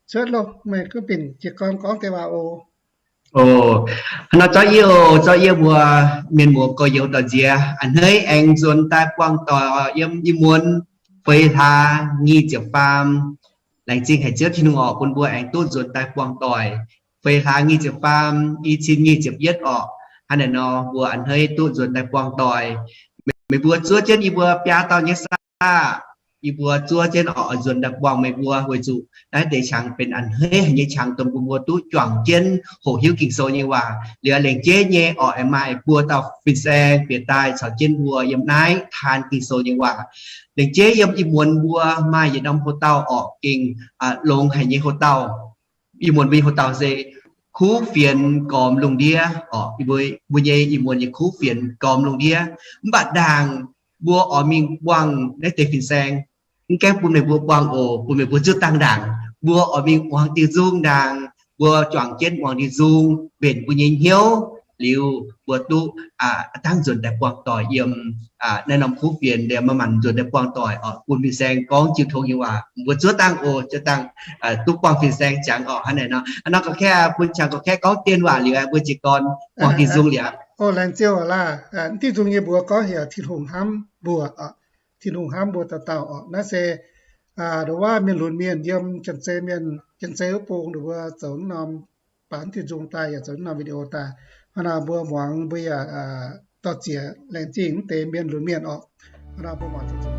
cuotv loh, meih gunv binc jiez gorn gorngv deix waac oc. Oc, hnangv nor zorqv yie oc, zorqv yie mbuo mienh muoz gorx-youz dorh nziex a'hneiv aengx nzuonx daaih buangh doic yiem ih muonz feix hlaax nyic ziepc faam. Laengz zingh haic Ziouv Tin-Hungh oc, bun mbuo aengx duqv nzuonx daaih buangh doic feix hlaax nyic ziepc faam, i cin nyic ziepc yietv oc. Hnangv naaic nor mbuo a'hneiv duqv nzuonx daaih buangh doic. Meih mbuo zuov jienv yie mbuo biaa dauh nyei saah, yie mbuo zuov jienv oc, nzuonx daaih buangh meih mbuo weic zuqc naaiv deix qangx benx a'hneiv haic nyei qangx dongh bun mbuo duqv juangc jienv hoqc hiuv Ging-Sou nyei waac. Liuz lengc jeiv nyei oc, aengx maaih buo dauh fin-saeng bieqc daaih caux jienv mbuo yiem naaiv taan Ging-Sou nyei waac. Lengc jeiv yiem ih muonz mbuo maaih yietc norm houx-dauh oc, gengh longx haic nyei houx-dauh. Ih muonz mbuo nyei houx-dauh se kuv fienx gormx lungh ndiev oc. Mbuo nyei ih muonz nyei kuv fienx gormx lungh ndiev. Mv baac ndaangc mbuo oix mingh buangh naaiv deix fin-saeng, mv gaengh bun meih mbuo buangh oc, bun meih mbuo zuov dangh ndaangc. Mbuo oix mingh muangx diuh nzung ndaangc, mbuo juangc jienv muangx diuh nzung mbenc mbuo nyei hnyouv liuz, mbuo duqv aav dangh nzuonx daaih buangh doic yiem naaiv norm kuv fienx, maaih maanc nzuonx daaih buangh doic oc, bun fin-saeng gorngv jiu tong nyei waac. Mbuo zuov dangh oc, zuov dangh duqv buangh fin-saeng ziangx oc. Hnangv naaic nor, hnangv nor gorqv-kaeqv bun qangx gorqv-kaeqv gorngv dienh waac liuz, mbuo jiez gorn muangx diuh nzung liuz. Laengz zingh laah. Diuh nzung nyei mbuox gorngv heuc Tin-Hungh hnamv mbuo oc. Tin-Hungh hnamv mbuo dauh dauh oc. Naaiv se nduov waac mienh lunx mienh yiem Janx-Zei mienh, Janx-Zei wuov bung nduov mbuo zoux norm baanx diuh nzung daaih yaac zoux norm video daaih. Hnangv naaic mbuo muangx mbuo yaac dorh zieqc laengz zingh mv deix mienh lunx mienh oc. Hnangv naaic mbuo muangx diuh nzung.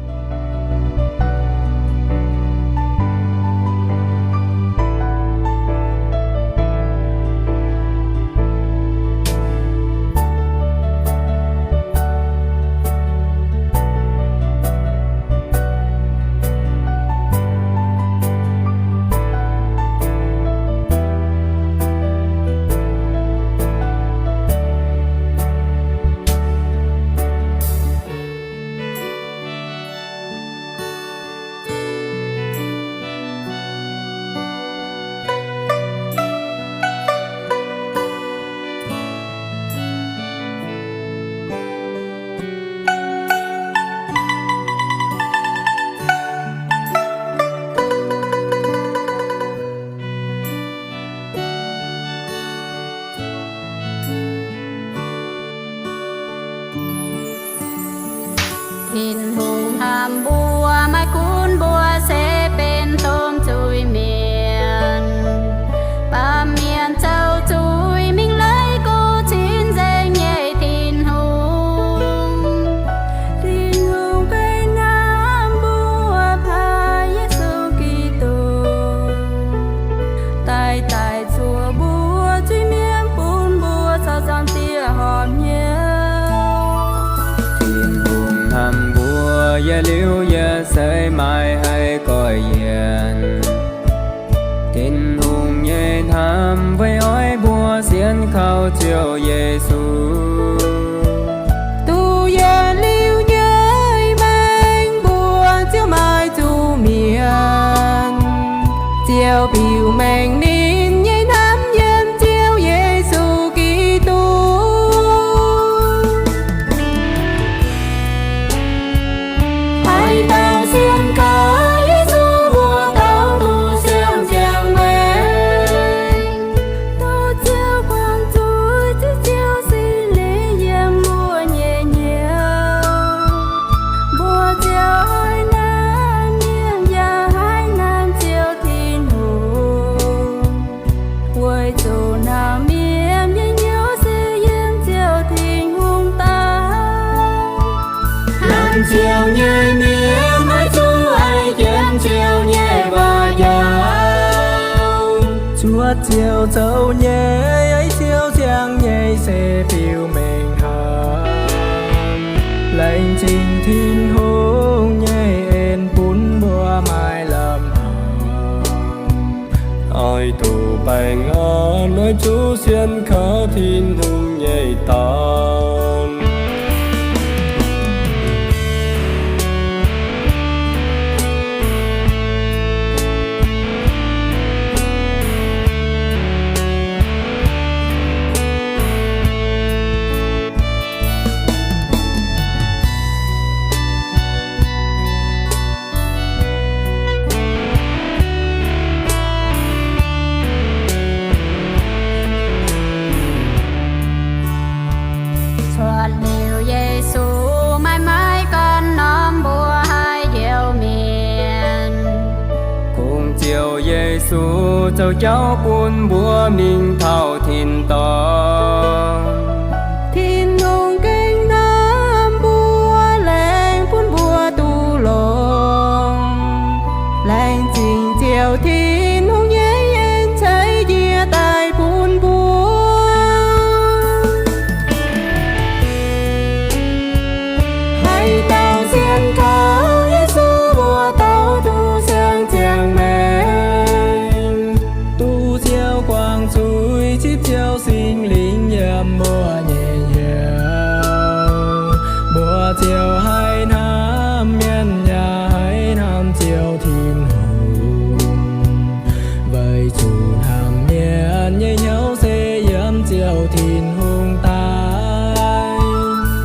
Tin-Hungh hnamv mbuo, maiv gunv mbuo se benx domh zuiz-mienh, baamh mienh zoux zuiz mingh leiz go cin nzengc nyei Tin-Hungh. Tin-Hungh ganh hnamv mbuo, paav Yesu Giduc daaih daic zuoqc mbuo zuiz-mienh, bun mbuo caux Zaangc Diex horpc hnyouv. Tin-Hungh hnamv mbuo, yietc liuz yietc seix maiv haih goiv yienc. Tin-Hungh nyei hnamv weic oix mbuo sienx kaux Ziouv Yesu. Duqv yietc liuz nyei maengc mbuo, Ziouv maaih zuqc mienh, Ziouv biux mengh ninh nyei hnamv yiem Ziouv Yesu Giduc. Haaix dauh sienx kaux Yesu, mbuo dauh duqv siang-ziangh maengc. Duqv Ziouv guangc zuiz, Ziouv Singx Lingh yiem mbuo nyei hnyouv. Mbuo ziouc haih hnamv mienh yaac haih hnamv Ziouv Tin-Hungh, weic zuqc hnamv mienh nyei hnyouv se yiem Ziouv Tin-Hungh daaih. Hnamv Ziouv nyei mienh maiv zuqc aiv jienv Ziouv nyei waac-njaaux. Cuotv Ziouv zoux nyei, Ziouv ziangh nyei se biux mengh haic. Laengz zingh Tin-Hungh nyei en bun mbuo maaih lamh hnamv, oix duqv baengh orn, oix zuqc sienx kaux Tin-Hungh nyei Dorn. Zuqc zoux jauv bun mbuo mingh taux tin-dorngh. Tin-Hungh gengh hnamv mbuo, laengz bun mbuo duqv longx. Laengz zingh Ziouv Tin-Hungh nyei en ceix njiec daaih bun mbuo. Haaix dauh sienx kaux Yesu, mbuo dauh duqv siang-ziangh maengc, duqv Ziouv guangc zuiz, zipv Ziouv Singx Lingh yiem mbuo nyei hnyouv. Mbuo ziouc haih hnamv mienh yaac haih hnamv Ziouv Tin-Hungh. Weic zuqc hnamv mienh nyei hnyouv se yiem Ziouv Tin-Hungh daaih.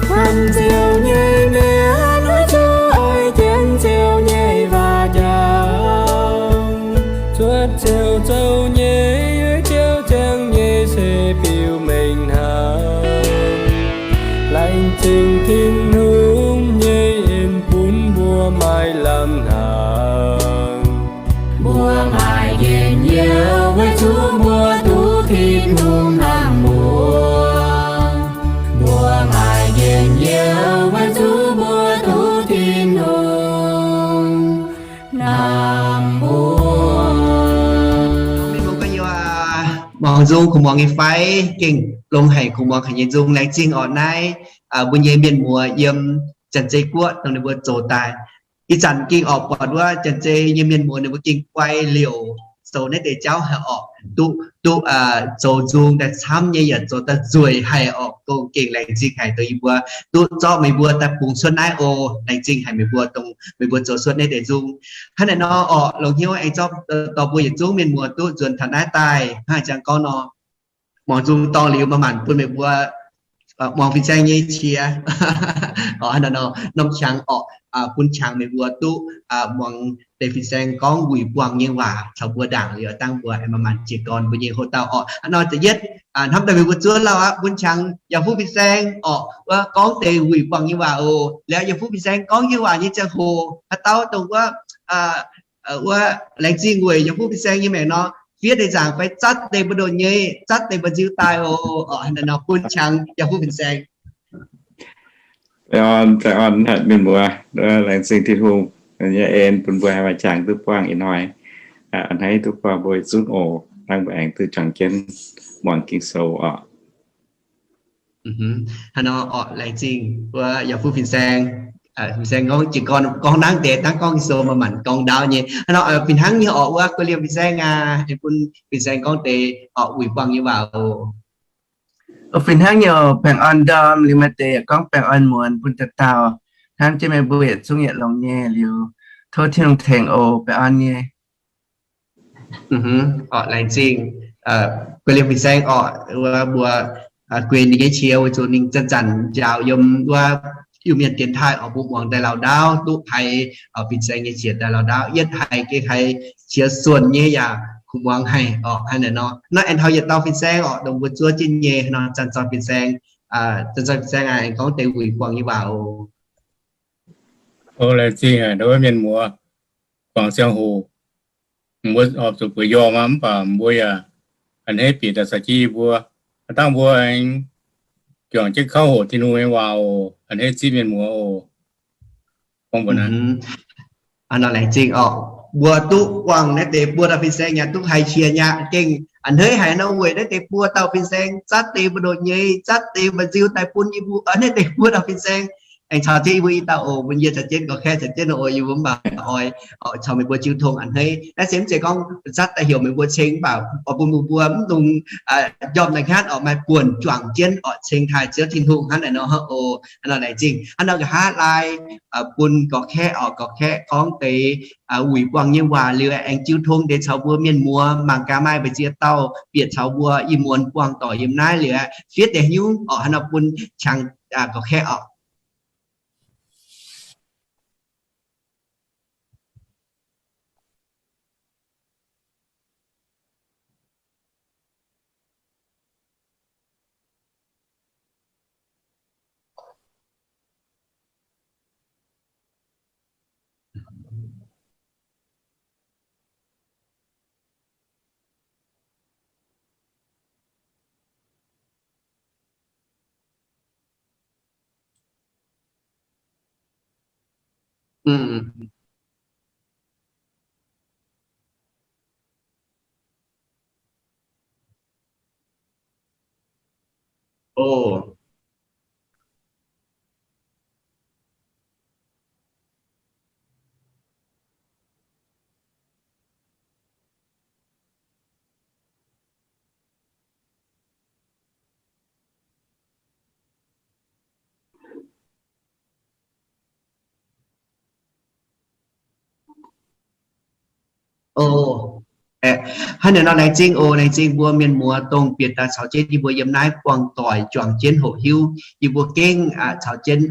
Hnamv Ziouv nyei mienh oix zuqc oix jienv Ziouv nyei waac njaaux, cuotv Ziouv zoux nyei, Ziouv ziangh nyei se biux mengh hnangv. Laengz zingh Tin-Hungh nyei en bun mbuo maaih lamh hnangv. Mbuo maaih njien-youh weic zuqc mbuo duqv Tin-Hungh hnamv mbuo. Mbuo maaih njien-youh weic zuqc mbuo duqv Tin-Hungh hnamv mbuo. Mienh muoz gorx-youz, muangx nzung kuv muangx nyei fai, gengh longx haic kuv muangx haic nyei nzung. Laengz zingh orqc naaiv mbuo nyei mienh muoz yiem Janx-Zei Guoqv dongh ninh mbuo zoux daaih. Ih zanc gengh orqc buatc wuov Janx-Zei nyei mienh muoz ninh mbuo gengh guai liouc zoux naaiv deix jauv haic orqc, duqv, duqv zoux nzung daaih camv nyei yaac zoux daaih nzueic haic orqc. Gengh laengz zingh haic dongh yie mbuo duqv zorqv meih mbuo daaih bungx cuotv naaiv oc. Laengz zingh haic meih mbuo dongh meih mbuo zoux cuotv naaiv deix nzung. Hnangv naaiv nor orqc, longc hnyouv aengx zorqv dorh mbuo yietc zungv mienh muoz duqv nzuonx taux naaiv daaih hnangv jangx gorngv nor, muangx nzung dorngh liuz maaih maanc bun meih mbuo muangx fin-saeng nyei qiex. Orqc, hnangv naaiv nor norm qangx orqc, bun qangx meih mbuo duqv muangx deix fin-saeng gorngv wuic buangh nyei waac caux mbuo ndaangc liuz dangh mbuo aengx maaih maanc jiez gorn mbuo nyei houx dauh orqc. Hnangv naaiv nor da'yietv hnamv daaih meih mbuo zuov lauh aqv, bun qangx yaac fuqv fin-saeng orqc wuov gorngv deix wuic buangh nyei waac oc. Liuz yaac fuqv fin-saeng gorngv nyei waac nyei ziangh hoc haaix dauh dongh wuov, wuov laengz zingh weic yaac fuqv fin-saeng nyei maengc nor, fiev deix nzaangc fai zatv deix mbu'ndongx nyei, zatv deix mba'nziu daaih oc. Orqc, hnangv naaiv nor bun qangx yaac fuqv fin-saeng. Baengh orn, baengh orn mienh muoz, laengz zingh Tin-Hungh nyei en bun mbuo haih maaih qangx duqv buangh ih hnoi. A'hneiv duqv buangh mbuo zungv oc. Dangh mbuo aengx duqv juangc jienv muangx Ging-Sou orqc. Hnangv nor orqc, laengz zingh wuov yaac fuqv fin-saeng. Fin-saeng gorngv jiez gorn gorngv nangv deix dangv gorngv Ging-Sou maaih maanc gorngv ndaauv nyei. Hnangv nor fih hnangv nyei orqc wuov guei liemh fin-saeng aac, aengx bun fin-saeng gorngv deix orqc wuic buangh nyei waac oc. Fih hnangv nyei oc, baengh orn ndorm liuz maaih deix yaac gorngv baengh orn muonz bun dauh dauh. Hnamv jienv meih mbuo yietc zungv yietc longx nyei liuz, tov Tin-Hungh tengx oc, baengh orn nyei. Orqc, laengz zingh guei liemh fin-saeng orqc, wuov mbuo guei ninh nyei qiex weic zuqc ninh zanc-zanc njaaux yiem wuov Iu-Mienh dienx taaih orqc, mbuo muangx daaih lauh ndaauv duqv haiz fin-saeng nyei qiex daaih lauh ndaauv, yietv haiz gengh haiz qiex suonc nyei yaac kuv muangx haic orqc. Hnangv naaiv nor, naaiv aengx taux yietc dauh fin-saeng orqc, dongh mbuo zuov jienv nyei nor, zanc-zanc fin-saeng, zanc-zanc fin-saeng aengx gorngv deix wuic buangh nyei waac oc. O, laengz zingh ndo wuov mienh muoz, guangc ziangh hoc mbuo horpc zuqc bueix njormh aqv, mv baac mbuo yaac a'hneiv bieqc daaih caux jienv yie mbuo. Dangh mbuo aengx juangc jienv kauv hoqc Tin-Hungh nyei waac oc. A'hneiv zipv mienh muoz oc. Hnangv nor laengz zingh orqc, mbuo duqv buangh naaiv deix buo dauh fin-saeng yaac duqv haiz qiex nyei aqv. Gengh a'hneiv haic nor weic naaiv deix buo dauh fin-saeng zatv deix mbu'ndongx nyei, zatv deix mba'nziu daaih bun yie mbuo naaiv deix buo dauh fin-saeng. Aengx caux jienv yie mbuo i dauh oc, bun yie caux jienv gorx-kaeqv caux jienv oc, yie mbuo mv baac oix caux meih mbuo jiu tong a'hneiv. Naaiv se mv zeiz gorngv zatv daaih heuc meih mbuo ceng, mv baac oix bun meih mbuo mv dungx njormh daaih hnyangx orqc, maaih buonc juangc jienv orqc, ceng taaih Ziouv Tin-Hungh hnangv naaiv nor oc. Hnangv nor laengz zingh. Hnangv nor nqa'haav laai bun gorx-kaeqv orqc, gorx-kaeqv gorngv deix wuic buangh nyei waac liuz aengx jiu tong deix caux mbuo mienh muoz mangc gaax maaih mbu'ziex dauh bieqc caux mbuo ih muonz buangh doic yiem naaiv liuz aqv, fiev deix nyungc orqc. Hnangv nor bun qangx gorx-kaeqv orqc. Oh. Hnangv naaiv nor, laengz zingh oc, laengz zingh mbuo mienh muoz dongh bieqc daaih caux jienv yie mbuo yiem naaiv buangh doic juangc jienv hoqc hiuv. Yie mbuo gengh caux jienv,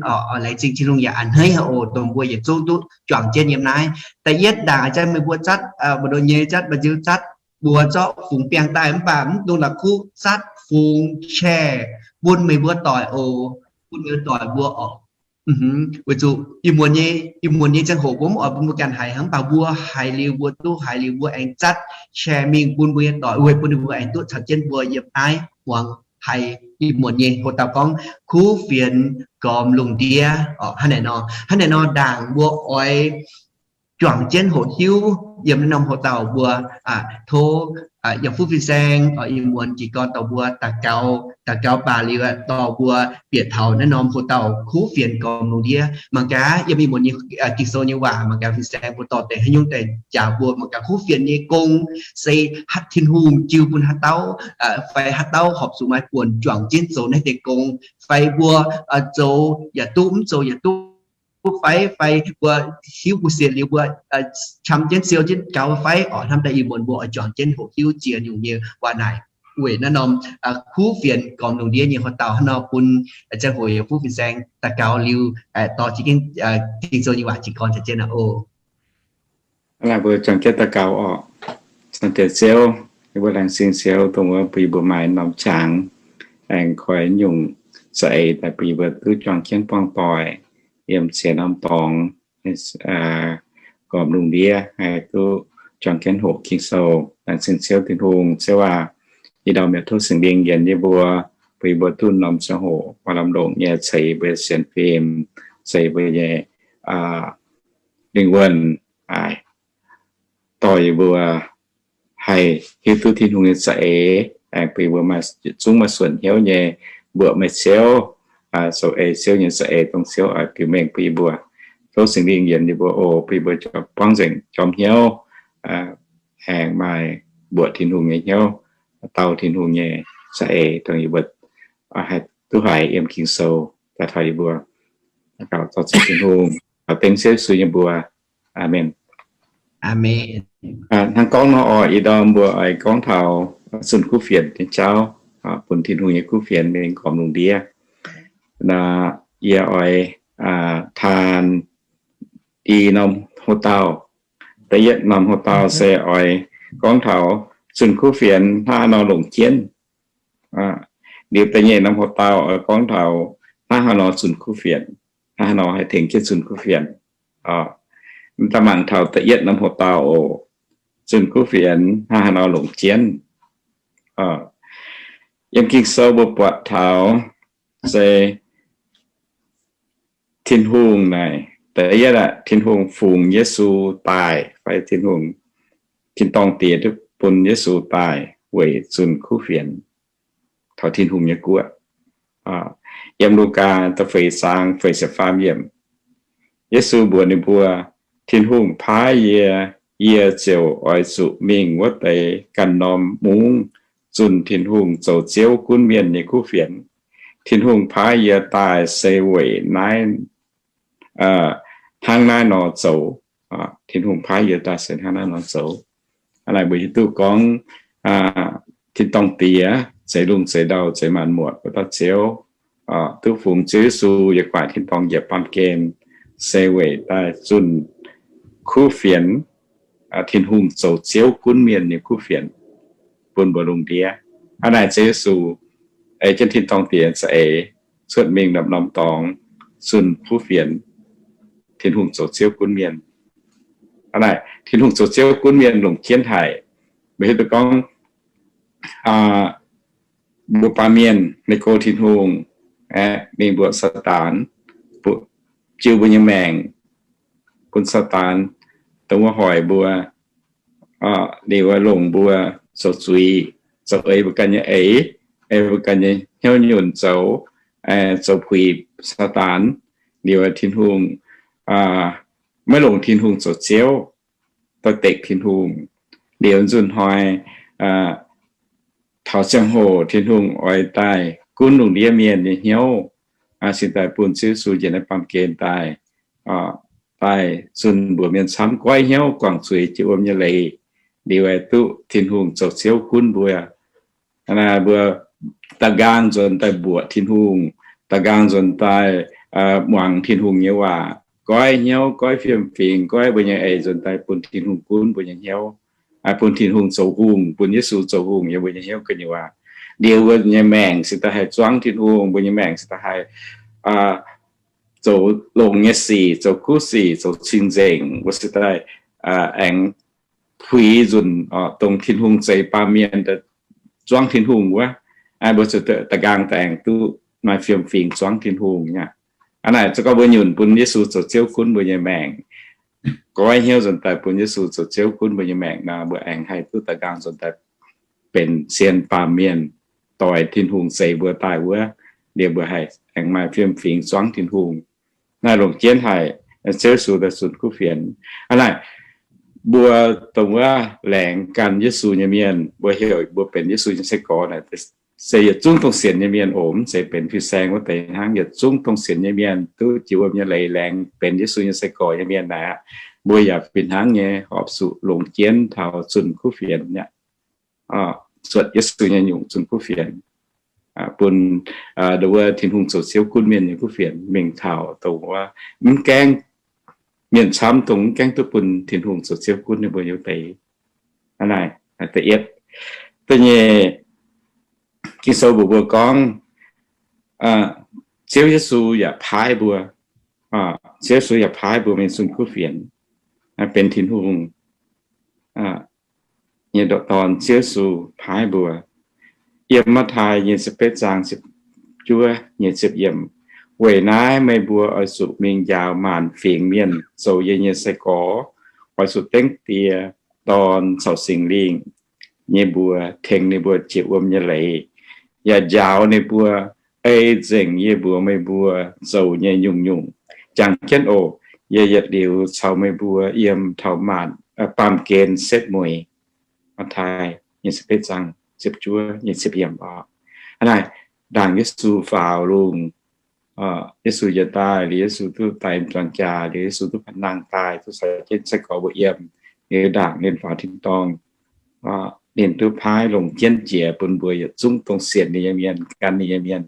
laengz zingh Tin-Hungh yaac a'hneiv haic oc, dongh mbuo yietc zungv duqv juangc jienv yiem naaiv. Da'yietv ndaangc a'jang meih mbuo zatv, mbu'ndongx nyei zatv, mbu'ziex zatv, mbuox zorqv fungx biangh daaih mv baac mv dungx la'kuqv zatv fungx share bun meih mbuo doic oc, bun meih mbuo doic mbuo oc. Weic zuqc ih muonz nyei, ih muonz nyei ziangh hoc mbuo mv oix bun mbuo ganh haiz hnangv, mv baac mbuo haiz liuz mbuo duqv, haiz liuz mbuo aengx zatv share mingh bun mbuo nyei doic, weic bun ninh mbuo aengx duqv caux jienv mbuo yiem naaiv muangx haiz ih muonz nyei hoc dauh gorngv kuv fienx gormx lungh ndiev oc. Hnangv naaic nor, hnangv naaic nor ndaangc mbuo oix juangc jienv hoqc hiuv yiem naaiv norm hoc dauh mbuo tov yiem fuqv fin-saeng oc, ih muonz jiez gorn dorh mbuo daux gaux, daux gaux baac liuz dorh mbuo bieqc taux naaiv norm hoc dauh kuv fienx gormx lungh ndiev. Mangc gaax yiem ih muonz nyei Ging-Sou nyei waac, mangc gaax fin-saeng mbuo dorh deix haaix nyungc daaih njaaux mbuo, mangc gaax kuv fienx nyei gong se haaix, Tin-Hungh jiu bun haaix dauh, fai haaix dauh horpc zuqc maaih buonc juangc jienv zoux naaiv deix gong, fai mbuo zoux yaac duqv, mv zoux yaac duqv fai, fai mbuo hiuv mbuo sienx liuz mbuo qam jienv siou jienv gaux fai oc. Hnamv daaih ih muonz mbuo oix juangc jienv hoqc hiuv ziex nyungc nyei waac naaic weic naaiv norm kuv fienx gormx lungh ndiev nyei hoc dauh hnangv nor bun ziangh hoc yiem fuqv fin-saeng daux gaux liuz dorh jienv Ging-Sou nyei waac jiez gorn caux jienv aqv oc. Mbuo juangc jienv daux gaux oc. Laengz zingh Ziouv, yie mbuo laengz zingh Ziouv dongh wuov bun yie mbuo maaih norm qangx aengx koi nyungc za'eix daaih bun yie mbuo duqv juangc jienv buangh doic yiem ziex norm dorngx gormx lungh ndiev haih duqv juangc jienv hoqc Ging-Sou. Laengz zingh Ziouv Tin-Hungh. Ziouv aac, ih ndorm yaac tov Singx Lingh yienc yie mbuo, bun yie mbuo duqv norm ziangh hoc maaih lamh longc nyei ceix mbuo nyei sienx fim, ceix mbuo nyei lingh wuonh, dorh yie mbuo haih hiuv duqv Tin-Hungh nyei za'eix, aengx bun yie mbuo maaih zungv maaih suonc hnyouv nyei mbuoqc meih Ziouv, zoux ei Ziouv nyei za'eix dongh Ziouv oix biux mengh bun yie mbuo. Tov Singx Lingh yienc yie mbuo oc, bun yie mbuo buangv nzengc jorm hnyouv, aengx maaih mbuoqc Tin-Hungh nyei hnyouv, dau Tin-Hungh nyei za'eix dongh yie mbuo haih duqv haiz yiem Ging-Sou daaih taux yie mbuo. Daux gaux dor ziouc Tin-Hungh, dengv Ziouv Yesu nyei mbuox. Aamen. Hnangv gorngv nor oc, ih ndorm mbuo oix gorngv taux zunh kuv fienx nyei jauv, bun Tin-Hungh nyei kuv fienx mingh gormx lungh ndiev. Yie oix taan i norm hoc-dauh. Da'yietv norm hoc-dauh se oix gorngv taux zunh kuv fienx hnangv haaix nor longc jienv. Liuz da'nyeic norm hoc-dauh oix gorngv taux hnangv haaix nor zunh kuv fienx, hnangv haaix nor haih tengx jienv zunh kuv fienx. Daaih mangc taux da'yietv norm hoc-dauh oc. Zunh kuv fienx hnangv haaix nor longc jienv. Yiem Ging-Sou mbuo buatc taux se Tin-Hungh naaic, da'yietv aeqv, Tin-Hungh fungx Yesu daaih, fai Tin-Hungh, tin-dorngh Diex duqv bun Yesu daaih weic zunh kuv fienx taux Tin-Hungh nyei guoqv. Yiem Lugaa da'feix zaang feix ziepc faam yiemc, Yesu mbuox ninh mbuo, Tin-Hungh paaiv yie, yie ziouc oix zuqc mingh wuov deix ganh norm mungv zunh Tin-Hungh zoux Ziouv gunv mienh nyei kuv fienx. Tin-Hungh paaiv yie daaih se weic naaiv, hnangv naaiv nor zoux. Tin-Hungh paaiv yie daaih se hnangv naaiv nor zoux. Hnangv naaic mbuo hiuv duqv gorngv tin-dorngh Diex, zeix lungh zeix ndau zeix maanc muotc wuov dauh Ziouv, duqv fungx Ziouv Yesu yiem gu'nguaaic tin-dorngh njiec baamh gen, se weic daaih zunh kuv fienx, Tin-Hungh zoux Ziouv gunv mienh nyei kuv fienx bun mbuo lungh ndiev. Hnangv naaic Ziouv Yesu ei jienv tin-dorngh Diex za'eix cuotv mingh lomh norm dorngx zunh kuv fienx, Tin-Hungh zoux Ziouv gunv mienh. Hnangv naaic Tin-Hungh zoux Ziouv gunv mienh longc jienv haic. Mbuo hiuv duqv gorngv mbuo baamh mienh Ni^ko Tin-Hungh aeqv, mingh mbuoqc Saadaan, jiu mbuo nyei maengc, bun Saadaan dongh wuov hoic mbuo, liuz longc mbuo zoux zuiz, zoux ei mbuo ganh nyei eix, ei mbuo ganh nyei hnyouv nyunc zoux, zoux puix Saadaan. Liuz Tin-Hungh, maiv longc Tin-Hungh zoux Ziouv, dorh dekc Tin-Hungh. Liuz nzunc hnoi taux ziangh hoc Tin-Hungh oix daaih gunv lungh ndiev mienh nyei hnyouv, cingx daaih bun Ziouv Yesu njiec naaiv baamh gen daaih, daaih zunh mbuox mienh camv goiv hnyouv guangc zuiz jiex wuom nyei leiz. Liuz aengx duqv Tin-Hungh zoux Ziouv gunv mbuo. Naaiv mbuo da'nqaang nzuonx daaih mbuoqc Tin-Hungh, da'nqaang nzuonx daaih muangx Tin-Hungh nyei waac, goiv hnyouv, goiv fiem-fingx, goiv mbuo nyei eix nzuonx daaih bun Tin-Hungh gunv mbuo nyei hnyouv, bun Tin-Hungh zoux hungh, bun Yesu zoux hungh yiem mbuo nyei hnyouv gu'nyuoz. Liuz mbuo nyei maengc cingx daaih haih zuangv Tin-Hungh, mbuo nyei maengc cingx daaih haih zoux longx nyei sic, zoux kuv sic, zoux cing-nzengc. Mbuo cingx daaih aengx puix nzunc dongh Tin-Hungh zeix baamh mienh zuangv Tin-Hungh wuov. Mbuo da'nqaang daaih aengx duqv maaih fiem-fingx zuangv Tin-Hungh aqv. Aa naaic za'gengh mbuo nyunc bun Yesu zoux Ziouv gunv mbuo nyei maengc, goiv hnyouv nzuonx daaih bun Yesu zoux Ziouv gunv mbuo nyei maengc nor, mbuo aengx haih duqv da'nqaang nzuonx daaih benx sienx baamh mienh, doix Tin-Hungh zeix mbuo daaih wuov. Liuz mbuo haih aengx maaih fiem-fingx zuangv Tin-Hungh. Naaiv longc jienv haic Ziouv Yesu daaih zunh kuv fienx. Aa naaic, mbuo dongh wuov laengz gan Yesu nyei mienh, mbuo heuc mbuo benx Yesu nyei sai-gorx naaic, se yietc zungv dongh sienx nyei mienh oc, mv zeiz benx fin-saeng wuov deix hnangv. Yietc zungv dongh sienx nyei mienh duqv jiex wuom nyei leiz laengz benx Yesu nyei sai-gorx nyei mienh naaic aqv, mbuo yaac fih hnangv nyei horpc zuqc longc jienv taux zunh kuv fienx aqv. Zuotc Yesu nyei nyungc zunh kuv fienx, bun dongh wuov Tin-Hungh zoux Ziouv gunv mienh nyei kuv fienx mingh taux dongh wuov mv gaengh mienh camv, dongh mv gaengh duqv bun Tin-Hungh zoux Ziouv gunv ninh mbuo nyei wuov deix. Aa naaic, da'yietv, da'nyeic, Ging-Sou mbuox mbuo gorngv, Ziouv Yesu yaac paaiv mbuo, Ziouv Yesu yaac paaiv mbuo mingh zunh kuv fienx, benx Tin-Hungh nyei ndoqc Dorn. Ziouv Yesu paaiv mbuo. Yiem Matv^taai nyei ziepc betv zaang ziepc juov nyei ziepc yiemc, Weic naaiv meih mbuo oix zuqc mingh njaaux maanc fingx mienh zoux yie nyei sai-gorx, oix zuqc dengv Die, Dorn caux Singx Lingh nyei mbuox tengx ninh mbuo jiex wuom nyei leiz, yaac njaaux ninh mbuo, ei nzengc yie mbuox meih mbuo zoux nyei nyungc-nyungc. Jangx jienv oc. Yie yietc liuz caux meih mbuo yiem taux maanc, baamh gen setv mueiz. Matv^taai nyei ziepc betv zaang ziepc juov nyei ziepc yiemc oc. Aa naaic, ndaangc Yesu faaux lungh, Yesu njiec daaih, liuz Yesu duqv daix m'jangc jaax, liuz Yesu duqv panh-nangh daaih, duqv caux jienv sai-gorx mbuo yiem, liuz ndaangc ninh faaux tin-dorngh, ninh duqv paaiv longc jienv jiex bun mbuo yietc zungv dongh sienx ninh nyei mienh, gan ninh nyei mienh,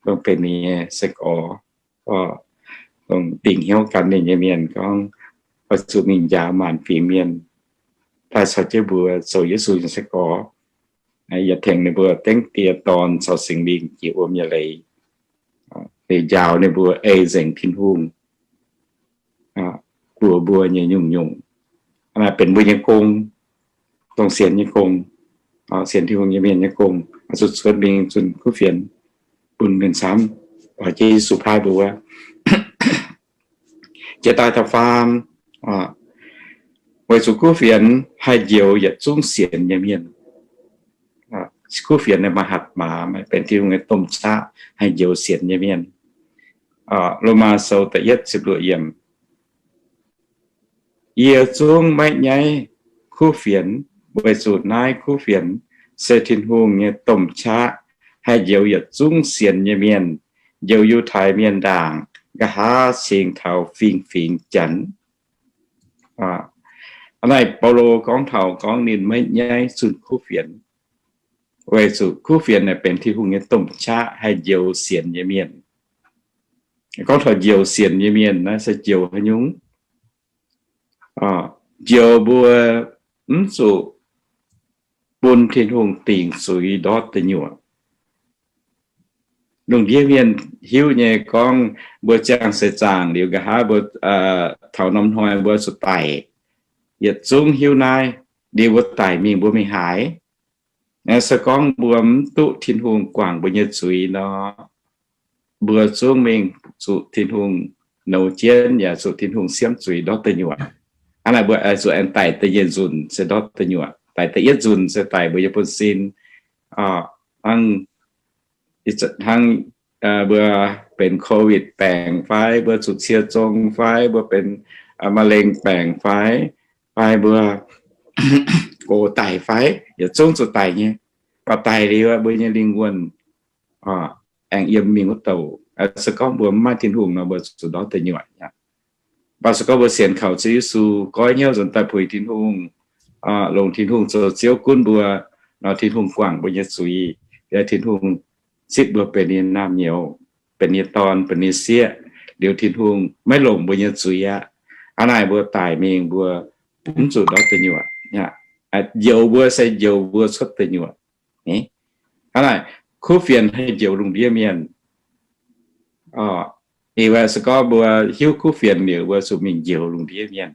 dongh benx ninh nyei sai-gorx, dongh dingc hnyouv gan ninh nyei mienh gorngv, oix zuqc mingh njaaux maanc fingx mienh daaih caux jienv mbuo zoux Yesu nyei sai-gorx, yaac tengx ninh mbuo dengv Die, Dorn caux Singx Lingh jiex wuom nyei leiz, njaaux ninh mbuo ei nzengc Tin-Hungh, buoz mbuo nyei nyungc-nyungc. Naaiv benx mbuo nyei gong, dongh sienx nyei gong, sienx Tin-Hungh nyei mienh nyei gong, zuqc cuotv mingh zunh kuv fienx bun mienh camv, oix jienv Yesu paaiv mbuo wuov. Jiex daaih da'faam, weic zuqc kuv fienx haih njoux yietc zungv sienx nyei mienh. Kuv fienx maaih hatc maaz, maaih benx Tin-Hungh nyei domh qaqv haih njoux sienx nyei mienh. Lomaa Sou da'yietv ziepc luoqc yiemc, Yie zungv maiv nyaiv kuv fienx, weic zuqc naaiv kuv fienx se Tin-Hungh nyei domh qaqv haih njoux yietc zungv sienx nyei mienh, njoux Yiutai Mienh ndaangc, nqa'haav cingx taux fingx-fingx Janx. Naaiv Baulo gorngv taux gorngv ninh maiv nyaiv zunh kuv fienx, weic zuqc kuv fienx naaic benx Tin-Hungh nyei domh qaqv haih njoux sienx nyei mienh. Gorngv taux njoux sienx nyei mienh naaiv se njoux haaix nyungc? Njoux mbuo mv zuqc bun Tin-Hungh dingc zuiz ndortv deic nyuoqc. Lungh ndiev mienh hiuv nyei gorngv mbuo ziangh seix zaangc liuz nqa'haav mbuo taux norm hnoi mbuo zuqc daic. Yietc zungv hiuv naaiv, liuz mbuo daic mingh mbuo mingh haaix? Se gorngv mbuo mv duqv Tin-Hungh guangc mbuo nyei zuiz nor, mbuo zungv mingh zuqc Tin-Hungh nouz jienv yaac zuqc Tin-Hungh siemv zuiz ndortv deic nyuoqc. Hnangv naaic mbuo zuqc aengx daic da'nyeic nzunc se ndortv deic nyuoqc. Daic da'yietv nzunc se daic mbuo nyei buonv-sin. Hnangv, hnangv mbuo benx Covid baengc fai mbuo zuqc cie zong fai mbuo benx มะเร็ง baengc fai, fai mbuo gox daic fai, yietc zungv zuqc daic nyei. Baac daic liuz mbuo nyei lingh wuonh aengx yiem mingh wuov douc. Se gorngv mbuo mv maaih Tin-Hungh nor mbuo zuqc ndortv deic nyuoqc aqv. Baac se gorngv mbuo sienx kaux Ziouv Yesu, goiv hnyouv nzuonx daaih puix Tin-Hungh, longc Tin-Hungh zoux Ziouv gunv mbuo, nor Tin-Hungh guangc mbuo nyei zuiz, Tin-Hungh zipv mbuo benx ninh nyei naamh nyouz, benx ninh nyei dorn, benx ninh nyei sieqv, liuz Tin-Hungh maiv longc mbuo nyei zuiz aqv. Hnangv naaic mbuo daic mingh mbuo mv zuqc ndortv deic nyuoqc. Njoux mbuo se njoux mbuo cuotv deic nyuoqc. Hnangv naaic, kuv fienx haih njoux lungh ndiev mienh. Ih se gorngv mbuo hiuv kuv fienx liuz mbuo zuqc mingh njoux lungh ndiev mienh.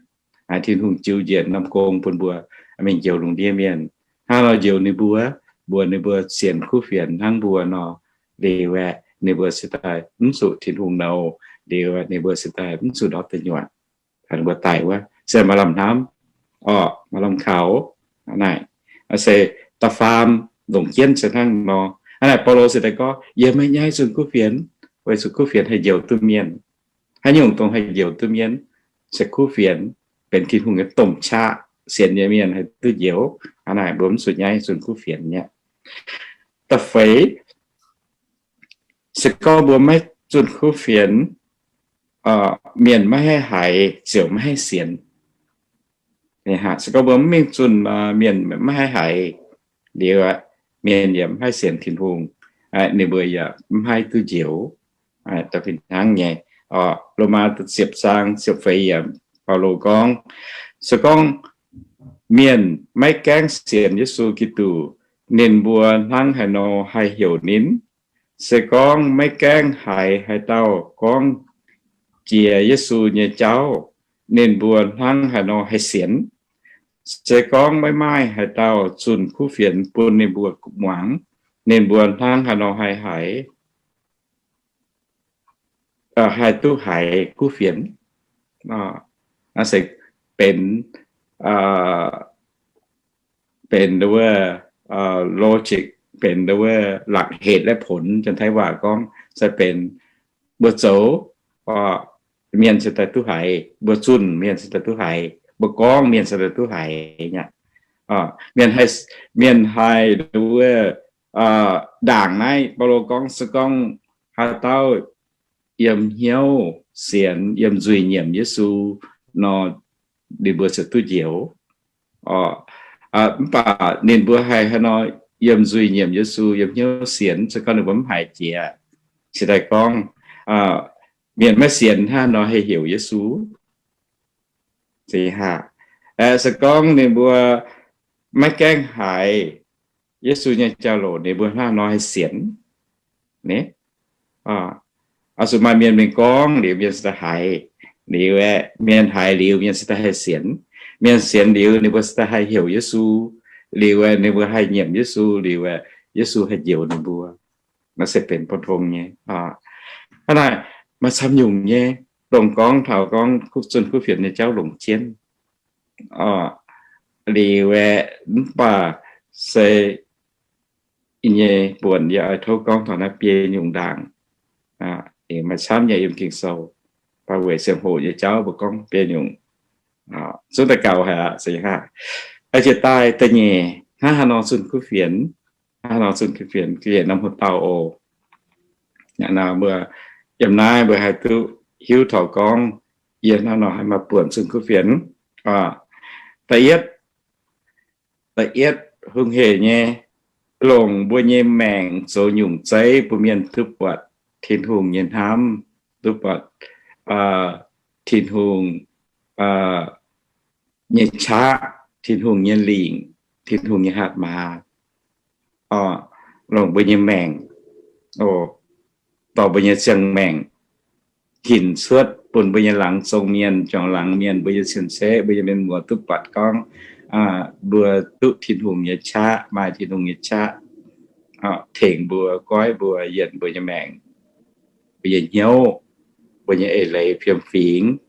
Tin-Hungh jiu njiec norm gong bun mbuo mingh njoux lungh ndiev mienh. Hnangv nor njoux ninh mbuo, mbuox ninh mbuo sienx kuv fienx hnangv mbuo nor, liuz aeqv, ninh mbuo se daaih mv zuqc Tin-Hungh nouz, liuz ninh mbuo se daaih mv zuqc ndortv deic nyuoqc. Mbuo daic wuov se maaih lamh hnamv, orqc, maaih lamh kaux. Naaic se da'faam longc jienv se hnangv nor. Hnangv naaic Baulo se daaih gorngv, yie maiv nyaiv zunh kuv fienx, weic zuqc kuv fienx haih njoux duqv mienh. Haaix nyungc dongh haih njoux duqv mienh, se kuv fienx, benx Tin-Hungh nyei domh qaqv, sienx nyei mienh haih duqv njoux. Hnangv naaic mbuo mv zuqc nyaiv zunh kuv fienx nyei. Da'feix, se gorngv mbuo maiv zunh kuv fienx, mienh maiv haih haiz, ziouc maiv haih sienx. Se gorngv mbuo mv mingh zunh, mienh maiv haih haiz, liuz mienh yaac mv haih sienx Tin-Hungh, ninh mbuo yaac mv haih duqv njoux. Da'feix hnangv nyei, Lomaa ziepc zaang ziepc feix yiemc, Baulo gorngv, se gorngv mienh maiv gaengh sienx Yesu Giduc, ninh mbuo hnangv haaix nor haih heuc ninh? Se gorngv maiv gaengh haiz haaix dauh gorngv jiex Yesu nyei jauv, ninh mbuo hnangv haaix nor haih sienx? Se gorngv maiv maaih haaix dauh zunh kuv fienx bun ninh mbuo muangx, ninh mbuo hnangv haaix nor haih haiz, haih duqv haiz kuv fienx? Naaiv se benx, benx wuov logic, benx wuov หลักเหตุและผล janx-taiv waac gorngv se benx mbuo zoux, mienh se daaih duqv haiz, mbuo zunh mienh se daaih duqv haiz, mbuo gorngv mienh se daaih duqv haiz nyei. Mienh haih, mienh haih wuov ndaangc naaiv Baulo gorngv se gorngv haaix dauh yiem hnyouv sienx, yiem nzuih nyiemc Yesu nor, ninh mbuo ziouc duqv njoux. Mv baac ninh mbuo haih haaix nor yiem nzuih nyiemc Yesu, yiem hnyouv sienx, se gorngv ninh mbuo mv haiz jiex, se daaih gorngv mienh maiv sienx hnangv nor haih heuc Yesu. Se gorngv ninh mbuo maiv gaengh haiz Yesu nyei jauv-louc, ninh mbuo hnangv nor haih sienx. Oix zuqc maaih mienh mingh gorngv liuz mienh se daaih haiz, liuz aeqv, mienh haiz liuz mienh se daaih haih sienx. Mienh sienx liuz ninh mbuo se daaih haih heuc Yesu, liuz aeqv, ninh mbuo haih nyiemc Yesu, liuz aeqv, Yesu haih njoux ninh mbuo. Naaiv se benx bun tong nyei. Hnangv naaic, maaih camv nyungc nyei, dongh gorngv taux gorngv zunh kuv fienx nyei jauv longc jienv. Liuz aeqv, mv baac se nyei buonc yie oix tov gorngv taux naaiv biei nyungc ndaangc. Maaih camv nyei yiem Ging-Sou, baac weic ziangh hoc nyei jauv mbuo gorngv biei nyungc. Zungv daaih gaux haic aqv. Jiex daaih da'nyeic, hnangv haaix nor zunh kuv fienx, hnangv haaix nor zunh kuv fienx, ga'hlen norm haaix dauh oc. Mbuo yiem naaiv mbuo haih duqv hiuv taux gorngv yie hnangv nor haih maaih buonc zunh kuv fienx. Da'yietv, da'yietv hungh hec nyei, longc mbuo nyei maengc zoux nyungc zeiv bun mienh duqv buatc Tin-Hungh nyei hnamv, duqv buatc Tin-Hungh nyei qaqv, Tin-Hungh nyei lingc, Tin-Hungh nyei hatc maaz, longc mbuo nyei maengc, dorh mbuo nyei ziangh maengc hinc cuotv bun mbuo nyei laangz zong mienh, juangc laangz mienh, mbuo nyei cien-ceqv, mbuo nyei mienh muoz duqv buatc gorngv mbuo duqv Tin-Hungh nyei qaqv, maaih Tin-Hungh nyei qaqv tengx mbuo, goiv mbuo, yienc mbuo nyei maengc, mbuo nyei hnyouv. mbuo nyei eix leiz fiem-fingx,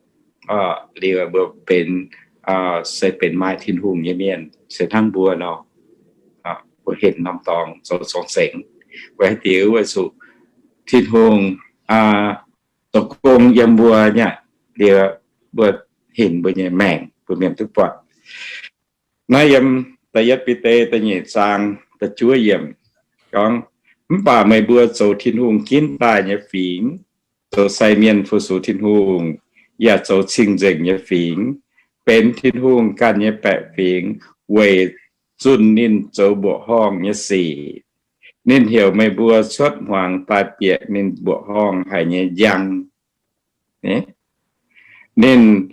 liuz mbuo benx, se benx maaih Tin-Hungh nyei mienh se hnangv mbuo nor, mbuo hinc norm dorngx zoux zorng-zengx. Weic haaix diuc? Weic zuqc Tin-Hungh zoux gong yiem mbuo nyei, liuz mbuo hinc mbuo nyei maengc mbuo mienh duqv buatc. Naaiv yiem da'yietv Bide da'nyeic zaang da'juov yiemc gorngv, Mv baac meih mbuo zoux Tin-Hungh ginv daaih nyei fingx, zoux sai mienh fu-sux Tin-Hungh, yaac zoux cing-nzengc nyei fingx, benx Tin-Hungh ganh nyei baeqc fingx, weic zunh ninh zoux mbuoqc horngh nyei sic. Ninh heuc meih mbuo cuotv hmuangx daaih bieqc ninh mbuoqc horngh haic nyei njang. Ninh,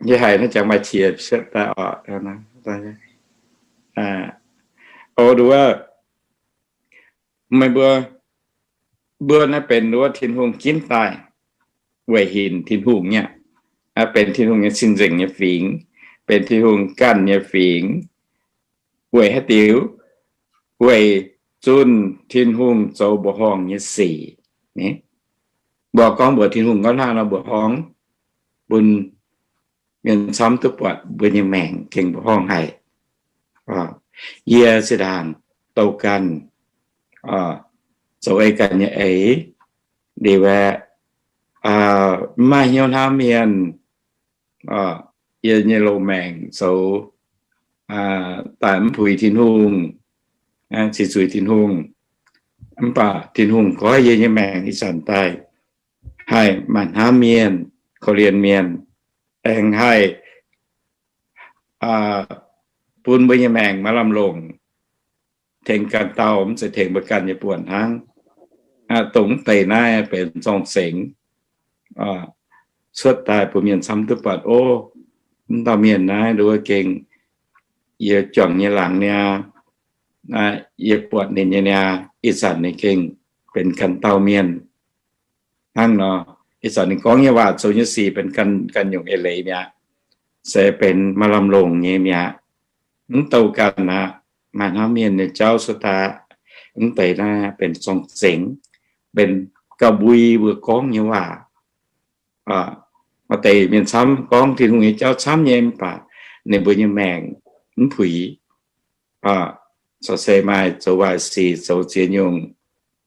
yie haiz naaiv jangx maaih qiex daaih oc. O, nduov, meih mbuo, mbuo naaiv benx nduov Tin-Hungh ginv daaih weic hinc Tin-Hungh nyei, benx Tin-Hungh nyei cing-nzengc nyei fingx, benx Tin-Hungh ganh nyei fingx. Weic haaix diuc? Weic zunh Tin-Hungh zoux mbuoqc horngh nyei sic. Mbuo gorngv mbuox Tin-Hungh gorngv hnangv nor mbuoqc horngh, bun mienh camv duqv buatc mbuo nyei maengc gengh mbuoqc horngh haic. Yie zinh ndaangc douh ganh zoux ei ganh nyei eix, liuz aeqv, mv maaih hnyouv hnamv mienh, yie nyei loz-maengc zoux daaih mv puix Tin-Hungh, ceix zuiz Tin-Hungh. Mv baac Tin-Hungh goiv yie nyei maengc ih zanc daaih haih maaih hnamv mienh, korv-lienh mienh, aengx haih bun mbuo nyei maengc maaih lamh longc, tengx ganh dauh, mv zeiz tengx mbuo ganh nyei buonc hnangv. Dongh mv deix naaiv benx zorng-zengx cuotv daaih bun mienh camv duqv buatc, o, mv dauh mienh naaiv nduov gengh yie juangc nyei laangz niaa, yie buatc ninh nyei niaa, ih zanc ninh gengh benx ganh dauh mienh hnangv nor. Ih zanc ninh gorngv nyei waac, zoux nyei sic benx ganh nyungc eix leiz mi'aqv, se benx maaih lamh longc nyei mi'aqv. Mv douh ganh aqv, maaih hnamv mienh nyei jauv cuotv daaih, mv deix naaiv benx zorng-zengx, benx gauh mbui mbuo gorngv nyei waac. Maaih deix mienh camv gorngv Tin-Hungh nyei jauv camv nyei, mv baac ninh mbuo nyei maengc mv puix. Corc se maaih zoux waaic sic, zoux ziex nyungc,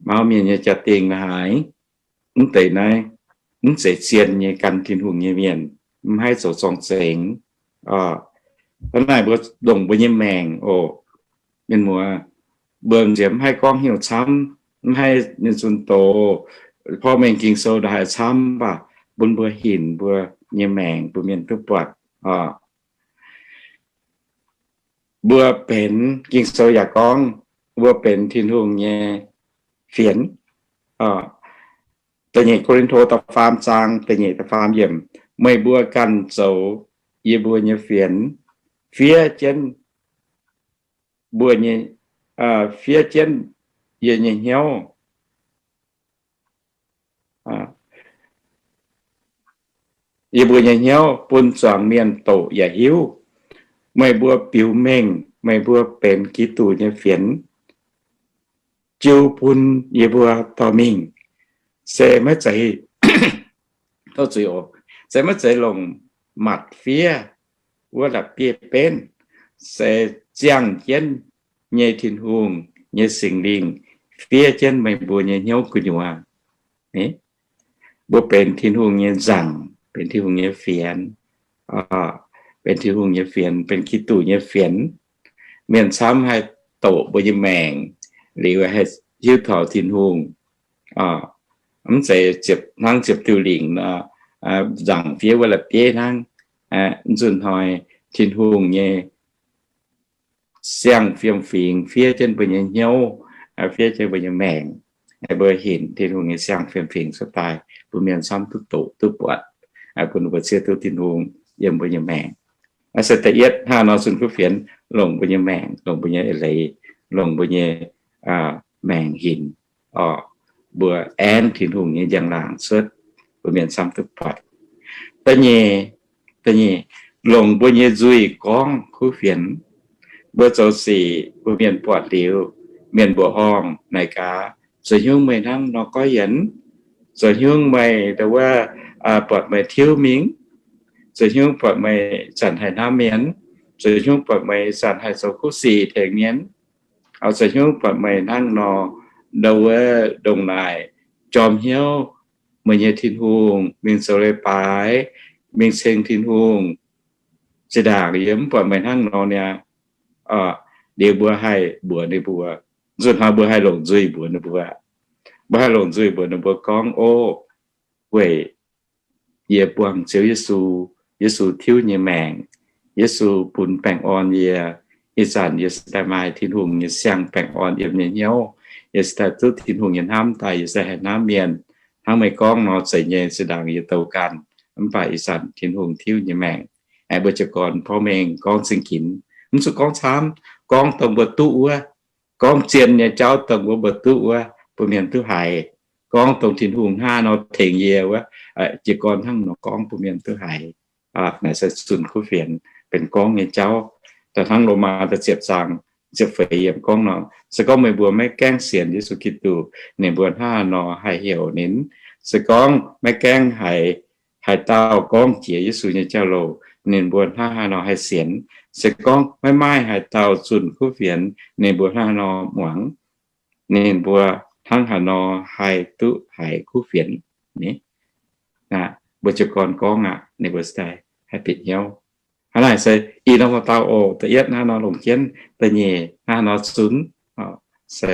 mauv mienh nyei jaa-dingh la'haaix. Mv deix naaiv mv zeiz zien nyei gan Tin-Hungh nyei mienh, mv haih zoux zorng-zengx. Hnangv naaic mbuo longc mbuo nyei maengc oc, mienh muoz, mbuo nziex mv haih gorngv hnyouv camv, mv haih ninh zunh doz, porv mengh Ging-Sou ndongc haaix camv, mv baac bun mbuo hinc mbuo nyei maengc bun mienh duqv buatc. Mbuo benx, Ging-Sou yaac gorngv, mbuo benx Tin-Hungh nyei fienx. Da'nyeic Ko^lin^to da'faam zaang da'nyeic da'faam yiemc, meih mbuo ganh zoux yie mbuo nyei fienx, fiev jienv mbuo nyei, fiev jienv yie nyei hnyouv. Yie mbuo nyei hnyouv bun zuangx mienh doqc yaac hiuv. Meih mbuo biux mengh meih mbuo benx Giduc nyei fienx, jiu bun yie mbuo dorh mingh, se maiv zeiz, se maiv zeiz longc matc fiev wuov la'bieiv-benv, se ziangh jienv nyei Tin-Hungh nyei Singx Lingh fiev jienv meih mbuo nyei hnyouv gu'nyuoz. Mbuo benx Tin-Hungh nyei nzangc, benx Tin-Hungh nyei fienx, benx Tin-Hungh nyei fienx, benx Giduc nyei fienx. Mienh camv haih doqc mbuo nyei maengc liuz haih hiuv taux Tin-Hungh. Mv zeiz ziepc hnangv ziepc diuh lingc nor, nzangc fiev wuov la'bieiv hnangv. Mv zunh hnoi Tin-Hungh nyei siang-fiem-fingx fiev jienv mbuo nyei hnyouv, fiev jienv mbuo nyei maengc, mbuo hinc Tin-Hungh nyei siang-fiem-fingx cuotv daaih bun mienh camv duqv doqc duqv buatc, bun mbuo zieqv duqv Tin-Hungh yiem mbuo nyei maengc. Se da'yietv hnangv nor zunh kuv fienx longc mbuo nyei maengc, longc mbuo nyei eix leiz, longc mbuo nyei maengc hinc, mbuo aengx Tin-Hungh nyei njang-laangc cuotv bun mienh camv duqv buatc. Da'nyeic, da'nyeic, longc mbuo nyei nzuih gorngv kuv fienx. Mbuo zoux sic bun mienh buatc liuz, mienh mbuoqc horngh naaic gaax, zoux hnyouv meih hnangv nor goiv yienx, zoux hnyouv meih ndau wuov buatc meih tiuv mingh, zoux hnyouv buatc meih zanc haiz hnamv mienh, zoux hnyouv buatc meih zanc haiz zoux kuv sic tengx mienh, zoux hnyouv buatc meih hnangv nor ndau wuov ndongc naaic jorm hnyouv meih nyei Tin-Hungh mingh zoux leiz-baaix, mingh ceng Tin-Hungh. Zinh ndaangc yie mv buatc meih hnangv nor niaa, liuz mbuo haih mbuox ninh mbuo, nzunc hnoi mbuo haih longc nzuih mbuox ninh mbuo. Mbuo haih longc nzuih mbuox ninh mbuo gorngv, Ov, weic yie buangh Ziouv Yesu, Yesu tiuv nyei maengc, Yesu bun baengh orn yie. Ih zanc yie se daaih maaih Tin-Hungh nyei siang-baengh orn yiem nyei hnyouv. Yie se daaih duqv Tin-Hungh nyei hnamv daaih, yie se haiz hnamv mienh. Hnangv meih gorngv nor zeiz nyei, zinh ndaangc yie douh ganh, mv baac ih zanc Tin-Hungh tiuv nyei maengc. Aengx mbuo jiez gorn porv mengh gorngv zingh ginx, mv zuqc gorngv camv, gorngv dongh mbuo duqv wuov, gorngv zien nyei jauv dongh mbuo mbuo duqv wuov, bun mienh duqv haiz. Gorngv dongh Tin-Hungh hnangv nor tengx yie wuov, jiez gorn hnangv nor gorngv bun mienh duqv haiz. Naaic se zunh kuv fienx benx gorngv nyei jauv. Daaih hnangv Lomaa da'ziepc zaang ziepc feix yiemc gorngv nor, se gorngv meih mbuo maiv gaengh sienx Yesu Giduc, ninh mbuo hnangv haaix nor haih heuc ninh? Se gorngv maiv gaengh haiz, haaix dauh gorngv jiex Yesu nyei jauv-louc, ninh mbuo hnangv haaix nor haih sienx? Se gorngv maiv maaih haaix dauh zunh kuv fienx, ninh mbuo hnangv haaix nor muangx? Ninh mbuo hnangv haaix nor haih duqv haiz kuv fienx? Mbuo jiez gorn gorngv aqv, ninh mbuo se daaih haih bieqc hnyouv. Hnangv naaic se ih norm haaix dauh oc, da'yietv hnangv haaix nor longc jienv, da'nyeic hnangv haaix nor zunv, se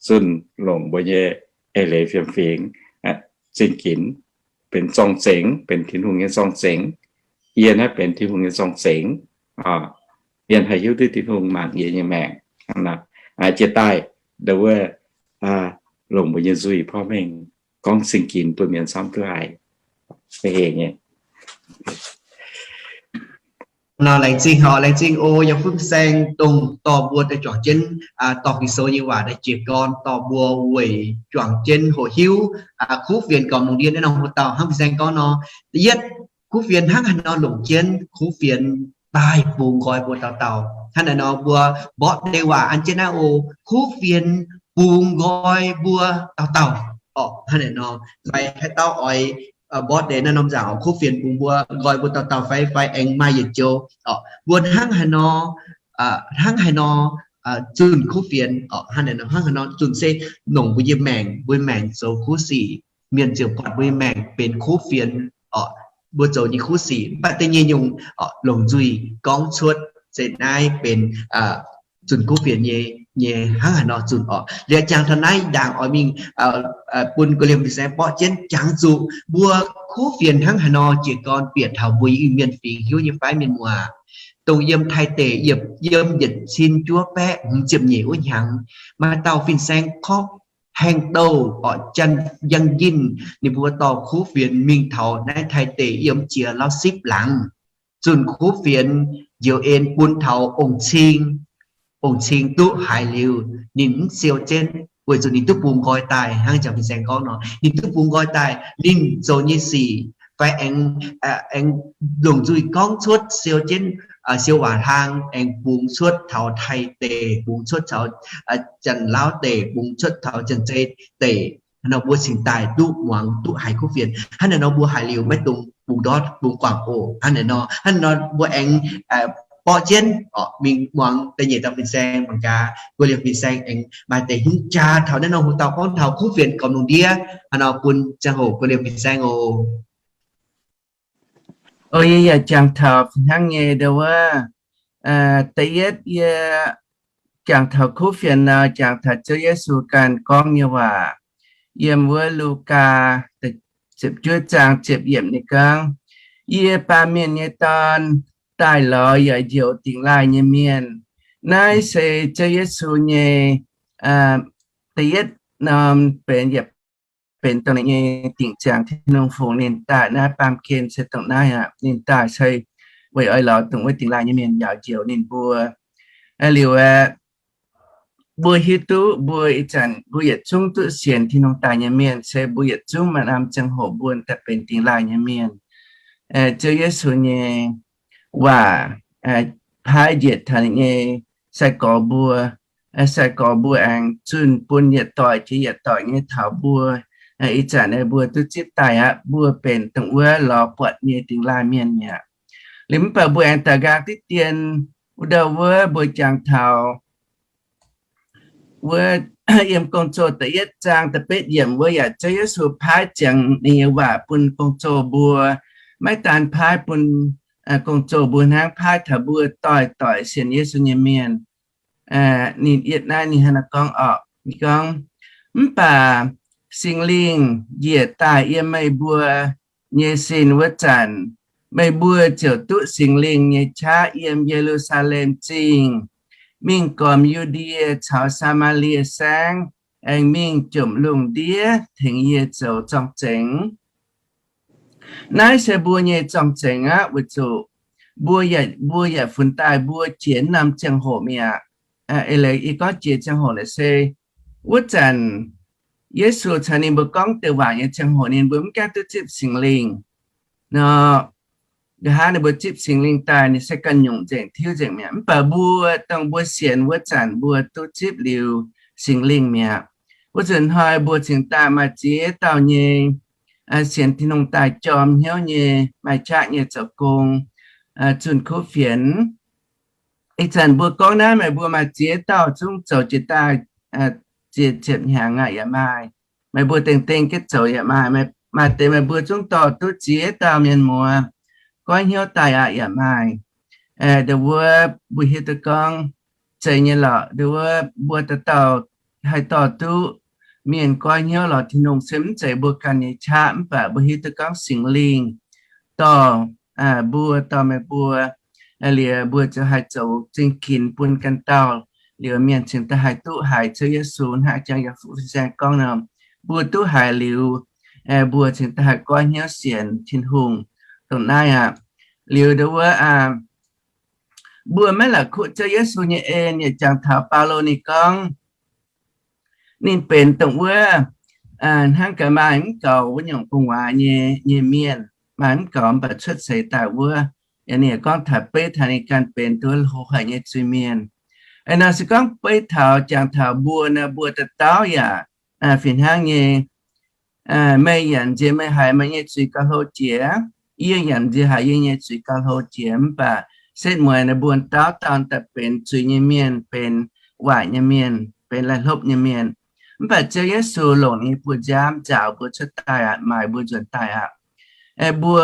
zunh longc mbuo nyei eix leiz fiem-fingx, zingh ginx, benx zorng-zengx, benx Tin-Hungh nyei zorng-zengx. Yie naaiv benx Tin-Hungh nyei zorng-zengx. Yie haih hiuv duqv Tin-Hungh mangc yie nyei maengc. Jiex daaih ndau wuov longc mbuo nyei nzuih porv mengh gorngv zingh ginx bun mienh camv duqv haiz. Heh nyei. Nor laengz zingh oc, laengz zingh oc, yaac fin-saeng dongh dorh mbuo daaih juangc jienv dorh Ging-Sou nyei waac daaih jiez gorn, dorh mbuo weic juangc jienv hoqc hiuv kuv fienx gormx lungh ndiev naaiv norm hoc dauh hnangv fin-saeng gorngv nor. Da'yietv, kuv fienx hnangv haaix nor longc jienv, kuv fienx daaih bungx nqoi mbuo dauh dauh. Hnangv naaiv nor mbuo mborqv deix waac an jienv naaiv oc, kuv fienx bungx nqoi mbuo dauh dauh. Orqc, hnangv naaiv nor fai haaix dauh oix mborqv deix naaiv norm nzaangc oc, kuv fienx bungx mbuo nqoi mbuo dauh dauh fai, fai aengx maaih yietc joux oc, mbuo hnangv haaix nor, hnangv haaix nor zunh kuv fienx oc, hnangv naaiv nor hnangv haaix nor zunh se longc mbuo nyei maengc, mbuo maengc zoux kuv sic, mienh ziouc buatc mbuo nyei maengc benx kuv fienx oc, mbuo zoux nyei kuv sic. Mv baac da'nyeic nyungc longc nzuih gorngv cuotv se naaiv benx zunh kuv fienx nyei, nyei hnangv haaix nor zunh oc. Liuz jangx taux naaiv ndaangc oix mingh bun gu'liemh fin-saeng borqv jienv jangx zuqc mbuo kuv fienx hnangv haaix nor jiez gorn bieqc taux mbuo Iu-Mienh fingx hiuv nyei fai mienh muoz, dongh yiem Taiv deic, yiem yietc cin juov baeqv hmz ziepc nyeic wuov hnyangx, maaih dauh fin-saeng korv haengh douh orqc, Janx Yangh Yinh, ninh mbuo dorh kuv fienx mingh taux naaiv Taiv deic yiem jiex Lauv Sipv laangz, zunh kuv fienx njoux en bun taux ong-cing. Ong-cing duqv haiz liuz, ninh mv siou jienv, weic zuqc ninh duqv bungx nqoi daaih, hnangv jangx fin-saeng gorngv nor, ninh duqv bungx nqoi daaih, ninh zoux nyei sic fai aengx, aengx longc nzuih gorngv cuotv siou jienv, siou waac hlang aengx bungx cuotv taux Taiv deic, bungx cuotv taux Janx-Lauv deic, bungx cuotv taux Janx-Zei deic. Hnangv nor mbuo cingx daaih duqv muangx duqv haiz kuv fienx. Hnangv naaiv nor mbuo haiz liuz maiv dungx bungx ndortv bungx guangc oc. Hnangv naaiv nor, hnangv naaiv nor mbuo aengx borqv jienv oc, mingh muangx da'nyeic dauh fin-saeng mangc gaax, gu'liemh fin-saeng aengx maaih deix hingv jaa taux naaiv norm hoc dauh gorngv taux kuv fienx gormx lungh ndiev. Hnangv nor bun ziangh hoc gu'liemh fin-saeng oc. O, yie yaac jangx taux hnangv nyei ndau wuov. Da'yietv yie jangx taux kuv fienx nor, jangx taux Ziouv Yesu ganh gorngv nyei waac. Yiem wuov Lugaa ziepc juov zaang ziepc yiemc ninh gorngv, Yie, Baamh Mienh nyei Dorn, daaih lorz yaac njoux dingc laaih nyei mienh. Naaiv se Ziouv Yesu nyei da'yietv norm benx yietc benx dongh ninh nyei dingc ziangx Tin-Hungh fungc ninh daaih naaiv baamh gen se dongh naaiv aqv. Ninh daaih se weic oix lorz dongh wuov dingc laaih nyei mienh njaaux njoux ninh mbuo. Liuz aeqv, mbuo hiuv duqv mbuo ih zanc mbuo yietc zungv duqv sienx Tin-Hungh daaih nyei mienh se mbuo yietc zungv maaih norm ziangh hoc mbuo daaih benx dingc laaih nyei mienh. Ziouv Yesu nyei waac paaiv njiec taux ninh nyei sai-gorx mbuo, sai-gorx mbuo aengx zunh bun yietc doic jiex yietc doic nyei taux mbuo. Ih zanc mbuo duqv zipv daaih aqv, mbuo benx dongh wuov lorz buatc nyei dingx laaih mienh mi'aqv. Liuz mv baac mbuo aengx daaih nqaang diqv dien wuov ndau wuov mbuo jangx taux wuov yiem Gong-Zoh da'yietv zaang da'betv yiemc wuov yaac Ziouv Yesu paaiv ziangx ninh nyei waac bun gong-zoh mbuo. Maiv daan paaiv bun gong-zoh mbuo hnangv, paaiv taux mbuo doic-doic sienx Yesu nyei mienh. Ninh yietv naaiv ninh hnangv naaiv gorngv orqc, ninh gorngv, mv baac Singx Lingh njiec daaih yiem meih mbuo nyei sin wuov zanc, meih mbuo ziouc duqv Singx Lingh nyei qaqv yiem Ye^lu^saa^lem Zingh, mingh gormx Yu^ndie caux Saa^maa^lie Saengv, aengx mingh jomc lungh ndiev tengx yie zoux zorng-zengx. Naaiv se mbuo nyei zorng-zengx aqv, weic zuqc mbuo, mbuo yaac funx daaih mbuo jiex norm ziangh hoc mi'aqv. Eix, yie gorngv jiex ziangh hoc naaic se wuov zanc Yesu caux ninh mbuo gorngv deix waac nyei ziangh hoc ninh mbuo mv gaengh duqv zipv Singx Lingh nor. Nqa'haav ninh mbuo zipv Singx Lingh daaih ninh se ganh nyungc nzengc tiuv nzengc mi'aqv. Mv baac mbuo dongh mbuo sienx wuov zanc mbuo duqv zipv liuz Singx Lingh mi'aqv. Wuov nzunc hnoi mbuo cingx daaih maaih ziex dauh nyei sienx Tin-Hungh daaih jorm hnyouv nyei, maaih qaqv nyei zoux gong, zunh kuv fienx. Ih zanc mbuo gorngv naaiv meih mbuo maaih ziex dauh zungv zoux jiex daaih ziepc, ziepc hnyangx aqv yaac maaih. Meih mbuo dengh dengh jienv zoux yaac maaih. Maaih deix meih mbuo zungv dorh duqv ziex dauh mienh muoz goiv hnyouv daaih aqv yaac maaih. Ndongc wuov mbuo hiuv duqv gorngv zeiz nyei lorqc. Ndongc wuov mbuo dauh dauh haih dorh duqv mienh goiv hnyouv lorz Tin-Hungh se mv zeiz mbuo ganh nyei qaqv, mv baac mbuo hiuv duqv gorngv Singx Lingh dorh mbuo, dorh meih mbuo, liuz mbuo ziouc haih zoux zingh ginx bun ganh dauh, liuz mienh cingx daaih haih duqv haiz Ziouv Yesu hnangv jang yaac fuqv fin-saeng gorngv nor, mbuo duqv haiz liuz, mbuo cingx daaih haih goiv hnyouv sienx Tin-Hungh. Dongh naaiv aqv. Liuz ndongc wuov mbuo maiv la'kuqv Ziouv Yesu nyei en, yaac jangx taux Baulo ninh gorngv, ninh benx dongh wuov hnangv gaax maaih mv goux wuov nyungc gu'nguaaz nyei, nyei mienh, maaih mv goux mv baac cuotv seix daaih wuov. Yaac ninh yaac gorngv taux beiv taux ninh ganh benx duqv hlo haic nyei zuiz-mienh. Eix nor se gorngv beiv taux jangx taux mbuo nor, mbuo dauh dauh yaac fih hnangv nyei. Meih yaac nziex meih haiz meih nyei zuiz gauh hlo jiex, yie yaac nziex haiz yie nyei zuiz gauh hlo jiex, mv baac setv mueiz naaiv mbuo dauh dauh daaih benx zuiz nyei mienh, benx waaic nyei mienh, benx laih hlopv nyei mienh. Mv baac Ziouv Yesu longc ninh nyei buoz-nziaamv nzaaux mbuo cuotv daaih aqv, maaic mbuo nzuonx daaih aqv. Mbuo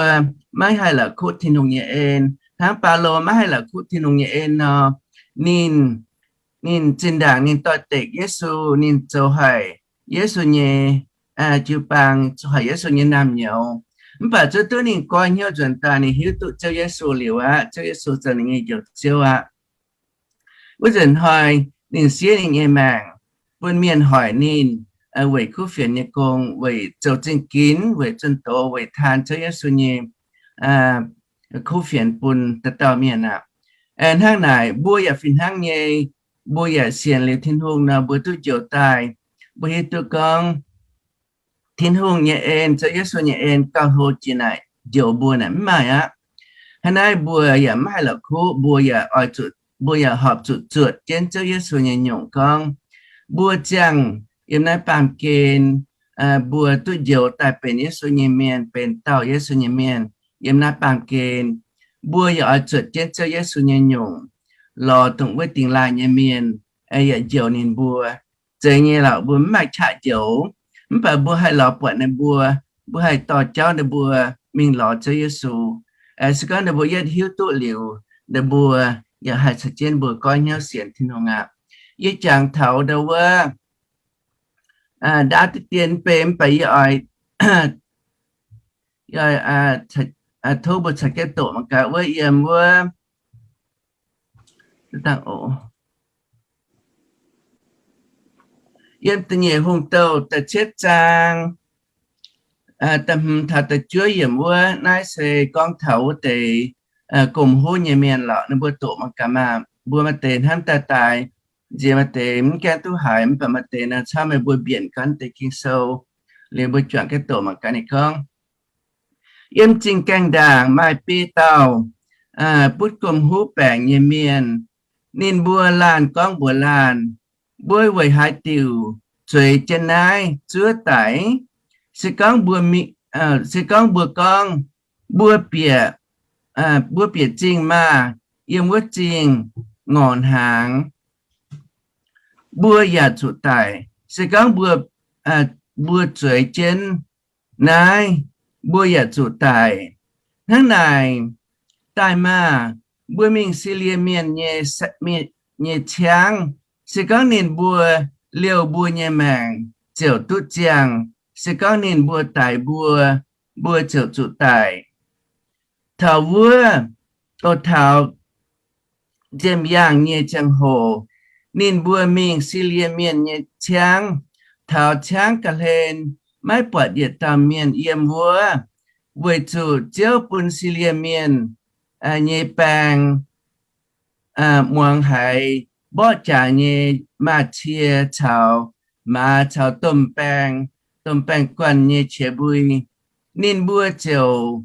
maiv haih la'kuqv Tin-Hungh nyei en, hnangv Baulo maiv haih la'kuqv Tin-Hungh nyei en nor, ninh, ninh zinh ndaangc ninh doix-dekc Yesu, ninh zoux haic Yesu nyei jiu-baang, zoux haic Yesu nyei naamh nyouz. Mv baac zuov duqv ninh goiv hnyouv nzuonx daaih, ninh hiuv duqv Ziouv Yesu liuz aqv, Ziouv Yesu zoux ninh nyei Njoux Ziouv aqv. Wuov nzunc hnoi ninh siev ninh nyei maengc bun mienh hoic ninh weic kuv fienx nyei gong, weic zoux zingh ginx, weic zunh doz, weic taan Ziouv Yesu nyei kuv fienx bun dauh dauh mienh aqv. Hnangv naaic mbuo yaac fih hnangv nyei, mbuo yaac sienx liuz Tin-Hungh nor, mbuo duqv njoux daaih. Mbuo hiuv duqv gorngv Tin-Hungh nyei en, Ziouv Yesu nyei en gauh hlo jiex naaic njoux mbuo naaic mv maaih aqv. Hnangv naaiv mbuo yaac maiv haih la'kuqv, mbuo yaac oix zuqc, mbuo yaac horpc zuqc zuotc jienv Ziouv Yesu nyei nyungc gorngv, mbuo ziangh yiem naaiv baamh gen, mbuo duqv njoux daaih benx Yesu nyei mienh, benx dauh Yesu nyei mienh. Yiem naaiv baamh gen, mbuo yaac oix zuotc jienv Ziouv Yesu nyei nyungc, lorz dongh wuov dingx laaih nyei mienh yaac njoux ninh mbuo. Zeiz nyei lorqc, mbuo mv maaih qaqv njoux, mv baac mbuo haih lorz buatc ninh mbuo, mbuo haih dorh jauv ninh mbuo mingh lorz Ziouv Yesu. Se gorngv ninh mbuo yietv hiuv duqv liuz, ninh mbuo yaac haih caux jienv mbuo goiv hnyouv sienx Tin-Hungh aqv. Yie jangx taux ndau wuov ndaauv diqv dien mv bei, mv baac yie oix tov mbuo caux jienv doqc mangc gaax wuov yiem wuov, yiem Da'nyeic Hungh Douh da'cietv zaang da'hmz taux da'juov yiemc wuov. Naaiv se gorngv taux wuov deix gomh huv nyei mienh lorqc. Ninh mbuo doqc mangc gaax maah! Mbuo maaih deix hnamv daaih daaih nziex, maaih deix mv gaengh duqv haiz, mv baac maaih deix naaic camv meih mbuo mbienc gorngv deix Ging-Sou liuz mbuo juangc jienv doqc mangc gaax. Ninh gorngv, yiem zingh gaengh ndaangc maaih biei dauh butv gomh huv baengc nyei mienh. Ninh mbuo laanh gorngv mbuox laanh, Mbuo weic haaix diuc zueiz jienv naaiv zuov daic? Se gorngv mbuo, se gorngv mbuo gorngv, mbuo bieqc, mbuo bieqc zingh maah! Yiem wuov zingh ngorc hnaangx, mbuo yaac zuqc daic. Se gorngv mbuo, mbuo zueiz jienv naaiv, mbuo yaac zuqc daic. Hnangv naaic, daaih maah! Mbuo mingh Silie Mienh nyei, nyei ciangv. Se gorngv ninh mbuo liouh mbuo nyei maengc ziouc duqv ziangh. Se gorngv ninh mbuo daix mbuo, mbuo ziouc zuqc daic. Taux wuov, o, taux nziemh yaangh nyei ziangh hoc, ninh mbuo mingh Silie Mienh nyei ciangv, taux ciangv ga'hlen, maiv buatc yietc dauh mienh yiem wuov, weic zuqc Ziouv bun Silie Mienh nyei baeng muangx haiz mborqv jaax nyei maaz-cie caux maaz caux domh baeng, domh baeng-guanh nyei qiex mbui. Ninh mbuo ziouc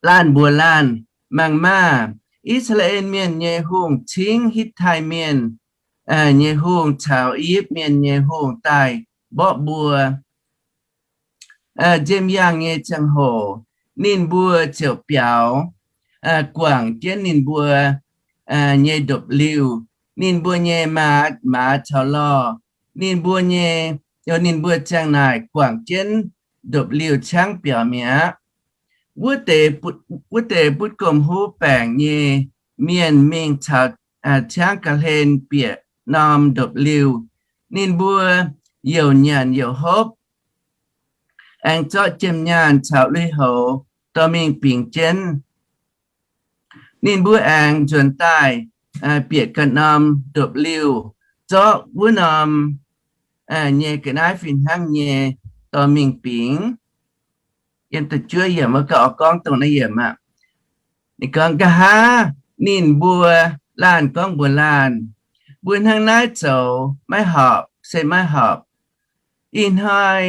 laanh mbuox laanh, Mangc maah! I^saa^laa^en Mienh nyei hungh cingv Hitv^tai Mienh nyei hungh caux I^yipv Mienh nyei hungh daaih mborqv mbuo. Nziemh yaangh nyei ziangh hoc, ninh mbuo ziouc biaux, guangc jienv ninh mbuo nyei ndopv-liuh, ninh mbuo nyei maaz, maaz caux lorh. Ninh mbuo nyei, ninh mbuo ziang naaic guangc jienv ndopv-liuh ciangv biaux mi'aqv. Wuov deix butv gomh huv baengc nyei mienh mingh caux ciangv ga'hlen bieqc norm ndopv-liuh. Ninh mbuo youc nyanc youc hopv, aengx zorqv jiem nyaanh caux lui-houx dorh mingh bingx jienv. Ninh mbuo aengx nzuonx daaih bieqc ganh norm ndopv-liuh, zorqv wuov norm nyei ga'naaiv fih hnangv nyei dorh mingh bingx. Yiem da'juov yiemc wuov gauh oix gorngv dongh naaiv yiemc aqv. Ninh gorngv, Nqa'haav ninh mbuo laanh gorngv mbuox laanh, Mbuo hnangv naaiv zoux maiv horpc, se maiv horpc. Ih hnoi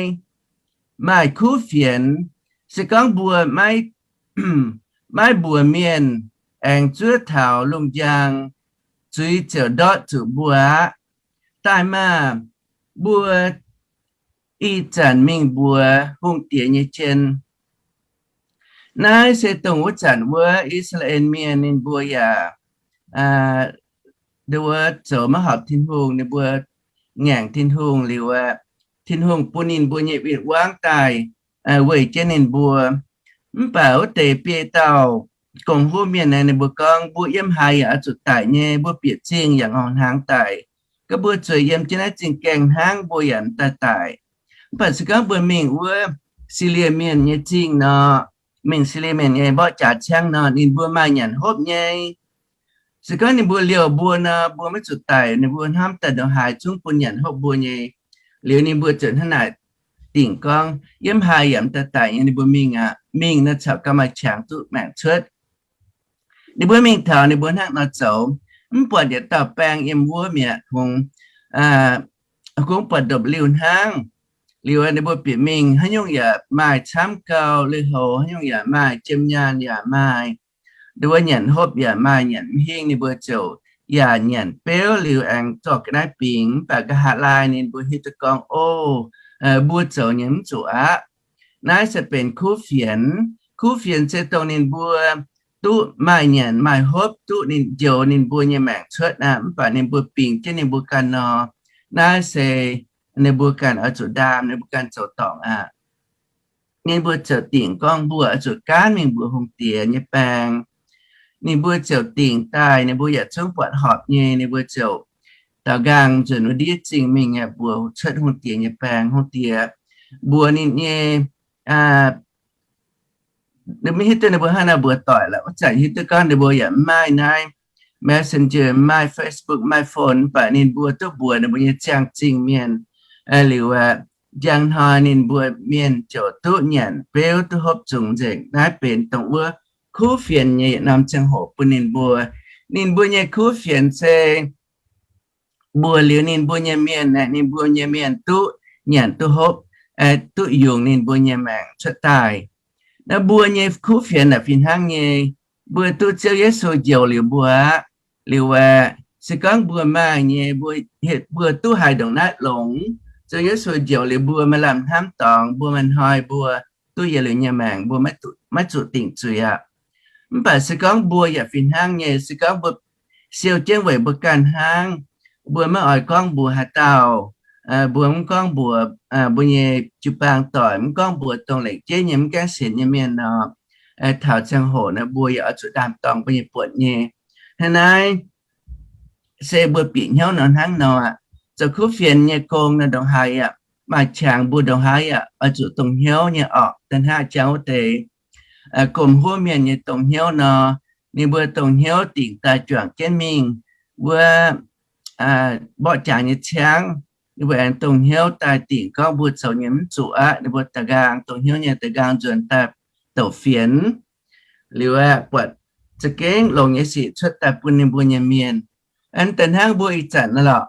maaih kuv fienx. Se gorngv mbuo maiv mbuox mienh aengx zuov taux lungh njang, zuiz ziouc ndortv zuqc mbuo aqv. Daaih maah! Mbuo ih zanc mingh mbuox hungh diex nyei jien. Naaiv se dongh wuov zanc wuov I^saa^laa^en Mienh ninh mbuo yaac, aa, nduov zoux maiv horpc Tin-Hungh, ninh mbuo ngaengc Tin-Hungh liuz aqv, Tin-Hungh bun ninh mbuo nyei win-wangv daaih weic jienv ninh mbuo. Mv baac wuov deix biei dauh gong-huv mienh aeqv, ninh mbuo gorngv, Mbuo yiem haaix yaac oix zuqc daic nyei. Mbuo bieqc zingh yaac ngorc hnaangx daic. Gorngv mbuo zueiz yiem jienv naaiv zingh gaengh hnangv, mbuo yaac m'daaih daic. Mv baac se gorngv mbuo mingh wuov Silie Mienh nyei zingh nor, mingh Silie Mienh nyei mborqv jaax ciangv nor, ninh mbuo maaih nyanc hopv nyei. Se gorngv ninh mbuo liouh mbuo nor, mbuo maiv zuqc daic. Ninh mbuo hnamv daaih ndongc haaix zungv bun nyanc hopv mbuo nyei. Liuz ninh mbuo ziouc hnangv naaic dingc gorngv, Yiem haaix yaac m'daaih daic nyei. Ninh mbuo mingh aqv. Mingh nor caux gauh maaih qangx duqv maengc cuotv. Ninh mbuo mingh taux ninh mbuo hnangv nor zoux, mv buatc yietc dauh baeng yiem wuov mi'aqv. Kungx, kungx buatc ndopv-liuh hnangv. Liuz ninh mbuo bieqc mingh, haaix nyungc yaac maaih camv gau, lui-houx haaix nyungc yaac maaih, jiem nyaanh yaac maaih. Nduov nyanc hopv yaac maaih, nyanc mv hingh. Ninh mbuo ziouc yaac nyanc beuv liuz aengx zorqv ga'naaiv bingx. Mv baac nqa'haav laai ninh mbuo hiuv duqv gorngv, O, mbuo zoux nyei mv zuqc aqv. Naaiv se benx kuv fienx. Kuv fienx se dongh ninh mbuo duqv maaih nyanc maaih hopv, duqv ninh njoux ninh mbuo nyei maengc cuotv aqv. Mv baac ninh mbuo bingx jienv ninh mbuo ganh nor, naaiv se ninh mbuo ganh oix zuqc ndaam, ninh mbuo ganh zoux dorngc aqv. Ninh mbuo ziouc dingc gorngv mbuo oix zuqc gaanv mingh mbuox hungh diex nyei baeng. Ninh mbuo ziouc dingc daaih, ninh mbuo yaac zungv buatc horpc nyei. Ninh mbuo ziouc daaux nqaang nzunc wuov ndiev zingh mingh mbuox cuotv hungh diex nyei baeng. Hungh diex mbuox ninh nyei, maiv hiuv duqv ninh mbuo hnangv naaiv mbuox doic lorqc. Wuov zanc hiuv duqv gorngv ninh mbuo yaac mv maaih naaiv messenger, mv maaih Facebook, mv maaih phone, mv baac ninh mbuo duqv mbuox ninh mbuo nyei ziangh zingh mienh. Liuz aqv, njang hnoi ninh mbuo mienh ziouc duqv nyanc beuv duqv hopv zungx nzengc. Naaiv benx dongh wuov kuv fienx nyei yietc norm ziangh hoc bun ninh mbuo. Ninh mbuo nyei kuv fienx se mbuox liuz ninh mbuo nyei mienh, ninh mbuo nyei mienh duqv nyanc duqv hopv, duqv yungz ninh mbuo nyei maengc cuotv daaih. Naaiv mbuo nyei kuv fienx naaic fih hnangv nyei. Mbuo duqv Ziouv Yesu njoux liuz mbuo aqv. Liuz aqv, Se gorngv mbuo maaih nyei, mbuo, mbuo duqv haiz ndongc naaiv longx, Ziouv Yesu njoux liuz mbuo maaih lamh hnamv dorngx, mbuo maaih hnoi mbuo duqv yietc liuz nyei maengc, mbuo maiv zuqc dingc zuiz aqv. Mv baac se gorngv mbuo yaac fih hnangv nyei, se gorngv mbuo siou jienv weic mbuo ganh hnangv, mbuo maiv oix gorngv mbuox haaix dauh, mbuo mv gorngv mbuox mbuo nyei jiu-baang doic, mv gorngv mbuox dongh lengc jeiv nyei mv gaengh sienx nyei mienh nor, taux ziangh hoc naaiv mbuo yaac oix zuqc ndaam-dorngx mbuo nyei buonc nyei. Hnangv naaiv se mbuo bieqc hnyouv nor hnangv nor aqv. Zoux kuv fienx nyei gong nor ndongc haaix yaac maaih qangx mbuo ndongc haaix yaac oix zuqc dongh hnyouv nyei orqc. Da'hnangv jangx wuov deix gomh huov mienh nyei dongh hnyouv nor, ninh mbuo dongh hnyouv dingc daaih juangc jienv mingh wuov mborqv jaax nyei ciangv. Ninh mbuo aengx dongh hnyouv daaih dingc gorngv mbuo zoux nyei mv zuqc aqv. Ninh mbuo da'nqaang dongh hnyouv nyei da'nqaang nzuonx daaih douc fienx. Liuz aeqv, buatc za'gengh longx nyei sic cuotv daaih bun ninh mbuo nyei mienh. Aa, da'hnangv mbuo ih zanc naaiv lorqc,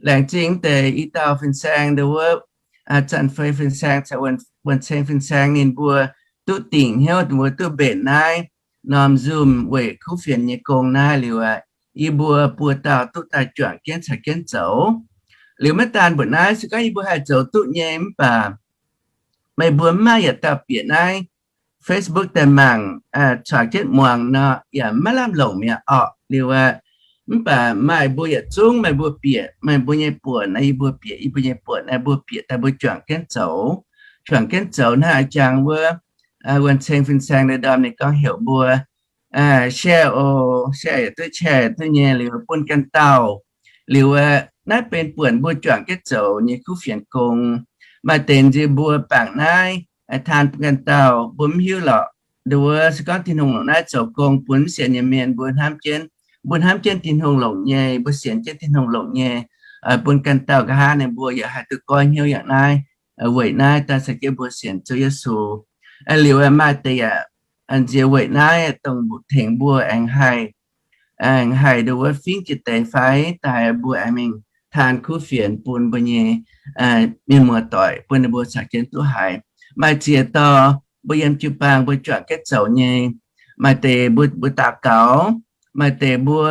laengz zingh deix i dauh fin-saeng, ndo wuov, Zanc Fei fin-saeng caux Wuonh Ceng fin-saeng, ninh mbuo duqv dingc hnyouv, ninh mbuo duqv mbenc naaiv norm Zoom weic kuv fienx nyei gong naaiv liuz aqv, yie mbuo buo dauh duqv daaih juangc jienv caux jienv zoux. Liuz maiv daan mbuoqc naaiv, se gorngv yie mbuo haih zoux duqv nyei mv baac meih mbuo mv maaih yietc dauh bieqc naaiv Facebook daaih mangc, cuangx jienv muangx nor, yaac maiv lamh longc mi'aqv orqc. Liuz aqv, mv baac maaih mbuo yietc zungv meih mbuo bieqc meih mbuo nyei buonc naaiv, yie mbuo bieqc yie mbuo nyei buonc naaiv, mbuo bieqc daaih mbuo juangc jienv zoux. Juangc jienv zoux hnangv a'jang wuov, Wuonh Ceng fin-saeng ndorm ninh gorngv heuc mbuo share oc, share yietc duqv, share yietc duqv nyei liuz bun ganh dauh. Liuz aqv, naaiv benx buonc mbuo juangc jienv zoux nyei kuv fienx gong. Maaih deix nziex mbuo bangc naaiv taan bun ganh dauh, mbuo mv hiuv lorqc. Ndo wuov, se gorngv Tin-Hungh longc naaiv zoux gong bun mv sienx nyei mienh, mbuo hnamv jienv, mbuo hnamv jienv Tin-Hungh longc nyei, mbuo sienx jienv Tin-Hungh longc nyei, bun ganh dauh nqa'haav ninh mbuo yaac haih duqv goiv hnyouv yangh naaiv, weic naaiv daaih caux jienv mbuo sienx Ziouv Yesu. Liuz maaih deix yaac nziex weic naaiv dongh mbuoqc tengx mbuo aengx haih, aengx haih ndo wuov fingx jiex deix fai daaih mbuo aengx mingh taan kuv fienx bun mbuo nyei mienh muoz-doic, bun ninh mbuo caux jienv duqv haiz. Maaih ziex dauh mbuo yiem jiu-baang mbuo juangc jienv zoux nyei. Maaih deix mbuo, mbuo daux gaux, maaih deix mbuo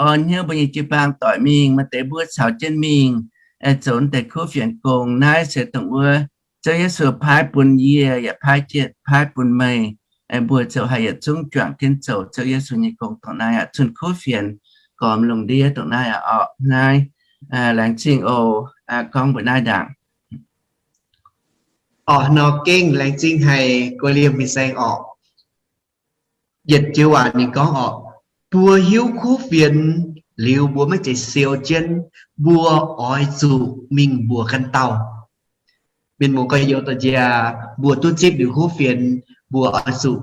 orn hnyouv mbuo nyei jiu-baang doic mingh, maaih deix mbuo caux jienv mingh zoux deix kuv fienx gong. Naaiv se dongh wuov Ziouv Yesu paaiv bun yie yaac paaiv jienv, paaiv bun meih, mbuo ziouc haih yietc zungv juangc jienv zoux Ziouv Yesu nyei gong dongh naaiv aqv. Zunh kuv fienx gormx lungh ndiev dongh naaiv aqv orqc. Naaiv laengz zingh oc. Gorngv mbuo naaiv ndaangc. Orqc, nor gengh laengz zingh haic Guei Liemh fin-saeng orqc. Yietc joux waac ninh gorngv orqc, mbuo hiuv kuv fienx liuz mbuo maiv zeiz siou jienv, mbuo oix zuqc mingh mbuox ganh dauh. Mienh muoz gorx-youz doic njiec, mbuo duqv zipv liuz kuv fienx, mbuo oix zuqc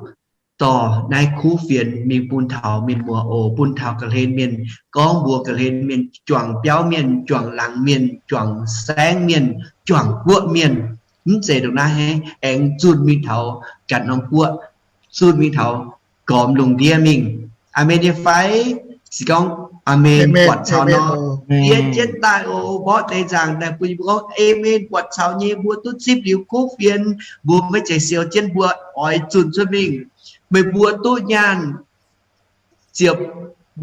dorh naaiv kuv fienx mingh bun taux mienh muoz oc, bun taux ga'hlen mienh, gorngv mbuox ga'hlen mienh, juangc biauv mienh, juangc laangz mienh, juangc saengv mienh, juangc guoqv mienh. Mv zeiz ndongc naaiv hnangv, aengx zunh mingh taux ganh norm guoqv, zunh mingh taux gormx lungh ndiev mingh. Aamen nyei fai? Se gorngv aamen buatc caux nor, yie jienv daaih oc, mborqv deix nzaangc daaih bun yie mbuo gorngv aamen buatc caux nyei. Mbuo duqv zipv liuz kuv fienx, mbuo maiv zeiz siou jienv, mbuo oix zunh cuotv mingh. Meih mbuo duqv nyaanh ziepc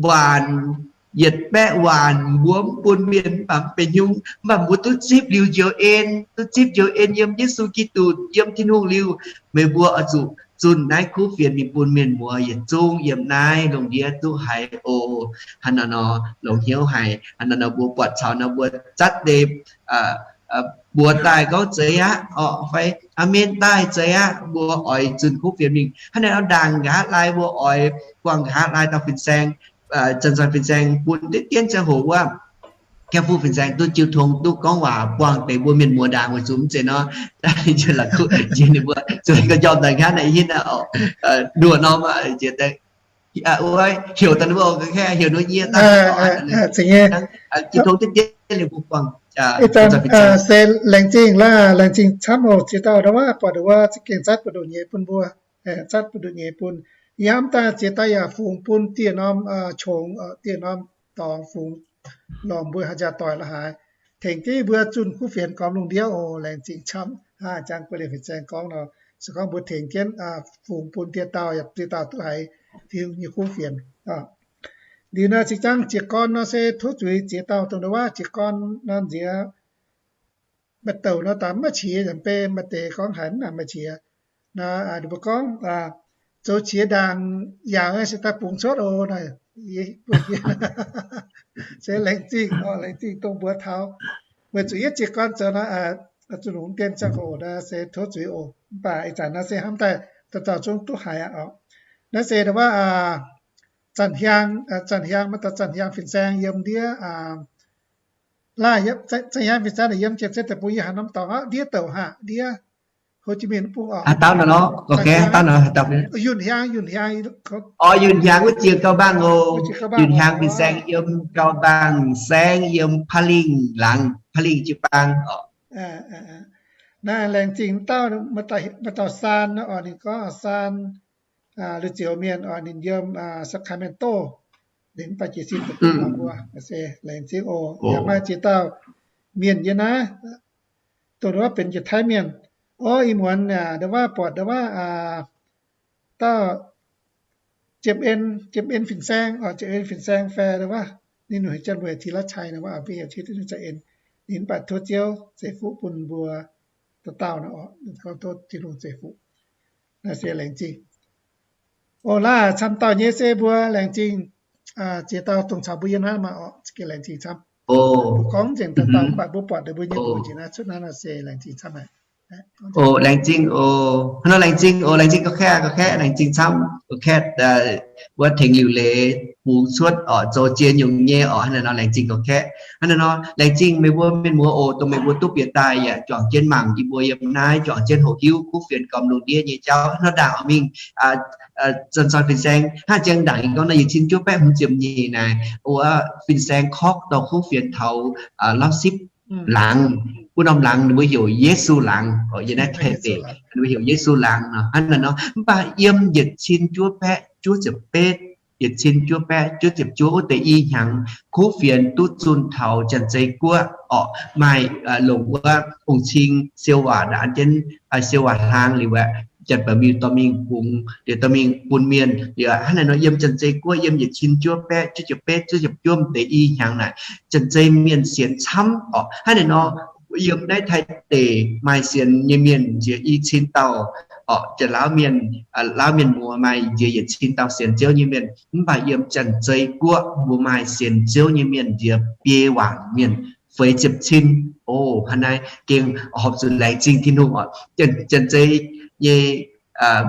waanc, yietc baeqv waanc, mbuo mv bun mienh mv baac mv benx nyungc, mv baac mbuo duqv zipv liuz njoux en, duqv zipv njoux en yiem Yesu Giduc, yiem Tin-Hungh liuz, meih mbuo oix zuqc zunh naaiv kuv fienx mingh bun mienh muoz yietc zungv yiem naaiv lungh ndiev duqv haiz oc. Hnangv naaiv nor longx hnyouv haic. Hnangv naaiv nor mbuo buatc caux nor mbuo zatv deix mbuox daaih gorngv zeiz aqv orqc, fai aamen daaih zeiz aqv. Mbuo oix zunh kuv fienx mingh. Hnangv naaiv nor ndaangc nqa'haav laai mbuo oix buangh nqa'haav laai dauh fin-saeng, Janx-Zoih fin-saeng bun diqv dienv ziangh hoc wuov, Kaiv Fuqv fin-saeng duqv jiu tong duqv gorngv waac buangh deix mbuo mienh muoz ndaangc weic zuqc mv zeiz nor, ninh ziouc la'kuqv jiex ninh mbuo zuqc ga'njormh daaih nqa'haav naaiv hinv aqv orqc. Nduoqc norm jiex daaih, heuc daaih ninh mbuo heuc nduov nyie daaih, jiu tong diqv dienv ninh mbuo buangh. Ih zanc se laengz zingh laac, laengz zingh camv oc. Ziex dauh ndau wuov buatc ndau wuov za'gengh zatv buoz-ndoqv nyei bun mbuo, zatv buoz-ndoqv nyei bun. Yie hnamv daaih ziex dauh yaac fungx bun dieh norm qongx, dieh norm dorngx fungx lormh mbuo haaix njang doic la'haaix, tengx jienv mbuo zunh kuv fienx gormx lungh ndiev oc. Laengz zingh camv. Jangx Guei Liemh fin-saeng gorngv nor, se gorngv mbuo tengx jienv fungx bun dieh dauh, dieh dauh duqv haiz Tin-Hungh nyei kuv fienx. Liuz nor se jangv jiez gorn nor se tov zuiz ziex dauh dongh ndau wuov jiez gorn nor nziex maaih douc nor daaih maiv qiex yaac beiv maaih deix gorngv haiz mv nangc maaih qiex. Nor ninh mbuo gorngv zoux qiex ndaangc yaac se daaih bungx cuotv oc. Se laengz zingh, laengz zingh dongh mbuox taux. Weic zuqc yietv jiez gorn zoux nor, zuqc longc dien ziangh hoc nor se tov zuiz oc. Mv baac ih zanc nor se hnamv daaih dauh dauh zungv duqv haiz aqv oc. Naaiv se ndau wuov Zanc Hiang, Zanc Hiang, maaih dauh Zanc Hiang fin-saeng yiem ndiev, laaih, Zanc Hiang fin-saeng naaic yiem Janx-Zei Deic-Bung yie haiz norm dorngx aqv, ndiev douc haic, ndiev Hồ Chí Minh mv bung oc. Dauh naaiv nor, Yunh Hiang, Yunh Hiang, Yunh Hiang wuov ziex Gau Mbaang oc. Yunh Hiang fin-saeng yiem Gau Mbaang saengv, yiem Pha Lingh laangz, Pha Lingh jiu-baang oc. Naaiv laengz zingh dauh, maaih dauh Saan oc, ninh gorngv Saan, La'zioux mienh oc, ninh yiem Sacramento, ninh mv baac jiez sin deic-bung mbuo. Se laengz zingh oc. Yaac maaih ziex dauh mienh yiem naaiv, dongh ndau wuov benx Janx-Taiv mienh. Orv, ih muonz ndau wuov buatc ndau wuov dauh Jiem En, Jiem En fin-saeng oc, Jiem En fin-saeng fai ndau wuov, ninh nyungc heuc Janx-Weic Tih Laav Cai ndau wuov, mbuo heuc Jiem En, ninh mv baac tov Ziouv ceix fuqv bun mbuo dauh dauh nor oc, gorngv tov Tin-Hungh ceix fuqv. Naaiv se laengz zingh. Oc, laaih camv dauh nyei se mbuo laengz zingh, ziex dauh dongh caux mbuo yiem naaiv maah oc, gengh laengz zingh camv. Mbuo gorngv nzengc dauh dauh mv baac mbuo buatc ninh mbuo nyei mbuox njiec naaiv cuotv naaiv nor se laengz zingh camv haic. Oc, laengz zingh oc. Hnangv nor laengz zingh oc, laengz zingh gauh kaeqv, gauh kaeqv, laengz zingh camv gauh kaeqv. Wuov tengx liuc leiz bungx cuotv oc, zoux jiex nyungc nyei oc. Hnangv naaiv nor laengz zingh gauh kaeqv. Hnangv naaiv nor laengz zingh meih mbuo mienh muoz oc, dongh meih mbuo duqv bieqc daaih yaac juangc jienv mangc yie mbuo yiem naaiv, juangc jienv hoqc hiuv kuv fienx gormx lungh ndiev nyei jauv. Hnangv naaiv ndaangc oix mingh Zanc Zoih fin-saeng hnangv jangx ndaangc yie gorngv nor, yietc cin juov baeqv hmz ziepc nyeic naaic, wuov fin-saeng korqv dorh kuv fienx taux Lapsipv laangz, wuov norm laangz ninh mbuo heuc Yesu laangz oc. Yiem naaiv Taiv deic ninh mbuo heuc Yesu laangz nor. Hnangv naaiv nor mv baac yiem yietc cin juov baeqv juov ziepc betv, yietc cin juov baeqv juov ziepc juov wuov deix i hnyangx, kuv fienx duqv zunh taux Janx-Zei Guoqv oc, maaih longc wuov ong-cing siou waac naaic an jienv siou waac hlang liuz aeqv, Janx-Baeqc Miuh dorh mingh bungx liuz dorh mingh bun mienh liuz hnangv naaiv nor yiem Janx-Zei Guoqv yiem yietc cin juov baeqv juov ziepc betv juov ziepc juov deix i hnyangx naaic, Janx-Zei mienh sienx camv oc. Hnangv naaiv nor yiem naaiv Taiv deic maaih sienx nyei mienh nziex i cin dauh oc, Janx-Laauv mienh, Laauv mienh muoz maaih nziex yietc cin dauh sienx Ziouv nyei mienh, mv baac yiem Janx-Zei Guoqv mbuo maaih sienx Ziouv nyei mienh nziex biei wangc mienh, feix ziepc cin. Oc, hnangv naaiv gengh horpc zuqc laengz zingh Tin-Hungh oc. Janx-Zei nyei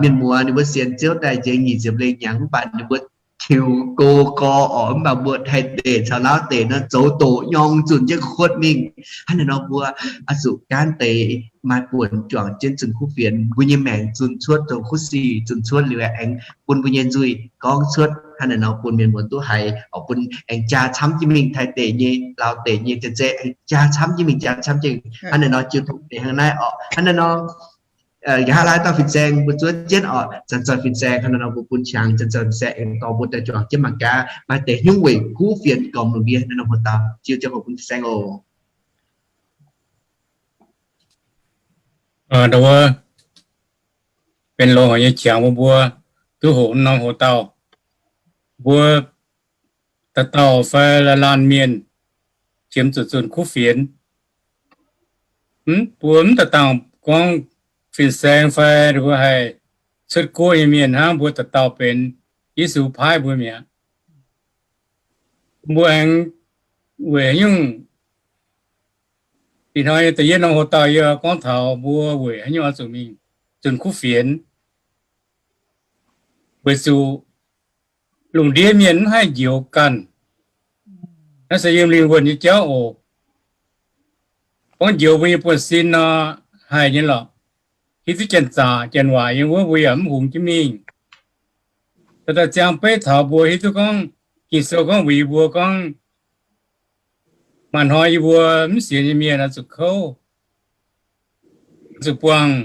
mienh muoz ninh mbuo sienx Ziouv daaih nziex nyic ziepc lengh hnyangx mv baac ninh mbuo tiux go gorx oc, mv baac mbuo Taiv deic caux Laauv deic nor zoux doqc nyorng zunh jienv kuotv mingh. Hnangv naaiv nor mbuo oix zuqc gaanv deix maaih buonc juangc jienv zunh kuv fienx, mbuo nyei maengc zunh cuotv, zoux kuv sic zunh cuotv liuz aengx bun mbuo nyei nzuih gorngv cuotv. Hnangv naaiv nor bun mienh muoz duqv haiz oc, bun aengx jaa camv jienv mingh Taiv deic nyei, Laauv deic nyei, Janx-Zei aengx jaa camv jienv mingh, jaa camv jienv. Hnangv naaiv nor jiu tong deix hnangv naaiv oc. Hnangv naaiv nor nqa'haav laai dauh fin-saeng mbuo zuov jienv oc, Zanc Zoih fin-saeng. Hnangv naaiv nor mbuo bun qangx Zanc Zoih fin-saeng aengx dorh mbuo daaih juangc jienv mangc gaax maaih deix nyungc weic kuv fienx gormx lungh ndiev. Hnangv naaiv nor mbuo daux jiu jienv hoc bun fin-saeng oc. Ndau wuov benx loz-hnoi nyei qangx bun mbuo duqv hoqc norm hoc-dauh. Mbuo dauh dauh fai laanh laanh mienh qiemx zuqc zunh kuv fienx. Mv, mbuo mv dauh dauh gorngv fin-saeng fai mbuo haih cuotv guoqv nyei mienh hnangv, mbuo dauh dauh benx Yesu paaiv mbuo mi'aqv. Mbuo aengx weic haaix nyungc ih hnoi da'yietv norm hoc-dauh yie gorngv taux mbuo weic haaix nyungc oix zuqc mingh zunh kuv fienx, weic zuqc lungh ndiev mienh mv haih njoux ganh. Naaiv se yiem lingh wuonh nyei jauv oc. Gorngv njoux mbuo nyei buonv-sin nor, haih nyei lorqc. Hiuv duqv janx-zaqc janx-waac yiem wuov mbuo yaac mv hungx jienv mingh. Daaih daaih ziangh beiv taux mbuo hiuv duqv gorngv Ging-Sou gorngv mbuox yie mbuo gorngv, maaih hnoi yie mbuo mv sienx nyei mienh oix zuqc kouv, zuqc buangh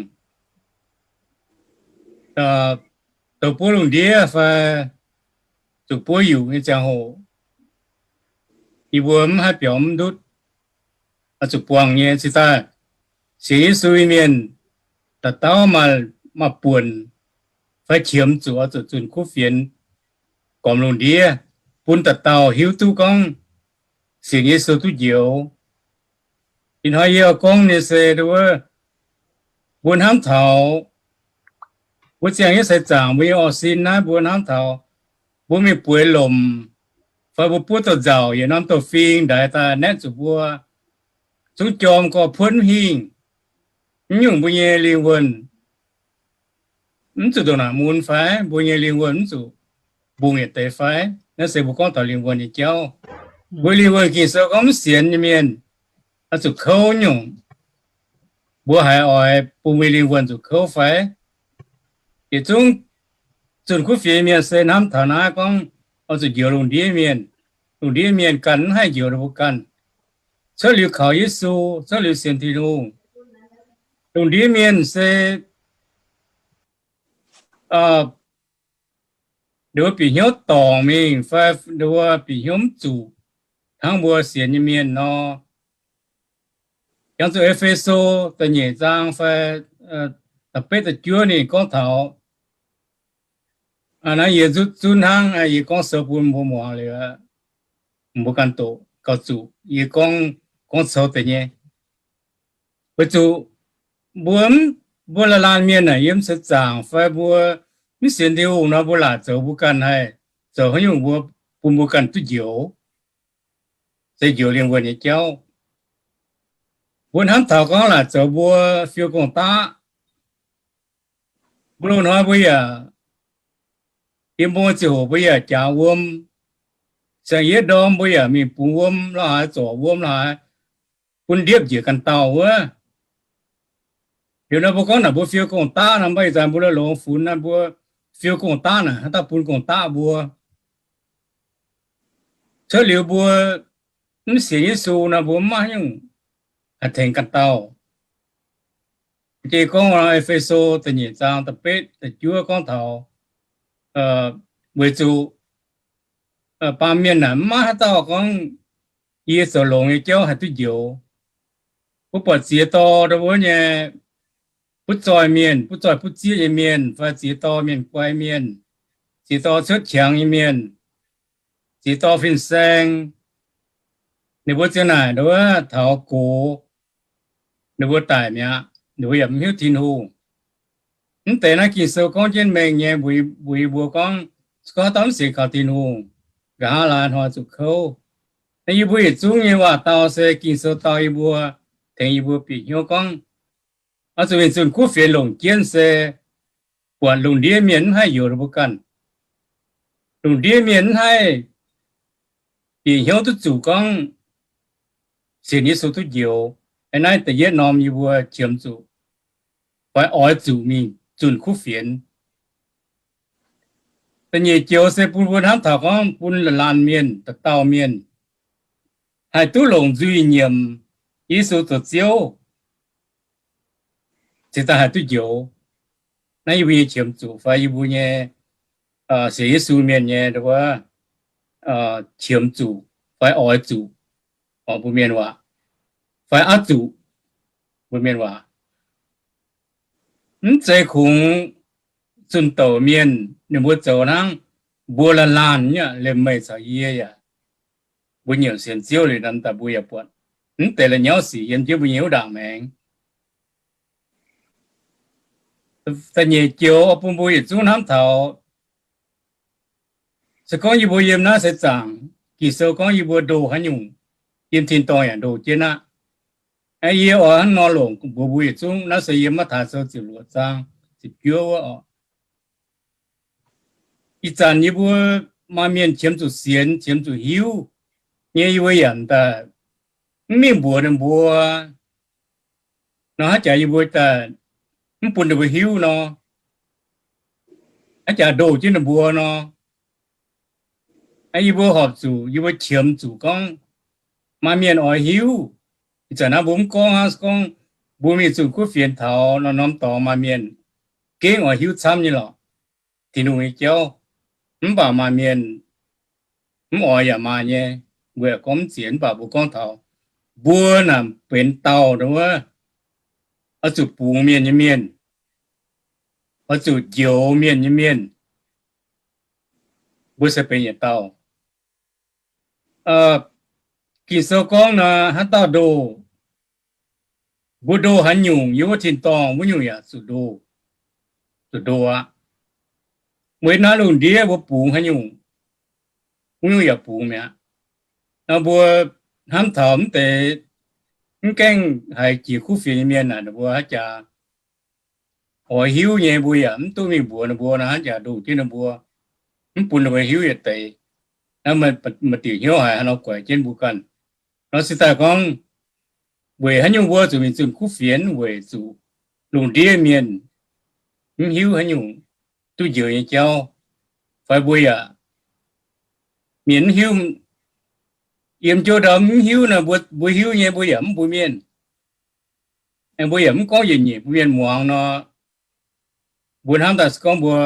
douz buov lungh ndiev fai zuqc buov yuqc nyei ziangh hoc, yie mbuo mv haih biaux mv ndutv, oix zuqc buangh nyei. Cingx daaih sienx Yesu nyei mienh dauh dauh maaih, maaih buonc fai qiemx zuqc oix zuqc zunh kuv fienx gormx lungh ndiev. bun dauh dauh hiuv duqv gorngv sienx Yesu duqv njoux. Ih hnoi yie gorngv nyei se wuov, mbuo hnamv taux mbuo ziangh nyei seix zaangc, mbuo nyei orv sin naaiv, mbuo hnamv taux mbuo mingh bueix lomc, fai mbuo buov douz-nzauc yietc norm douz-fing ndaix daaih naetv zuqc mbuo, zungv jorm gorx puotv mv hingh, mv nyungc mbuo nyei lingh wuonh mv zuqc ndongc naaic mun fai mbuo nyei lingh wuonh mv zuqc mbungh yietc deix fai? Naaiv se mbuo gorngv taux lingh wuonh nyei jauv. Mbuo lingh wuonh Ging-Sou gorngv mv sienx nyei mienh oix zuqc kouv nyungc, mbuo haiz oix bun mbuo lingh wuonh zuqc kouv fai? Yietc zungv zunh kuv fienx mienh se hnamv taux naaiv gorngv oix zuqc njoux lungh ndiev mienh. Lungh ndiev mienh ganh mv haih njoux ninh mbuo ganh. Cuotv liuz kaux Yesu, cuotv liuz sienx Tin-Hungh, lungh ndiev mienh se ninh mbuo bieqc hnyouv dorngc mingh fai ninh mbuo bieqc hnyouv mv zuqc hnangv mbuo sienx nyei mienh nor. Jangx zuqc E^fe^so da'nyeic zaang fai da'betv da'juov ninh gorngv taux, naaiv yie zunv hnangv yie gorngv sou bun mbuo muangx liuz, mbuo ganh doqc gauh zuqc yie gorngv, gorngv cou deix nyei. Weic zuqc mbuo, mbuo laanh laanh mienh naaic yiem seix zaangc fai mbuo mv sienx Tin-Hungh nor, mbuo laaic zoux mbuo ganh haih zoux haaix nyungc mbuo bun mbuo ganh duqv njoux, se njoux lingh wuonh nyei jauv. Mbuo hnamv taux gorngv laaic zoux mbuo fiou gong-daqv. Mbuo loz-hnoi mbuo yaac, yiem mbong ziangh hoc mbuo yaac jaax wuom, saeng-yietv ndorm mbuo yaac mingh bungx wuom la'haaix, zorc wuom la'haaix, bun ndiepv njiec ganh dauh wuov. Liuz nor mbuo gorngv naaic mbuo fiou gong-daqv nor, mv baac ih zanc mbuo la'longx funx naaiv mbuo fiou gong-daqv naaic haaix dauh bun gong-daqv mbuo? Cuotv liuz mbuo mv sienx Yesu nor, mbuo mv maaih haaix nyungc haih tengx ganh dauh. Jiex gorngv E^fe^so da'nyeic zaang da'betv da'juov gorngv taux, weic zuqc baamh mienh naaic mv maaih haaix dauh gorngv yie zoux longx nyei jauv haih duqv njoux. Mbuo buatc ziex dorh wuov nyei butv zoih mienh, butv zoih butv zieqv nyei mienh, fai ziex dorh mienh guai mienh, ziex dorh cuotv qangx nyei mienh, ziex dorh fin-saeng, ninh mbuo ziang naaic nduov taux gox, ninh mbuo daic mi'aqv, ninh mbuo yaac mv hiuv Tin-Hungh. Mv deix naaiv Ging-Sou gorngv jienv mengh nyei, mbuox yie mbuo gorngv, se gorngv haaix dauh mv sienx kaux Tin-Hungh, nqa'haav laai hnoi zuqc kouv. Naaiv yie mbuo yietc zungv nyei waac-dau se Ging-Sou dau yie mbuo, tengx yie mbuo bieqc hnyouv gorngv, oix zuqc mingh zunh kuv fienx longc jienv se buatc lungh ndiev mienh mv haih njoux ninh mbuo ganh. Lungh ndiev mienh mv haih bieqc hnyouv duqv zuqc gorngv sienx Yesu duqv njoux. Aa, naaiv da'yietv norm yie mbuo qiemx zuqc fai oix zuqc mingh zunh kuv fienx. Da'nyeic joux se bun mbuo hnamv taux gorngv bun laanh laanh mienh, dauh dauh mienh haih duqv longc nzuih nyiemc Yesu zoux Ziouv, cingx daaih haih duqv njoux. Naaiv yie mbuo nyei qiemx zuqc fai yie mbuo nyei sienx Yesu mienh nyei wuov qiemx zuqc fai oix zuqc, mbuo mienh waac, fai aqv zuqc, mbuo mienh waac. Mv zeiz kungx zunh doqc mienh ninh mbuo zoux hnangv. Mbuo laanh laanh nyei, liemh meih caux yie yaac, mbuo nyiemc sienx Ziouv liuz, daaih mbuo yaac buatc mv deix la'nyauv sic yiem jienv mbuo nyei wuov ndaangc maengx. Da'nyeic joux bun mbuo yietc zungv hnamv taux, se gorngv yie mbuo yiem naaiv seix zaangc, Ging-Sou gorngv yie mbuo ndoh haaix nyungc, yiem tin-dorngh yaac ndoh jienv aqv. Yie oix hnangv nor longc mbuox mbuo yietc zungv, naaiv se yiem Matv^taai Sou ziepc luoqc zaang ziepc juov wuov oc. Ih zanc yie mbuo maaih mienh qiemx zuqc sienx, qiemx zuqc hiuv nyei, yie mbuo yaac daaih mv mingh mbuox ninh mbuo nor, haaix jaax yie mbuo daaih mv bun ninh mbuo hiuv nor, haaix jaax ndoh jienv ninh mbuo nor, yie mbuo horpc zuqc, yie mbuo qiemx zuqc gorngv maaih mienh oix hiuv. Ih zanc naaiv mbuo mv gorngv hnangv, gorngv mbuo mingh zunh kuv fienx taux norm-norm dorngx maaih mienh gengh oix hiuv camv nyei lorqc, Tin-Hungh nyei jauv. Mv baac maaih mienh mv oix yaac maaih nyei. Mbuo yaac gorngv mv ziex, mv baac mbuo gorngv taux mbuo naaic benx dauh wuov, oix zuqc bungx mienh nyei mienh, oix zuqc njoux mienh nyei mienh. Mbuo se benx yietc dauh. Ging-Sou gorngv nor, haaix dauh ndoh, mbuo ndoh haaix nyungc yiem wuov tin-dorngh, wuov nyungc yaac zuqc ndoh, zuqc ndoh aqv. Weic naaiv lungh ndiev mbuo bungx haaix nyungc, wuov nyungc yaac bungx mi'aqv. Nor mbuo hnamv taux mv deix mv gaengh haiz jiex kuv fienx nyei mienh naaic, ninh mbuo haaix jaax oix hiuv nyei, mbuo yaac mv duqv mingh mbuox ninh mbuo nor, haaix jaax ndoh jienv ninh mbuo, mv bun ninh mbuo hiuv yietc deix. Naaiv maaih diuc hnyouv haiz haaix nor guaix jienv mbuo ganh. Nor se daaih gorngv, weic haaix nyungc mbuo zuqc mingh zunh kuv fienx? Weic zuqc lungh ndiev mienh mv hiuv haaix nyungc duqv njoux nyei jauv, fai mbuo yaac, mienh mv hiuv, yiem jienv ndau mv hiuv nor, mbuo, mbuo hiuv nyei mbuo yaac mv mbuox mienh. Mbuo yaac mv gorngv yietc nyeic bun mienh muangx nor, mbuo hnamv daaih se gorngv mbuo,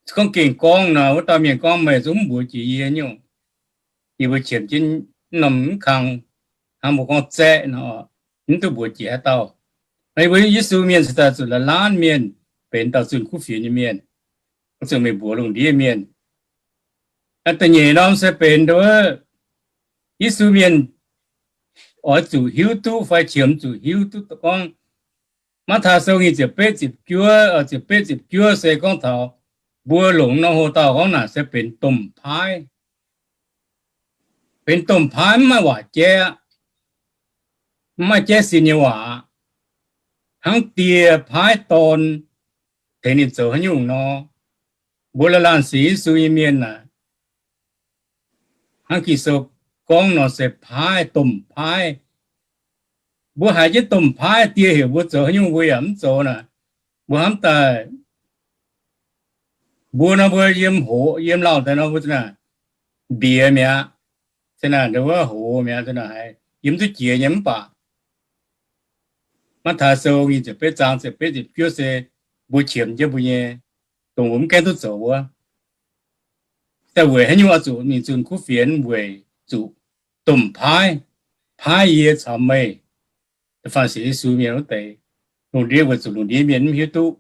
se gorngv gengh gorngv nor, wuov dauh mienh gorngv, meih zungv mv mbuox jiex yie nyungc, yie mbuo qiemx jienv norm mv kang, hnangv mbuo gorngv zaeqv nor, mv duqv mbuox jiex haaix dauh. Mbuo Yesu mienh se daaih zuqc laanh laanh mienh benx dauh zunh kuv fienx nyei mienh, zuqc mingh mbuox lungh ndiev mienh. Da'nyeic norm se benx nduov, Yesu mienh oix zuqc hiuv duqv fai qiemx zuqc hiuv duqv gorngv, Matv^taai Sou nyic ziepc betv ziepc juov, ziepc betv ziepc juov se gorngv taux mbuo longc norm hoc-dauh gorngv naaic se benx domh paaiv. Benx domh paaiv mv maaih waac jaiv, mv maaih jaiv sin nyei waac, hnangv die paaiv dorn tengx ninh zoux haaix nyungc nor. Mbuo laanh laanh sienx Yesu nyei mienh naaic, hnangv Ging-Sou gorngv nor se paaiv, domh paaiv. Mbuo haiz jienv domh paaiv, die heuc mbuo zoux haaix nyungc mbuo yaac mv zoux naaic, mbuo hnamv daaih, mbuo nor mbuo yiem hoc yiem lauh daaih nor mbuo naaic mbiex mi'aqv, se naaic nduov hoz mi'aqv, se naaic haiz yiem duqv jiex nyei mv baac Matv^taai Sou nyic ziepc betv zaang ziepc betv ziepc juov se mbuo qiemx jienv mbuo nyei, dongh mbuo mv gaengh duqv zoux wuov. Daaih weic haaix nyungc oix zuqc mingh zunh kuv fienx? Weic zuqc domh paaiv paaiv yie caux meih, da'faanh sienx Yesu mienh wuov deix. Lungh ndiev weic zuqc lungh ndiev mienh mv hiuv duqv,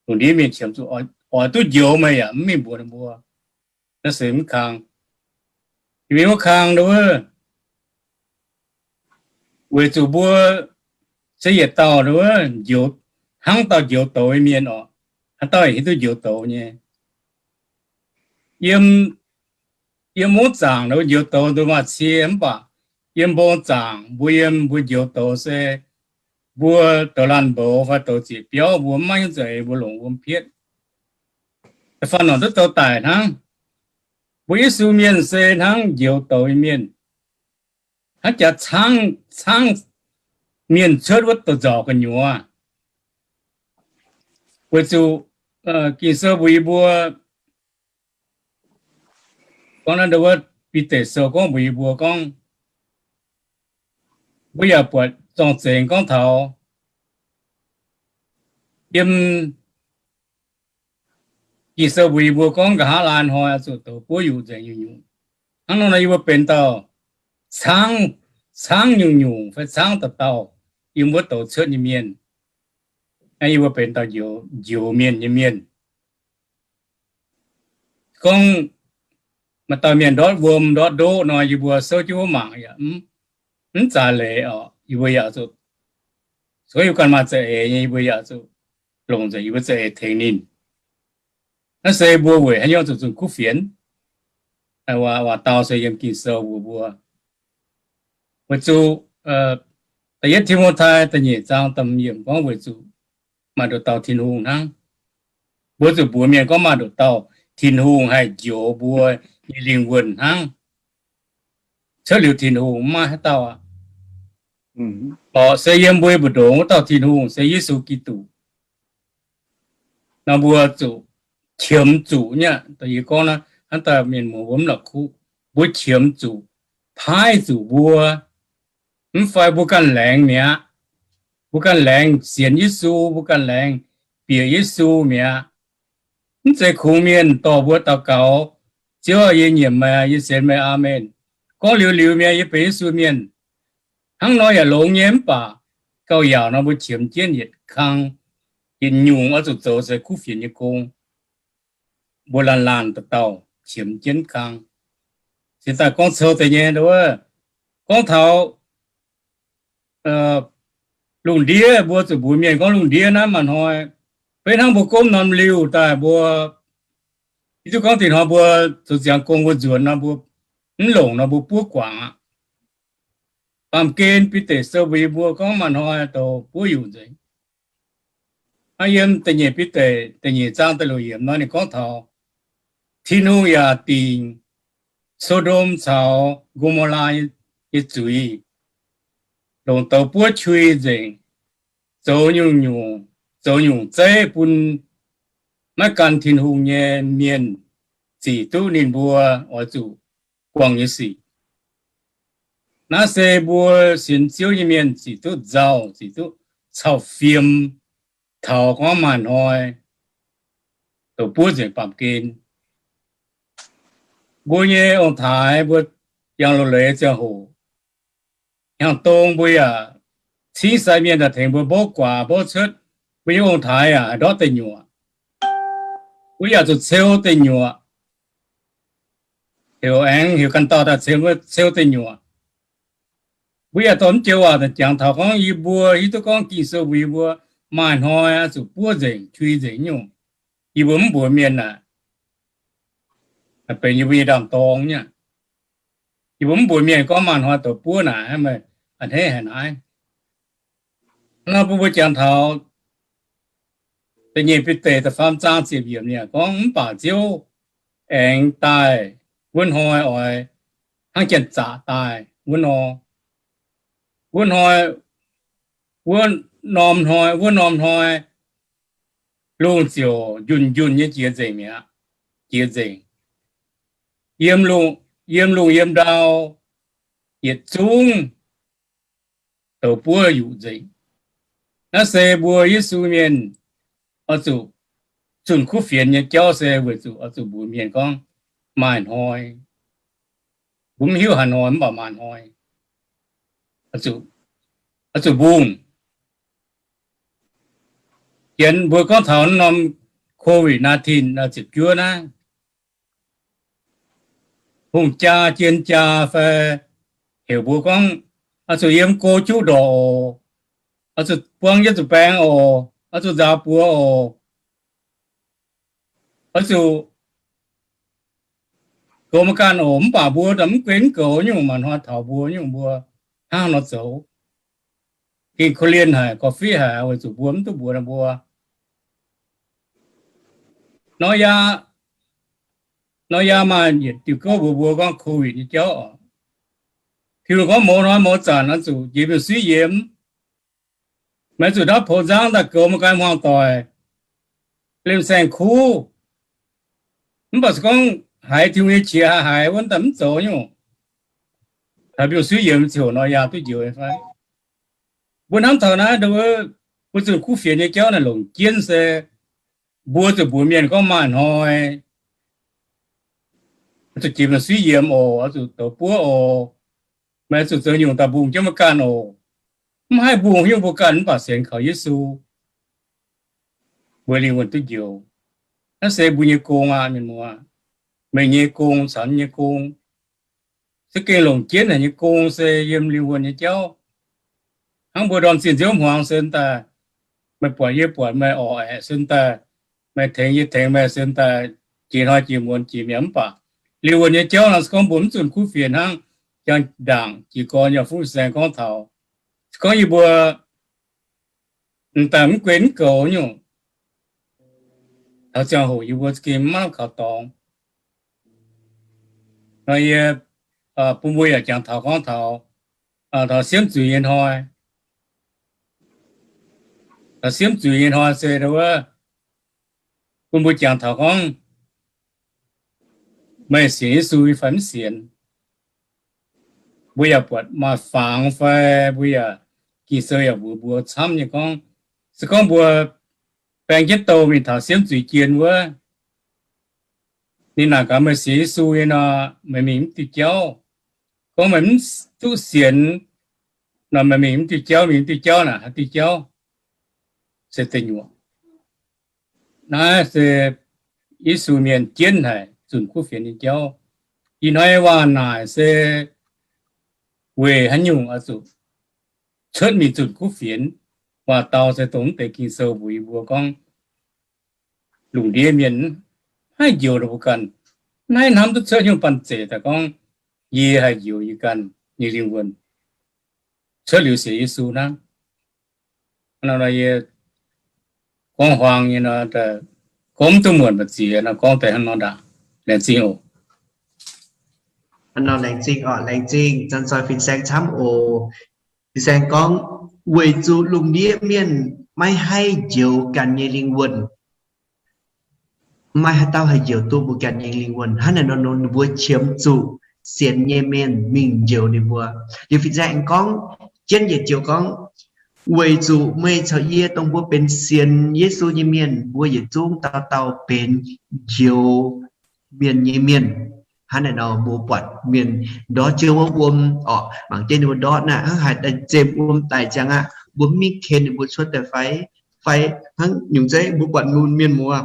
lungh ndiev mienh qiemx zuqc oix duqv njoux meih yaac mv mingh mbuox ninh mbuo. Naaiv se mv kang. Yie mingh wuov kang nduov, weic zuqc mbuo se yietc dauh nduov njoux, hnangv dauh njoux douz nyei mienh oc. Haaix dauh yaac hiuv duqv njoux douz nyei. Yiem, yiem mungv zaangc nduov njoux douz nduov maaih cie, mv baac yiem mbong zaangc mbuo yiem mbuo njoux douz se mbuo douz laanh mboux fai douz zieqc biauv, mbuo mv maaih hnyouv za'eix, mbuo longc wuom pietv. Da'faanh nor duqv douz daic hnangv. Mbuo Yesu mienh se hnangv njoux douz nyei mienh, hnangv jaax caangv, caangv mienh cuotv wuov douz nzauc gu'nyuoz. Weic zuqc Ging-Sou mbuox yie mbuo gorngv naaiv nduov, Bide Sou gorngv mbuox yie mbuo gorngv, mbuo yaac buatc zorng-zengx gorngv taux yiem Ging-Sou mbuox yie mbuo gorngv nqa'haav laai hnoi oix zuqc douz buov yuqc nzengc nyungc-nyungc. Hnangv nor nor yie mbuo benx dauh caangv, caangv nyungc-nyungc fai caangv dauh dauh yiem wuov douz cuotv nyei mienh. Yie mbuo benx dauh njoux, njoux mienh nyei mienh. Gorngv maaih dauh mienh ndortv wuom ndortv ndoqv nor, yie mbuo souv jienv wuov mangc yaac mv, mv zaaix leiz oc. Yie mbuo yaac zuqc, se gorngv yie mbuo ganh maaih za'eix nyei, yie mbuo yaac zuqc longc nzengc yie mbuo za'eix tengx ninh. Naaiv se mbuo weic haaix nyungc zuqc zunh kuv fienx. Waac dau se yiem Ging-Sou mbuox mbuo, weic zuqc da'yietv Ti^mo^tai da'nyeic zaang da'hmz yiemc gorngv weic zuqc maaih nduqc dauh Tin-Hungh hnangv. Mbuo zuqc mbuox mienh gorngv maaih nduqc dauh Tin-Hungh haih njoux mbuo nyei lingh wuonh hnangv. Cuotv liuz Tin-Hungh mv maaih haaix dauh aqv. Orqc, se yiem mbuo nyei mbu'ndongx wuov dauh Tin-Hungh se Yesu Giduc. Nor mbuo zuqc qiemx zuqc nyei. Da'yietv gorngv naaiv, hnangv daaih mienh muoz mbuo mv la'kuqv, mbuo qiemx zuqc, paaiv zuqc mbuo, mv fai mbuo ganh laengz mi'aqv. Mbuo ganh laengz sienx Yesu, mbuo ganh laengz bieqc Yesu mi'aqv. Mv zeiz kungx mienh dorh mbuo daux gaux, Ziouv, yie nyiemc meih, yie sienx meih, aamen, gorngv liuz liuz mi'aqv, yie benx Yesu mienh. Hnangv nor yaac longx nyei, mv baac gauh yaauc nor mbuo qiemx jienv yietc kang, yietc nyungc oix zuqc zoux se kuv fienx nyei gong. Mbuo laanh laanh dauh dauh qiemx jienv kang. Cingx daaih gorngv cou deix nyei, gorngv taux lungh ndiev mbuo zuqc mbuox mienh gorngv lungh ndiev naaiv maaih hnoi, beiv hnangv mbuo gomv norm liuh daaih mbuo, hiuv duqv gorngv dinh hnoi mbuo zoux ziangx gong mbuo nzuonx nor mbuo mv longc nor mbuo buov guangc aqv. Baamh gen Bide Sou mbuox yie mbuo gorngv maaih hnoi douz buov yuqc nzengc. Hnangv yiem da'nyeic Bide da'nyeic zaang da'luoqc yiemc nor ninh gorngv taux Tin-Hungh yaac dingc So^ndom caux Go^mo^laa nyei zuiz, longc douz buov qui nzengc, zoux nyungc, zoux nyungc zeiv bun maiv gan Tin-Hungh nyei mienh zic duqv ninh mbuo oix zuqc buangh nyei sic. Naaiv se mbuo sienx Ziouv nyei mienh zic duqv nzauh, zic duqv cau fiem taux gorngv maaih hnoi douz buov nzengc baamh gen. Mbuo nyei ong-taaix mbuo yangh loz-leiz ziangh hoc, hnyangx-dong mbuo yaac cingv sai mienh daaih tengx mbuo mbouv guaax mbouv cuotv. Mbuo nyei ong-taaix yaac haih ndortv deic nyuoqc. Mbuo yaac zuqc ceu deic nyuoqc. Heuc aengx heuc ganh dauh daaih ceu, ceu deic nyuoqc. Mbuo yaac dorh mv joux waac daaih jangx taux gorngv yie mbuo hiuv duqv gorngv Ging-Sou mbuox yie mbuo maaih hnoi oix zuqc buov nzengc, qui nzengc nyungc. Yie mbuo mv mbuox mienh naaic, benx yie mbuo nyei ndaam-dorng nyei. Yie mbuo mv mbuox mienh gorngv maaih hnoi douz buov naaic, a'hneiv haic naaiv. Nor bun mbuo jangx taux da'nyeic Bide da'faam zaang ziepc yiemc ninh gorngv, mv baac Ziouv aengx daaih wuov hnoi oix hnangv janx-zaqc daaih wuov nor. Wuov hnoi, wuov norm hnoi, wuov norm hnoi lungh ziouc njunh njunh nyei jiex nzengc mi'aqv, jiex nzengc. Yiem lungh, yiem lungh yiem ndau yietc zungv douz buov yuqc nzengc. Naaiv se mbuo Yesu mienh oix zuqc zunh kuv fienx nyei jauv se weic zuqc oix zuqc mbuox mienh gorngv maaih hnoi. Mbuo mv hiuv haaix hnoi mv baac maaih hnoi oix zuqc mbungh. Janx mbuo gorngv taux norm COVID nineteen ziepc juov naaiv, hungh jaa jien jaa fai heuc mbuo gorngv oix zuqc yiem go juqv ndorqc oc, oix zuqc buang jienv zuqc baeng oc, oix zuqc nzaaux buoz oc, oix zuqc goux meih ganh oc. Mv baac mbuo daaih mv gunv mv goux nyungc, maaih hnoi taux mbuo nyungc mbuo hnangv nor zoux. Gengh korv-lienh haic, korv-fiqv haic, weic zuqc mbuo mv duqv mbuox ninh mbuo. Nor yaa, nor yaa maaih yietc diuh gouv mbuox mbuo gorngv COVID nyei jauv oc. Tin-Hungh gorngv mouz hnoi mouz zanc oix zuqc jiex miuc-suiv yiemx. Meih zuqc ndapv poux nzangv daaih goux meih ganh hmuangx doic, liemh saeng-kuv. Mv baac se gorngv haiz Tin-Hungh nyei qiex haiz haiz wuov daaih mv zoux nyungc, taux miuc-suiv yiemx ziouc nor yaa duqv njoux nyei fai? Mbuo hnamv taux naaiv, mbuo zunh kuv fienx nyei jauv naaic longc jienv se mbuo zuqc mbuox mienh gorngv maaih hnoi oix zuqc jiex miuc-suiv yiemx oc, oix zuqc douz buov oc, meih zuqc zoux nyungc daaih mbungh jienv meih ganh oc. Mv haih mbungh haaix nyungc mbuo ganh mv baac sienx kaux Yesu, mbuo lingh wuonh duqv njoux. Naaiv se mbuo nyei gong aqv, mienh muoz. Mengh nyei gong caux nyei gong, za'gengh longc jienv haic nyei gong se yiem lingh wuonh nyei jauv. Hnangv mbuo ndorm zinh nziouv hmuangx sen daaih, meih buatc yie buatc meih, orqc aeqv, sen daaih, meih tengx yie tengx meih, sen daaih jiex hnoi jiex muonz jiex mi'aqv. Mv baac lingh wuonh nyei jauv nor se gorngv mbuo mv zunh kuv fienx hnangv, jangx ndaangc jiez gorn yaac fungv saeng gorngv taux, se gorngv yie mbuo m'daaih mv gunv mv goux nyungc, taux ziangh hoc yie mbuo za'gengh maiv lamh kaux dorngx. Nor yie bun mbuo yaac jangx taux gorngv taux, taux siemv zuiz nyei hnoi. Taux siemv zuiz nyei hnoi se wuov, bun mbuo jangx taux gorngv meih sienx Yesu fai mv sienx. Mbuo yaac buatc maaih fangx fai mbuo yaac, Ging-Sou yaac mbuox mbuo camv nyei gorngv, se gorngv mbuo baeng jienv douh mingh taux siemv zuiz jien wuov, ninh naaic gaax meih sienx Yesu nyei nor, meih mingh mv diuh jauv. Gorngv meih mv duqv sienx nor, meih mingh mv diuh jauv, mingh mv diuh jauv naaic, haaix diuh jauv se deic nyuoqc. Naaiv se Yesu mienh jienv haic zunh kuv fienx nyei jauv. Ih hnoi waac naaic se weic haaix nyungc oix zuqc cuotv mingh zunh kuv fienx? Waac-dau se dongh mv deix Ging-Sou mbuox yie mbuo gorngv, lungh ndiev mienh mv haih njoux ninh mbuo ganh, mv haih hnamv duqv cuotv nyungc banh zeic daaih gorngv, yie haih njoux yie ganh nyei lingh wuonh cuotv liuz sienx Yesu hnangv. Nor yie gorngv huaang nyei nor, gorngv mv duqv muonc mbu'ziex nor, gorngv deix hnangv nor ndaangc. Laengz zingh oc. Hnangv nor laengz zingh oc, laengz zingh Zanc Zoih fin-saeng camv oc. Fin-saeng gorngv, weic zuqc lungh ndiev mienh maiv haih njoux ganh nyei lingh wuonh. Maiv haaix dauh haih njoux duqv mbuo ganh nyei lingh wuonh. Hnangv naaic nor, ninh mbuo qiemx zuqc sienx nyei mienh mingh njoux ninh mbuo. Liuz fin-saeng aengx gorngv jienv yietc joux gorngv, weic zuqc meih caux yie dongh mbuo benx sienx Yesu nyei mienh, mbuo yietc zungv dauh dauh benx njoux mienh nyei mienh. Hnangv naaic nor mbuo buatc mienh ndortv jienv wuov wuom orqc, mangc jienv ninh mbuo ndortv naaic hnangv haaix daaih zemh wuom daic ziangx aqv, mbuo mv mingh ken ninh mbuo cuotv daaih fai? Fai hnangv nyungc zeiv mbuo buatc mienh muoz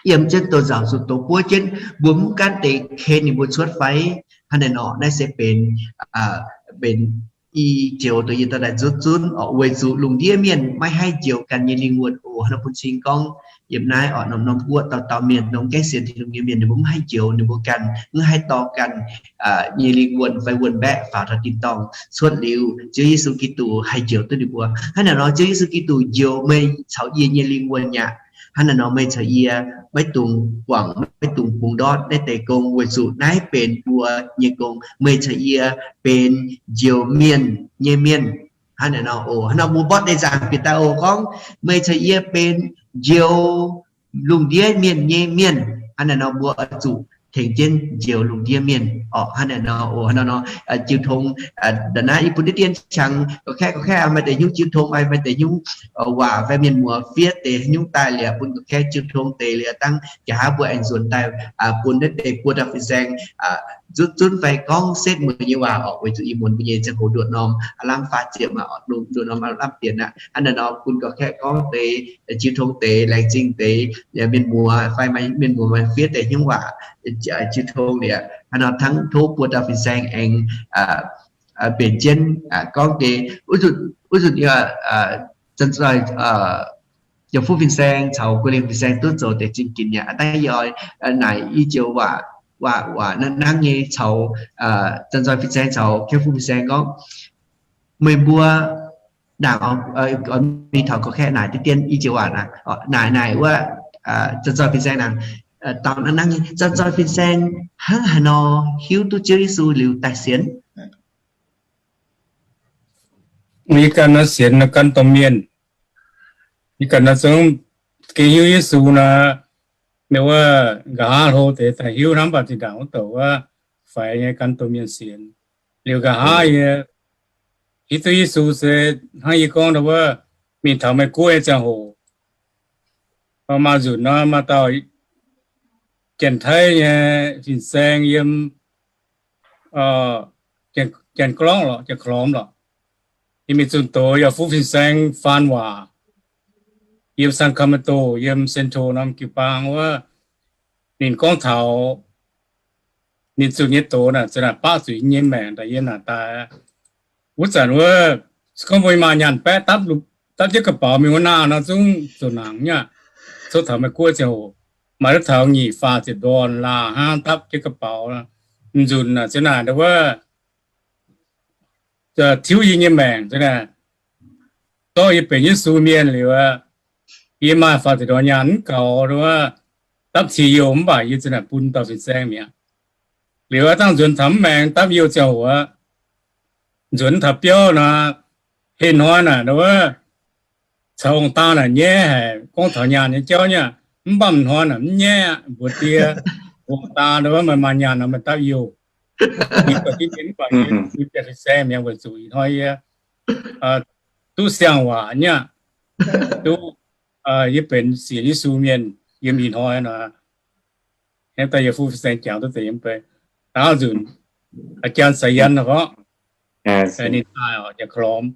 yiem jienv douz-nzauc zuqc douz buov jienv, mbuo mv gaanv deix ken ninh mbuo cuotv fai? Hnangv naaic nor naaiv se benx, benx i joux dongh yie dorh daaih nzutv zunv orqc, weic zuqc lungh ndiev mienh maiv haih njoux ganh nyei lingh wuonh oc. Hnangv bun cing gorngv yiem naaiv orqc, norm-norm guoqv dauh dauh mienh, norm gaengh sienx Tin-Hungh nyei mienh, ninh mbuo mv haih njoux ninh mbuo ganh, mv haih dorh ganh nyei lingh wuonh fai wuonh mbaeqc faaux taux tin-dorngh cuotv liuz, Ziouv Yesu Giduc haih njoux duqv ninh mbuo. Hnangv naaic nor Ziouv Yesu Giduc njoux meih caux yie nyei lingh wuonh aqv. Hnangv naaic nor meih caux yie maiv dungx guangc, maiv dungx bungx ndortv naaiv deix gong, weic zuqc naaiv benx mbuo nyei gong. Meih caux yie benx njoux mienh nyei mienh. Hnangv naaic nor oc, hnangv nor mbuo mborqv deix nzaangc bieqc daaih oc, gorngv meih caux yie benx njoux lungh ndiev mienh nyei mienh. Hnangv naaic nor mbuo oix zuqc tengx jienv njoux lungh ndiev mienh orqc. Hnangv naaic nor oc, hnangv naaic nor jiu tong, nda'naaiv yie bun deix dien qangx gorqv-kaeqv, gorqv-kaeqv maaih deix nyungc jiu tong, maaih deix nyungc waac fai mienh muoz fiev deix nyungc daaih liuz bun gorqv-kaeqv jiu tong deix liuz dangh nqa'haav mbuo aengx nzuonx daaih bun naaiv deix buo dauh fin-saeng nzutv zunv fai gorngv setv mueiz nyei waac orqc, weic zuqc ih muonz mbuo nyei ziangh hoc nduqc norm aav lamh faah ziepc aqv, nduqc norm aav lamh dienx aqv. Hnangv naaic nor bun gorqv-kaeqv gorngv deix jiu tong deix, laengz zingh deix mienh muoz fai mienh muoz maaih fiev deix nyungc waac jiu tong liuz, hnangv nor hnangv tov buo dauh fin-saeng aengx mbenc jienv gorngv deix wuov nzunc, wuov nzunc Zanc Zoih, Yietc Fuqv Fin-Saeng caux Guoqv Lingh Fin-Saeng duqv zoux deix zingh ginx mi'aqv. Aa dangh yie oix naaic i joux waac, waac, waac nangv nyei caux Zanc Zoih Fin-Saeng caux Yietc Fuqv Fin-Saeng gorngv, meih mbuo ndaangc mingh taux gorqv-kaeqv naaic deix dien i joux waac naaic, naaic naaic wuov Zanc Zoih Fin-Saeng naaic, dauh nangv nangv nyei Zanc Zoih Fin-Saeng hnangv haaix nor hiuv duqv Ziouv Yesu liuz daaih sienx? Yie ganh nor sienx nor gan domh mienh. Yie ganh nor zungv gengh hiuv Yesu nor, ninh wuov nqa'haav hlo deix daaih hiuv hnamv baac zinh ndaangc wuov douc wuov faix nyei gan domh mienh sienx. Liuz nqa'haav yie hiuv duqv Yesu se hnangv yie gorngv wuov, mingh taux Meiv Guoqv nyei ziangh hoc, maaih nzunc nor maaih dauh Janx-Taiv nyei fin-saeng yiem Janx-Glorngv lorqc, Janx-Klormx lorqc. Yie mingh zunh doz, Yietc Fuqv Fin-Saeng faan waac yiem San Clemente, yiem Central norm jiu-baang wuov. Ninh gorngv taux ninh zunh nyei doz naaic, za'naaic baqv zuqc yie nyei maengc daaih yiem naaic daaih. Wuov zanc wuov, se gorngv mbuo maaih nyaanh baeqv dapv, dapv jienv ga'baux mingh wuov naaiv nor zungv zuqc nangc nyei aqv. Coqv taux Meiv Guoqv ziangh hoc, maaih duqv taux nyic faah ziepc ndorn laangh hnangv dapv jienv ga'baux, m'nzunc za'naaic wuov tiuv yie nyei maengc za'naaic. Gorngv yie benx Yesu mienh liuz, yie maaih faah ziepc ndorn nyaanh mv gaux wuov, dapv cie youh mv baac yie za'naaic bun dauh fin-saeng mi'aqv. Liuz dangh nzuonx taux mv maengx dapv youh ziangh hoc, nzuonx taux biauv nor, heh hnoi naaic wuov, caux ong-daa naaic nyaiv haic, gorngv taux nyaanh nyei jauv nyei aqv. Mv baac m'hnoi naaic mv nyaiv aqv, mbuox die, ong-daa wuov maaih maaih nyaanh nor meih dapv youh. Yie gauh diqv mienh mv baac yie, yie biauv fin-saeng mi'aqv, weic zuqc ih hnoi yie duqv siang-waac nyei aqv. Duqv, yie benx sienx Yesu mienh yiem ih hnoi nor. Hnangv daaih Yietc Fuqv Fin-Saeng jangx duqv deix yiem bei. Daauh nzunc, อาจารย์ Saiyan nor gorngv, ninh daaih oc, Janx-Klormx,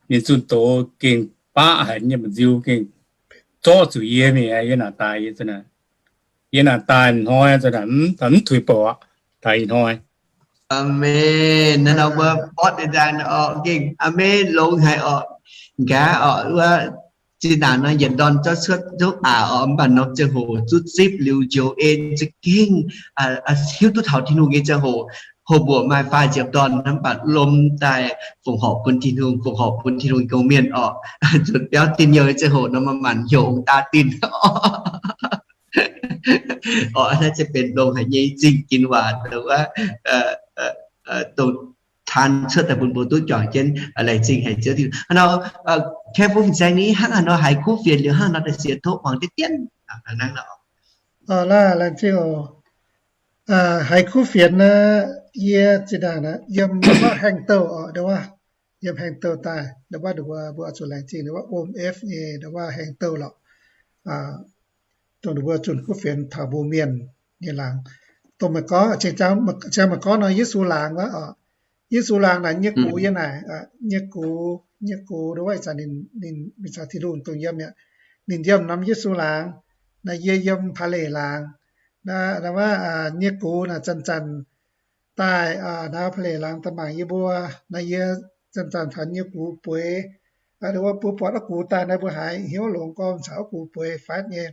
ninh zunh doz gengh baqv haic nyei, mba'nziu gengh zorqv zuqc yie mingh, yie naaic daaih, yie naaic daaih hnoi, mv tuix bouc aqv. Ih hnoi. Aamen. Naaiv nor mbuo bortv deix daaih nor, gengh aamen longx haic orqc. Nqa'haav orqc, wuov zinh ndaangc nor yietc ndorn zorqv cuotv duqv aqc orqc, mv baac norm ziangh hoc zuqv zipv liuz njoux en za'gengh hiuv duqv taux Tin-Hungh nyei ziangh hoc, hoc mbuoqc maaih faah ziepc ndorn, mv baac lomh daaih fongc horc bun Tin-Hungh, fongc horc bun Tin-Hungh nyei gong-mienh orqc. Nzuonx biauv dinh nyouh nyei ziangh hoc nor, maaih maanc heuc ong daa dinh orqc. Naaiv se benx longx haic nyei zingh ginx waac, dongh taan cuotv daaih bun mbuo duqv juangc jienv. Laengz zingh haic Ziouv Tin-Hungh. Hnangv nor, kengx bun fin-saeng ni hnangv haaix nor haiz kuv fienx liuz hnangv haaix nor daaih sienx tov muangx deix dienv. Laengz zingh oc. Haiz kuv fienx naaiv, yie zinh ndaangc yiem wuov haengh douh oc, ndo wuov, yiem haengh douh daaih, ndo wuov, mbuo oix zuqc laengz zingh ndo wuov O M F nyei ndo wuov haengh douh lorqc. Dongh ninh mbuo zunh kuv fienx taux mbuo mienh nyei laangz. Dongh meih gorngv, ziangh meih gorngv nor Yesu laangz wuov oc. Yesu laangz naaic nyei gux yiem naaic, nyei gux, nyei gux ndo wuov ih zanc ninh, ninh mingh caux Tin-Hungh dongh yiem mi'aqv. Ninh yiem norm Yesu laangz, naaiv yie yiem Paa^leic laangz. Naaiv wuov nyei gux naaic zanc-zanc daaih naaiv Paa^leic laangz daaih mangc yie mbuo. Naaiv yie zanc-zanc taux nyei gux bueix. Ndo wuov mbuo buatc wuov gux daaih naaiv mbuo haiz hnyouv longx gorngv caux wuov gux bueix fatv nyei.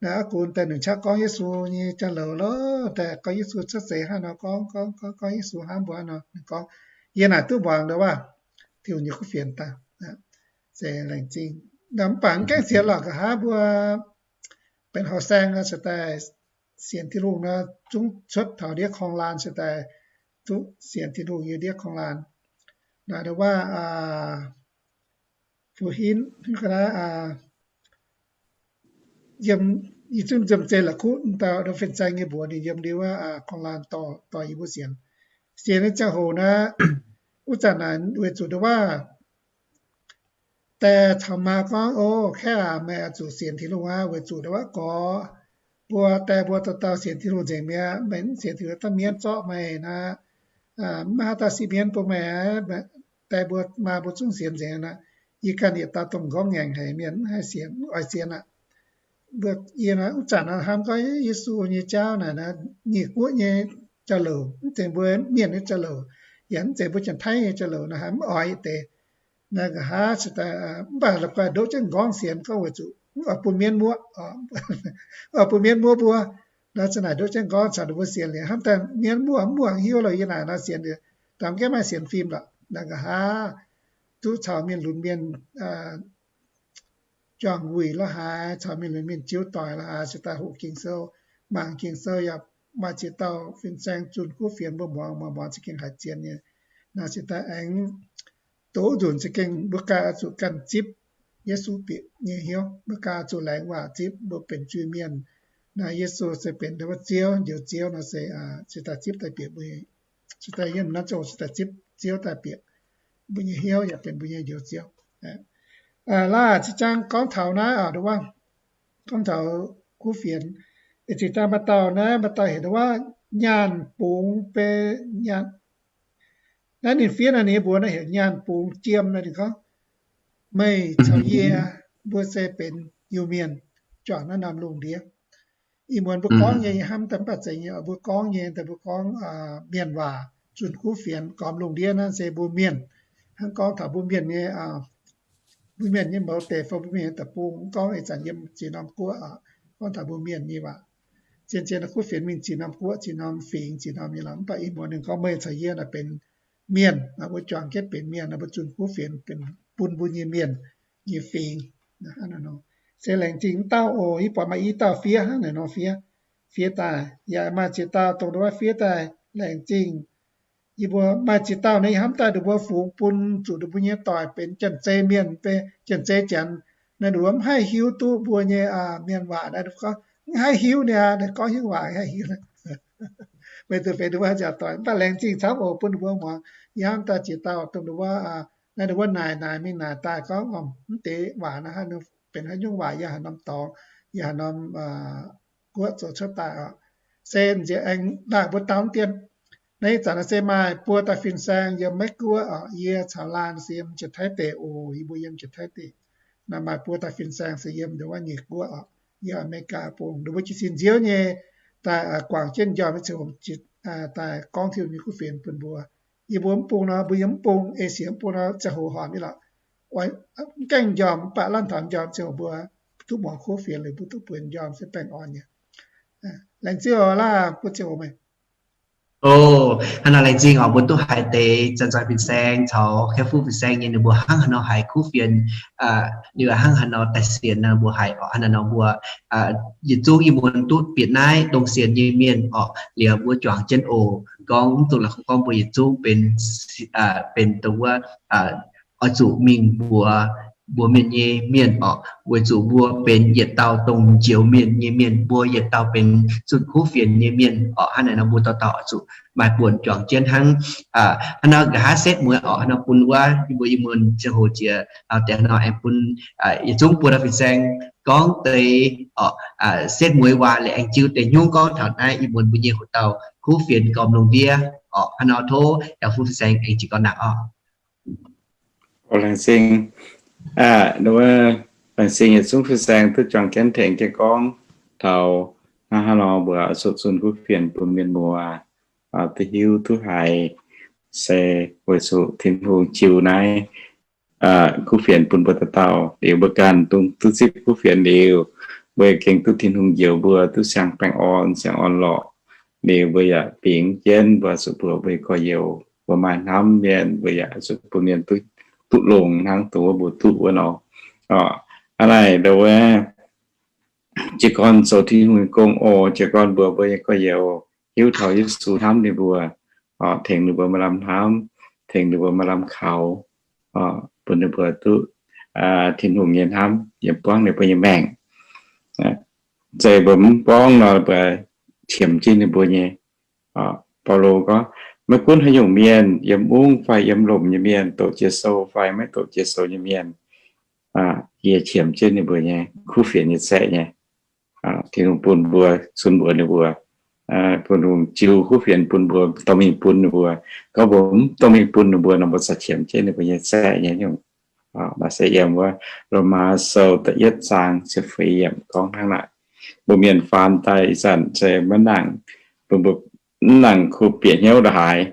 Naaiv wuov gux daaih nunc qaqv gorngv Yesu nyei jauv-louc lorqc, daaih gorngv Yesu cuotv seix hnangv nor, gorngv, gorngv, gorngv, gorngv Yesu hnamv mbuo hnangv nor. Ninh gorngv, yie naaic duqv muangx ndo wuov, Tin-Hungh nyei kuv fienx daaih. Se laengz zingh. Mv baac mv gaengh sienx lorqc, nqa'haav mbuo benx horqc saeng nor, se daaih sienx Tin-Hungh nor, zungv cuotv taux ndiev korng-laanh, se daaih duqv sienx Tin-Hungh yiem ndiev korng-laanh. Naaiv ndo wuov, Fu Hinv, yiem, yie zungv nzemc zeiv la'kuqv dauh ndo fin-saeng nyei mbuox ninh yiem ndiev wuov korng-laanh dorh yie mbuo sienx. Sienx nyei ziangh hoc naaiv, wuov zanc naaic weic zuqc ndo wuov, die caux maa gorngv, O, kaeqv aac, meih oix zuqc sienx Tin-Hungh aqv, weic zuqc ndo wuov gorx, mbuo die mbuo dauh dauh sienx Tin-Hungh nzengc mi'aqv. Meih mv sienx Tin-Hungh, da'mienh zorqv meih aqv. Mv maaih haaix dauh sipv mienv bun meih aqv. Die mbuo maa mbuo zungv sienx nzengc aqv. Yie ganh yietc dauh dongh m'nqorngv ngaengc haic mienh, mv haih sienx, mv oix sienx aqv. Mbuo, yie naaiv wuov zanc hnamv gorngv Yesu nyei jauv naaic, nyic guoqv nyei jauv-louc, mv zeiz mbuo mienh nyei jauv-louc, yaac mv zeiz mbuo Janx-Taiv nyei jauv-louc naaic, mv oix deix. Naaiv nqa'haav se daaih, mv baac la'guaih ndoqv jienv m'nqorngv sienx gorngv weic zuqc mv oix bun mienv muoqv, mv oix bun mienv muoqv mbuo. Naaiv zanc naaic ndoqv jienv m'nqorngv caux ninh mbuo sienx liuz, hnamv daaih mienv muoqv mv muangx hiuv lorqc. Yie naaic nor sienx liuz, daaih mv gaengh maaih sienx fim lorqc. Naaiv nqa'haav duqv caux mienh lunx mienh juangc wuic la'haaix, caux mienh lunx mienh jiuv doic la'haaix, se daaih hoqc Ging-Sou, mangc Ging-Sou, yaac maaih ziex dauh fin-saeng zunh kuv fienx mbuo muangx, muangx, muangx za'gengh haiz zien nyei. Naaiv se daaih aengx doqc nzunc za'gengh mbuo ganh oix zuqc ganh zipv Yesu bieqc nyei hnyouv. Mbuo ganh oix zuqc laengz waac zipv mbuo benx zuiz-mienh. Naaiv Yesu se benx ndo wuov Ziouv, Njoux Ziouv nor se, se daaih zipv daaih bieqc mbuo, se daaih yiem naaiv zouv se daaih zipv Ziouv daaih bieqc mbuo nyei hnyouv yaac benx mbuo nyei Njoux Ziouv. Laaih zinh zaang gorngv taux naaiv ndo wuov, gorngv taux kuv fienx, zinh zaang maaih dauh naaiv, maaih dauh heuc ndo wuov nyaanh bungx bei nyaanh. Naaiv ninh fiev naaiv ninh mbuox naaiv heuc nyaanh bungx jiem naaiv ninh gorngv, meih caux yie mbuo se benx Iu-Mienh juangc naaiv norm lungh ndiev. Ih muonz mbuo gorngv nyei, yie hnamv daaih mv baac zeiz nyei, mbuo gorngv nyei daaih mbuo gorngv mienh waac zunh kuv fienx gormx lungh ndiev naaiv se mbuo mienh. Hnangv gorngv taux mbuo mienh nyei, mbuo mienh nyei mouz deic fai mbuo mienh nyei deic-bung, mv gorngv ih zanc yiem ziex norm guoqv, gorngv taux mbuo mienh nyei waac. Zien-zien kuv fienx mingh ziex norm guoqv, ziex norm fingx, ziex norm nyei lorqc. Mv baac ih muonz ninh gorngv meih caux yie naaic benx mienh, mbuo juangc jienv benx mienh, mbuo zunh kuv fienx benx bun mbuo nyei mienh nyei fingx. Se laengz zingh mv dauh oc. Yie buatc maaih i dauh fiev hnangv naaic nor fiev, fiev daaih. Yaac maaih ziex dauh dongh ndo wuov fiev daaih, laengz zingh. Yie mbuo maaih ziex dauh naaiv yie hnamv daaih ninh mbuo fungx bun zuqc ninh mbuo nyei doic benx Janx-Zei mienh, benx Janx-Zei Janx. Naaiv ninh mbuo mv haih hiuv duqv mbuo nyei mienh waac naaiv, gorngv mv haih hiuv niaa, gorngv haaix nyungc waac mv haih hiuv. Weic zuqc benx ninh mbuo nziaauc doic. Mv baac laengz zingh camv oc bun ninh mbuo muangx. Yie hnamv daaih ziex dauh dongh ninh mbuo, naaiv ninh mbuo naaic naaic mingh naaic daaih gorngv, mv deix waac naaiv haaix benx haaix nyungc waac, yiem haaix norm dorngx, yiem haaix norm guoqv zoux cuotv daaih oc. Se nziex aengx daaih mbuo dau dien. Naaiv ih zanc naaiv se maaih buo dauh fin-saeng yiem Meiv Guoqv oc. Yie caux laanh se yiem Janx-Taiv deic oc. Yie mbuo yiem Janx-Taiv deic. Naaiv maaih buo dauh fin-saeng se yiem ndo wuov Nyic Guoqv oc, yiem Aa^me^li^gaa bung. Ninh mbuo jiez sin nziouv nyei daaih guangc jienv njormh nyei ziangh hoc daaih gorngv Tin-Hungh nyei kuv fienx bun mbuo. Yie mbuo mv bung nor, mbuo yiem mv bung, Esie mv bung nor ziangh hoc horpc nyei lorqc. Mv gaengh njormh mv baac lanv taux njormh ziangh hoc mbuo duqv muangx kuv fienx liuz mbuo duqv bueix njormh se baengh orn nyei. Laengz zingh oc, laav mbuo ziangh hoc meih. O, hnangv nor laengz zingh oc, mbuo duqv haiz deix zanc-zanc fin-saeng caux haiv fuqv fin-saeng nyei ninh mbuo hnangv haaix nor haiz kuv fienx, liuz hnangv haaix nor daaih sienx nor mbuo haiz oc. Hnangv naaiv nor mbuo yietc zungv ih muonz duqv bieqc naaiv dongh sienx nyei mienh oc, liuz mbuo juangc jienv oc, gorngv mv dungx la'kuqv gorngv mbuo yietc zungv benx, benx dongh wuov oix zuqc mingh mbuox mbuo mienh nyei mienh oc, weic zuqc mbuo benx yietc dauh dongh njoux mienh nyei mienh, mbuo yietc dauh benx zunh kuv fienx nyei mienh oc. Hnangv naaiv nor mbuo dauh dauh oix zuqc maaih buonc juangc jienv hnangv. Hnangv nor nqa'haav setv mueiz oc, hnangv nor bun wuov yie mbuo ih muonz ziangh hoc jiex lauh deix nor aengx bun yietc zungv buo dauh fin-saeng gorngv deix oc, setv mueiz waac liuz aengx jiu deix hnyouv gorngv taux naaiv ih muonz mbuo nyei hoc dauh kuv fienx gormx lungh ndiev oc. Hnangv nor tov haiv fuqv fin-saeng aengx jiez gorn naanc oc. Laengz zingh, laengz zingh yietc zungv fin-saeng duqv juangc jienv tengx jienv gorngv taux hnangv haaix nor mbuo zuqc zunh kuv fienx bun mienh muoz duqv hiuv duqv haiz, se weic zuqc Tin-Hungh jiu naaiv kuv fienx bun mbuo dauh dauh. Liuz mbuo ganh dongh duqv zipv kuv fienx liuz, mbuo gengh duqv Tin-Hungh njoux mbuo duqv siang-baengh orn, siang-orn-lorqc. Liuz mbuo yaac bingx jienv mbuo zuqc mbuox mbuo nyei gorx-youz, mbuo maaih hnamv mienh, mbuo yaac zuqc bun mienh duqv longx hnangv dongh wuov mbuo duqv wuov nor. Hnangv naaic ndau wuov jiez gorn zoux Tin-Hungh nyei gong oc. Jiez gorn mbuox mbuo nyei gorx-youz hiuv taux Yesu hnamv ninh mbuo, tengx ninh mbuo maaih lamh hnamv, tengx ninh mbuo maaih lamh kaux, bun ninh mbuo duqv Tin-Hungh nyei hnamv yiem buangv ninh mbuo nyei maengc. Zeiz mbuo mv buangv nor, mbuo qiemx jienv ninh mbuo nyei. Baulo gorngv, maiv gunv haaix nyungc mienh, yiem mungv fai yiem lomc nyei mienh, doqc jiex sou fai maiv doqc jiex sou nyei mienh, yie qiemx jienv ninh mbuo nyei kuv fienx nyei zaeqv nyei. Tin-Hungh bun mbuo, sun mbuox ninh mbuo, bun Tin-Hungh jiu kuv fienx bun mbuo, dorh mingh bun ninh mbuo. Gorngv mbuo mv dorh mingh bun ninh mbuo nor, mbuo corc qiemx jienv ninh mbuo nyei zaeqv nyei nyungc. Maaih se yiem wuov Lomaa Sou da'yietv zaang ziepc feix yiemc gorngv hnangv naaic. Mbuo mienh faam daaih ih zanc se maiv nangc, mbuo mv nangc kuh bieqc hnyouv ndongc haaix.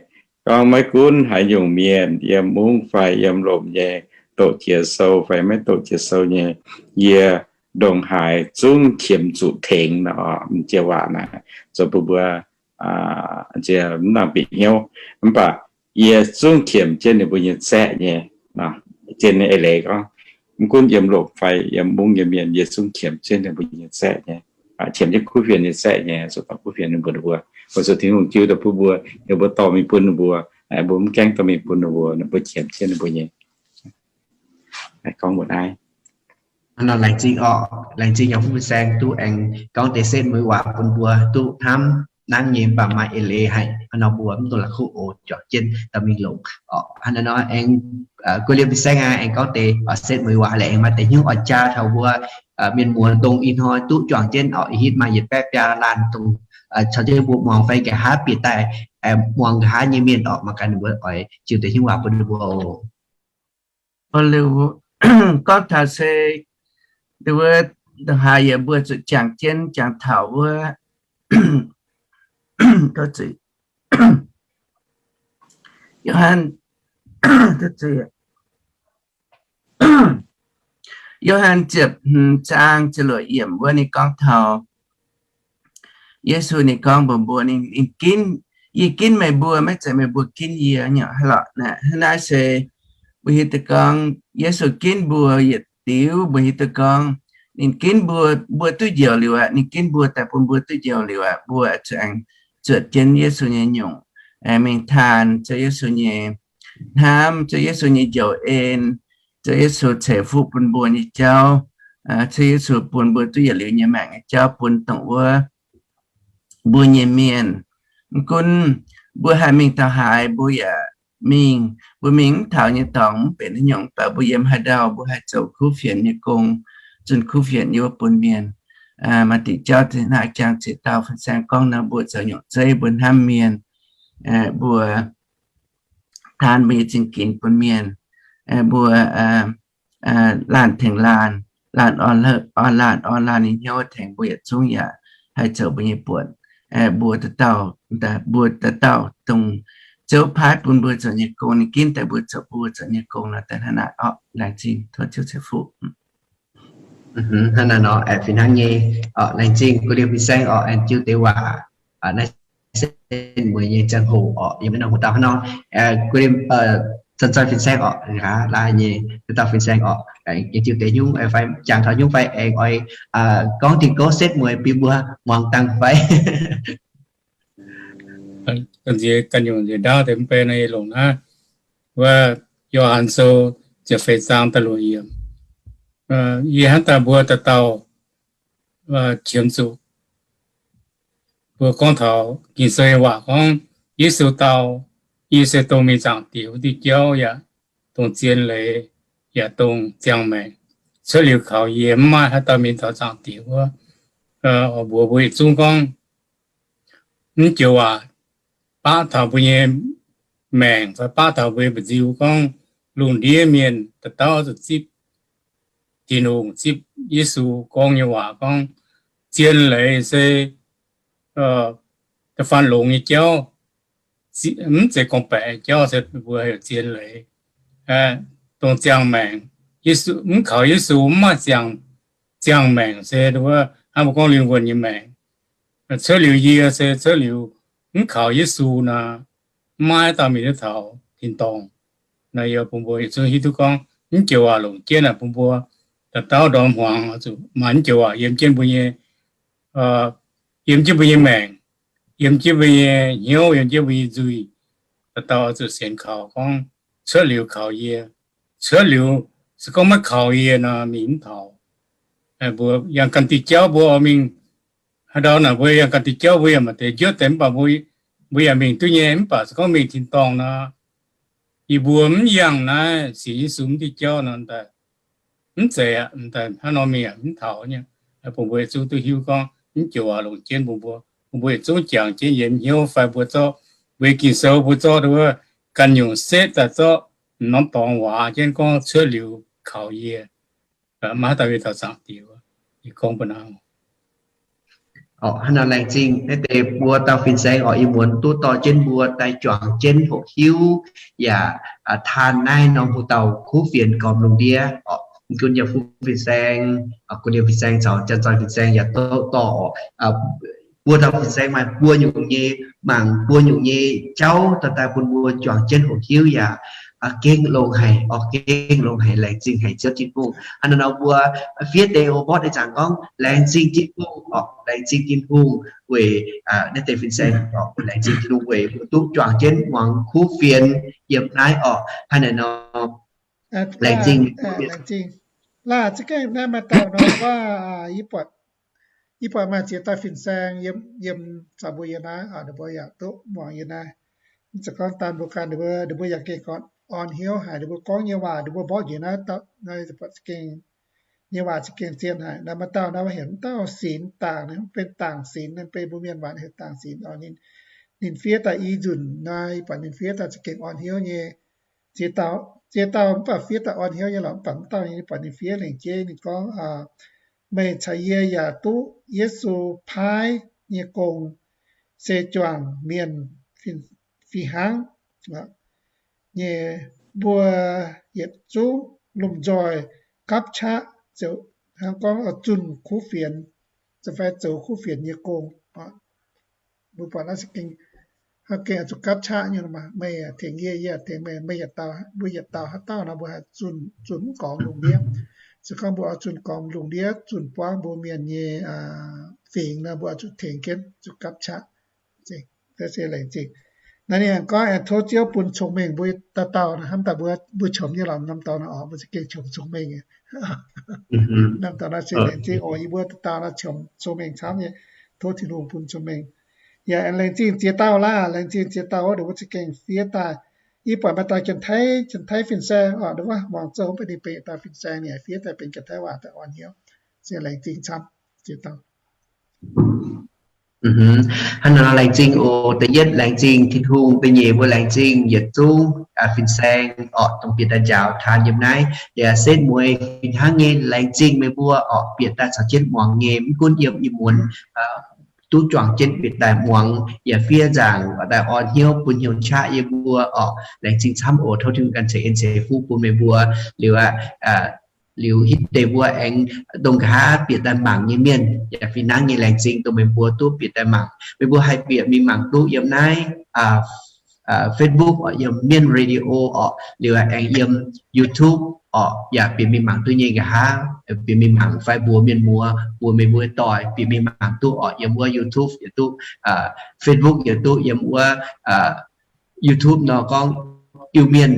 Gorngv maiv gunv haaix nyungc mienh, yiem mungv fai yiem lomc nyei, doqc jiex sou fai maiv doqc jiex sou nyei, yie ndongc haaix zungv qiemx zuqc tengx nor, m'jiex waac naaic zoux bun mbuo mv nangc bieqc hnyouv. Mv baac yie zungv qiemx jienv ninh mbuo nyei zaeqv nyei. Zien nyei eix leiz gorngv, mv gunv yiem lomc fai yiem mungv nyei mienh, yie zungv qiemx jienv ninh mbuo nyei zaeqv nyei. Qiemx jienv kuv fienx nyei zaeqv nyei, zuqc dorh kuv fienx ninh mbuo, ninh mbuo, weic zuqc Tin-Hungh jiu daaih bun mbuo, ninh mbuo dorh mingh bun ninh mbuo, mbuo mv gaengh dorh mingh bun ninh mbuo, ninh mbuo qiemx jienv ninh mbuo nyei. Gorngv mbuo naaiv. Laengz zingh oc, laengz zingh yaac fu saeng duqv aengx gorngv deix setv mueiz waac bun mbuo duqv hnamv nangv nyei, mv baac maaih eix leiz haic, hnangv nor mbuo mv dungx la'kuqv oc, juangc jienv dorh mingh longc oc. Hnangv naaiv nor aengx guei liemh fin-saeng aqv, aengx gorngv deix setv mueiz waac leh aengx maaih deix hnyouv oix jaa taux mbuo mienh muoz dongh ih hnoi duqv juangc jienv oc, ih hitv maaih yietc baeqv biaa laanh dongh caux jienv mbuo muangx fai nqa'haav bieqc daaih muangx nqa'haav nyei mienh oc, mangc gaax ninh mbuo oix jiu deix hnyouv waac bun ninh mbuo oc. Gorngv taux se, wuov, ndongc haaix yie mbuo zuqc jangx jienv jangx taux wuov, Yo^han, Yo^han ziepc hmz zaang ziepc luoqc yiemc wuov ninh gorngv taux Yesu ninh gorngv mbuox mbuo, ninh, ninh ginv, yie ginv meih mbuo, maiv zeiz meih mbuo ginv yie nyei. Hnangv naaiv se mbuo hiuv duqv gorngv Yesu ginv mbuo yietc diuc, mbuo hiuv duqv gorngv ninh ginv mbuo, mbuo duqv njoux liuz aqv. Ninh ginv mbuo daaih bun mbuo duqv njoux liuz aqv, mbuo zuqc aengx zuotc jienv Yesu nyei nyungc, mingh taanx Ziouv Yesu nyei hnamv, Ziouv Yesu nyei njoux en, Ziouv Yesu ceix fuqv bun mbuo nyei jauv, Ziouv Yesu bun mbuo duqv yietc liuz nyei maengc nyei jauv bun dongh wuov mbuo nyei mienh. Mv gunv mbuo haih mingh taux haaix, mbuo yaac mingh. Mbuo mingh mv taux nyei dorngx mv benx haaix nyungc, mv baac mbuo yiem haaix ndau mbuo haih zoux kuv fienx nyei gong, zunh kuv fienx yiem wuov bun mienh. Maaih diuc jauv naaiv jangx ziouc dauh fin-saeng gorngv nor, mbuo zoux nyungc zeiv, mbuo hnamv mienh, mbuo taan mbuo nyei zingh ginx bun mienh, mbuo laanh tengx laanh, laanh orn laanh, orn laanh nyei hnyouv tengx mbuo yietc zungv yaac haih zoux mbuo nyei buonc. mbuox dauh dauh, mbuox dauh dauh dongh Ziouv paaiv bun mbuo zoux nyei gong, ninh ginv daaih mbuo zoux, bun mbuo zoux nyei gong nor, daaih hnangv naaic orqc. Laengz zingh tov Ziouv ceix fuqv. Hnangv naaiv nor, aengx fih hnangv nyei, laengz zingh guv liemh fin-saeng orqc, aengx jiu deix waac. Naaiv se mueiz nyei ziangh hoc orqc, yiem naaiv norm hoc dauh hnangv nor, guv liemh, zanc-zanc fin-saeng orqc, nqa'haav laaih nyei dauh dauh fin-saeng orqc, aengx jiu deix nyungc fai jangx taux nyungc fai aengx oix gorngv diuh gouv setv mueiz bun mbuo muangx dangh fai? Ganh nyungc nziex ndaauv deix mv bei nor, yie longc naaiv wuov Yo^han Sou ziepc feix zaang da'luoqc yiemc. Yie hnamv daaih mbuo dauh dauh qiemx zuqc mbuo gorngv taux Ging-Sou nyei waac gorngv, Yesu dau, Yie se dongh mingh zaangc Diex wuov diuh jauv, yaac dongh zien leiz, yaac dongh ziangh maengc. Cuotv liuz kaux yie, mv maaih haaix dauh mingh taux zaangc Diex wuov. Oix mbuox mbuo yietc zungv gorngv, mv joux waac baav taux mbuo nyei maengc fai baav taux mbuo nyei mba'nziu gorngv, lungh ndiev mienh dauh dauh zuqc zipv Tin-Hungh, zipv Yesu gorngv nyei waac gorngv, zien leiz se da'faanh longx nyei jauv, mv zeiz gorngv-baeqc nyei jauv se mbuo heuc zien leiz. Dongh ziangh maengc, mv kaux Yesu mv maaih ziangh maengc se wuov hnangv mbuo gorngv lingh wuonh nyei maengc. Cuotv liuz yie se cuotv liuz mv kaux Yesu nor, mv maaih dauh mingh duqv taux tin-dorngh. Naaiv yie bun mbuo yietc zungv hiuv duqv gorngv mv joux waac longc jienv naaic bun mbuo dauh dauh ndorm hmuangx oix zuqc maaih mv joux waac yiem jienv mbuo nyei, yiem jienv mbuo nyei maengc, yiem jienv mbuo nyei hnyouv, yiem jienv mbuo nyei nzuih. Dauh dauh oix zuqc sienx kaux gorngv, cuotv liuz kaux yie. Cuotv liuz se gorngv maiv kaux yie nor, mingh mv taux. Mbuo yangh ganh diuh jauv mbuo oix mingh, haaix ndau naaic mbuo yangh ganh diuh jauv mbuo yaac maaih deix njuotv deix mv baac mbuo yaac mingh duqv nyei. Mv baac se gorngv mingh tin-dorngh nor, yie mbuo mv yangh naaiv sienx Yesu mv diuh jauv nor, mv zeiz aqv. Hnangv nor mingh yaac mv taux nyei. Bun mbuo yietc zungv duqv hiuv gorngv mv joux waac longc jienv bun mbuo, bun mbuo yietc zungv jangx jienv yiem hnyouv fai mbuo zorqv mbuo nyei Ging-Sou, mbuo zorqv wuov ganh nyungc setv daaih zorqv norm dorngx waac jienv gorngv cuotv liuz kaux yie, maiv haaix dauh mingh taux zaangc Diex. Yie gorngv mbuo naaiv. Hnangv nor laengz zingh naaiv deix buo dauh fin-saeng orqc, ih muonz duqv dorh jienv mbuo daaih juangc jienv hoqc hiuv yaac taan naaiv norm hoc dauh kuv fienx gormx lungh ndiev orqc. Mv gunv yaac fu fin-saeng, gu liemh fin-saeng caux janx-zoih fin-saeng yaac duqv dorh orqc. Buo dauh fin-saeng maaih buo nyungc nyei, mangc buo nyungc nyei jauv daaih daaih bun mbuo juangc jienv hoqc hiuv yaac gengh longx haic orqc, gengh longx haic. Laengz zingh haic Ziouv Tin-Hungh. Hnangv nor mbuo fiev deix oc, mborqv deix zaangc gorngv laengz zingh Tin-Hungh orqc, laengz zingh Tin-Hungh weic naaiv deix fin-saeng orqc, laengz zingh Tin-Hungh weic mbuo duqv juangc jienv muangx kuv fienx yiem naaiv orqc. Hnangv naaic nor, laengz zingh. Laengz zingh. Laaih za'gengh naaiv maaih dauh nor, yie buatc maaih ziex dauh fin-saeng yiem, yiem caux mbuo yiem naaiv, ninh mbuo yaac duqv muangx yiem naaiv. Mv zeiz gorngv daan mbuo ganh, ninh mbuo yaac gengh gorngv orn hnyouv haic, ninh mbuo gorngv nyei waac, ninh mbuo mborqv njiec naaiv, za'gengh nyei waac za'gengh zien haic. Naaiv maaih dauh naaiv heuc mv dauh sinx dangc, benx dangc sinx, benx mbuo mienh waac heuc dangc sinx. Ninh fiev daaih i nzunc naaiv, yie buatc ninh fiev daaih za'gengh orn hnyouv nyei. Ziex dauh, ziex dauh mv baac fiev daaih orn hnyouv nyei lorqc, mv baac mv dauh nyei, yie buatc ninh fiev lengc jeiv ninh gorngv, meih caux yie yaac duqv Yesu paaiv nyei gong, se juangc mienh fih hnangv nyei. Mbuo yietc zungv lomh nzoih gapv qaqv, hnangv gorngv zunh kuv fienx, fai zoux kuv fienx nyei gong. Mbuo buatc naaiv za'gengh, hnangv gengh oix zuqc gapv qaqv nyei. Meih tengx yie, yie tengx meih, meih yietc dauh, mbuo yietc dauh haaix dauh nor mbuo haih zunh, zunh mv gormx lungh ndiev. Se gorngv mbuo oix zunh gormx lungh ndiev, zunh buangv mbuo mienh nyei fingx nor, mbuo oix zuqc tengx jienv, zuqc gapv qaqv. Naaiv se laengz zingh. Naaiv ninh gorngv aengx tov Ziouv bun cong-mengh mbuo dauh dauh, hnamv daaih mbuo, mbuo qiemx nyei lorqc, norm dorngx nor orqc, mbuo za'gengh qiemx cong-mengh. Norm dorngx nor se laengz zingh oc, yie mbuo dauh dauh nor qiemx cong-mengh camv nyei. Tov Tin-Hungh bun cong-mengh. Yaac aengx laengz zingh ziex dauh laah, laengz zingh ziex dauh wuov, ninh mbuo za'gengh fiev daaih. Yie buatc maaih dauh Janx-Taiv, Janx-Taiv fin-saeng orqc, wuov muangx zoh mv baac ninh benx dauh fin-saeng, ninh fiev daaih benx Janx-Taiv waac daaih orn hnyouv. Se laengz zingh camv ziex dauh. Hnangv nor laengz zingh oc. Da'yietv laengz zingh Tin-Hungh, da'nyeic mbuo laengz zingh yietc zungv fin-saeng orqc, dongh bieqc daaih njaaux taan yiem naaiv. Yaac setv mueiz fih hnangv nyei laengz zingh meih mbuo orqc, bieqc daaih caux jienv muangx nyei, mv gunv yiem ih muonz duqv juangc jienv bieqc daaih muangx yaac fiev nzaangc daaih orn hnyouv bun hnyouv qaqv yie mbuo orqc. Laengz zingh camv oc. Tov Tin-Hungh ganh ceix en ceix fuqv bun meih mbuo liuz aqv. Liuz hitv deix mbuo aengx dongh nqa'haav bieqc daaih mangc nyei mienh yaac fih hnangv nyei. Laengz zingh dongh meih mbuo duqv bieqc daaih mangc. Meih mbuo haih bieqc mingh mangc duqv yiem naaiv Facebook orqc, yiem Mienh Radio orqc, liuz aengx yiem YouTube orqc, yaac bieqc mingh mangc duqv nyei nqa'haav. Bieqc mingh mangc fai mbuox mienh muoz, mbuox meih mbuo doic bieqc mingh mangc duqv orqc, yiem wuov YouTube yaac duqv, Facebook yaac duqv, yiem wuov YouTube nor gorngv Iu-Mienh,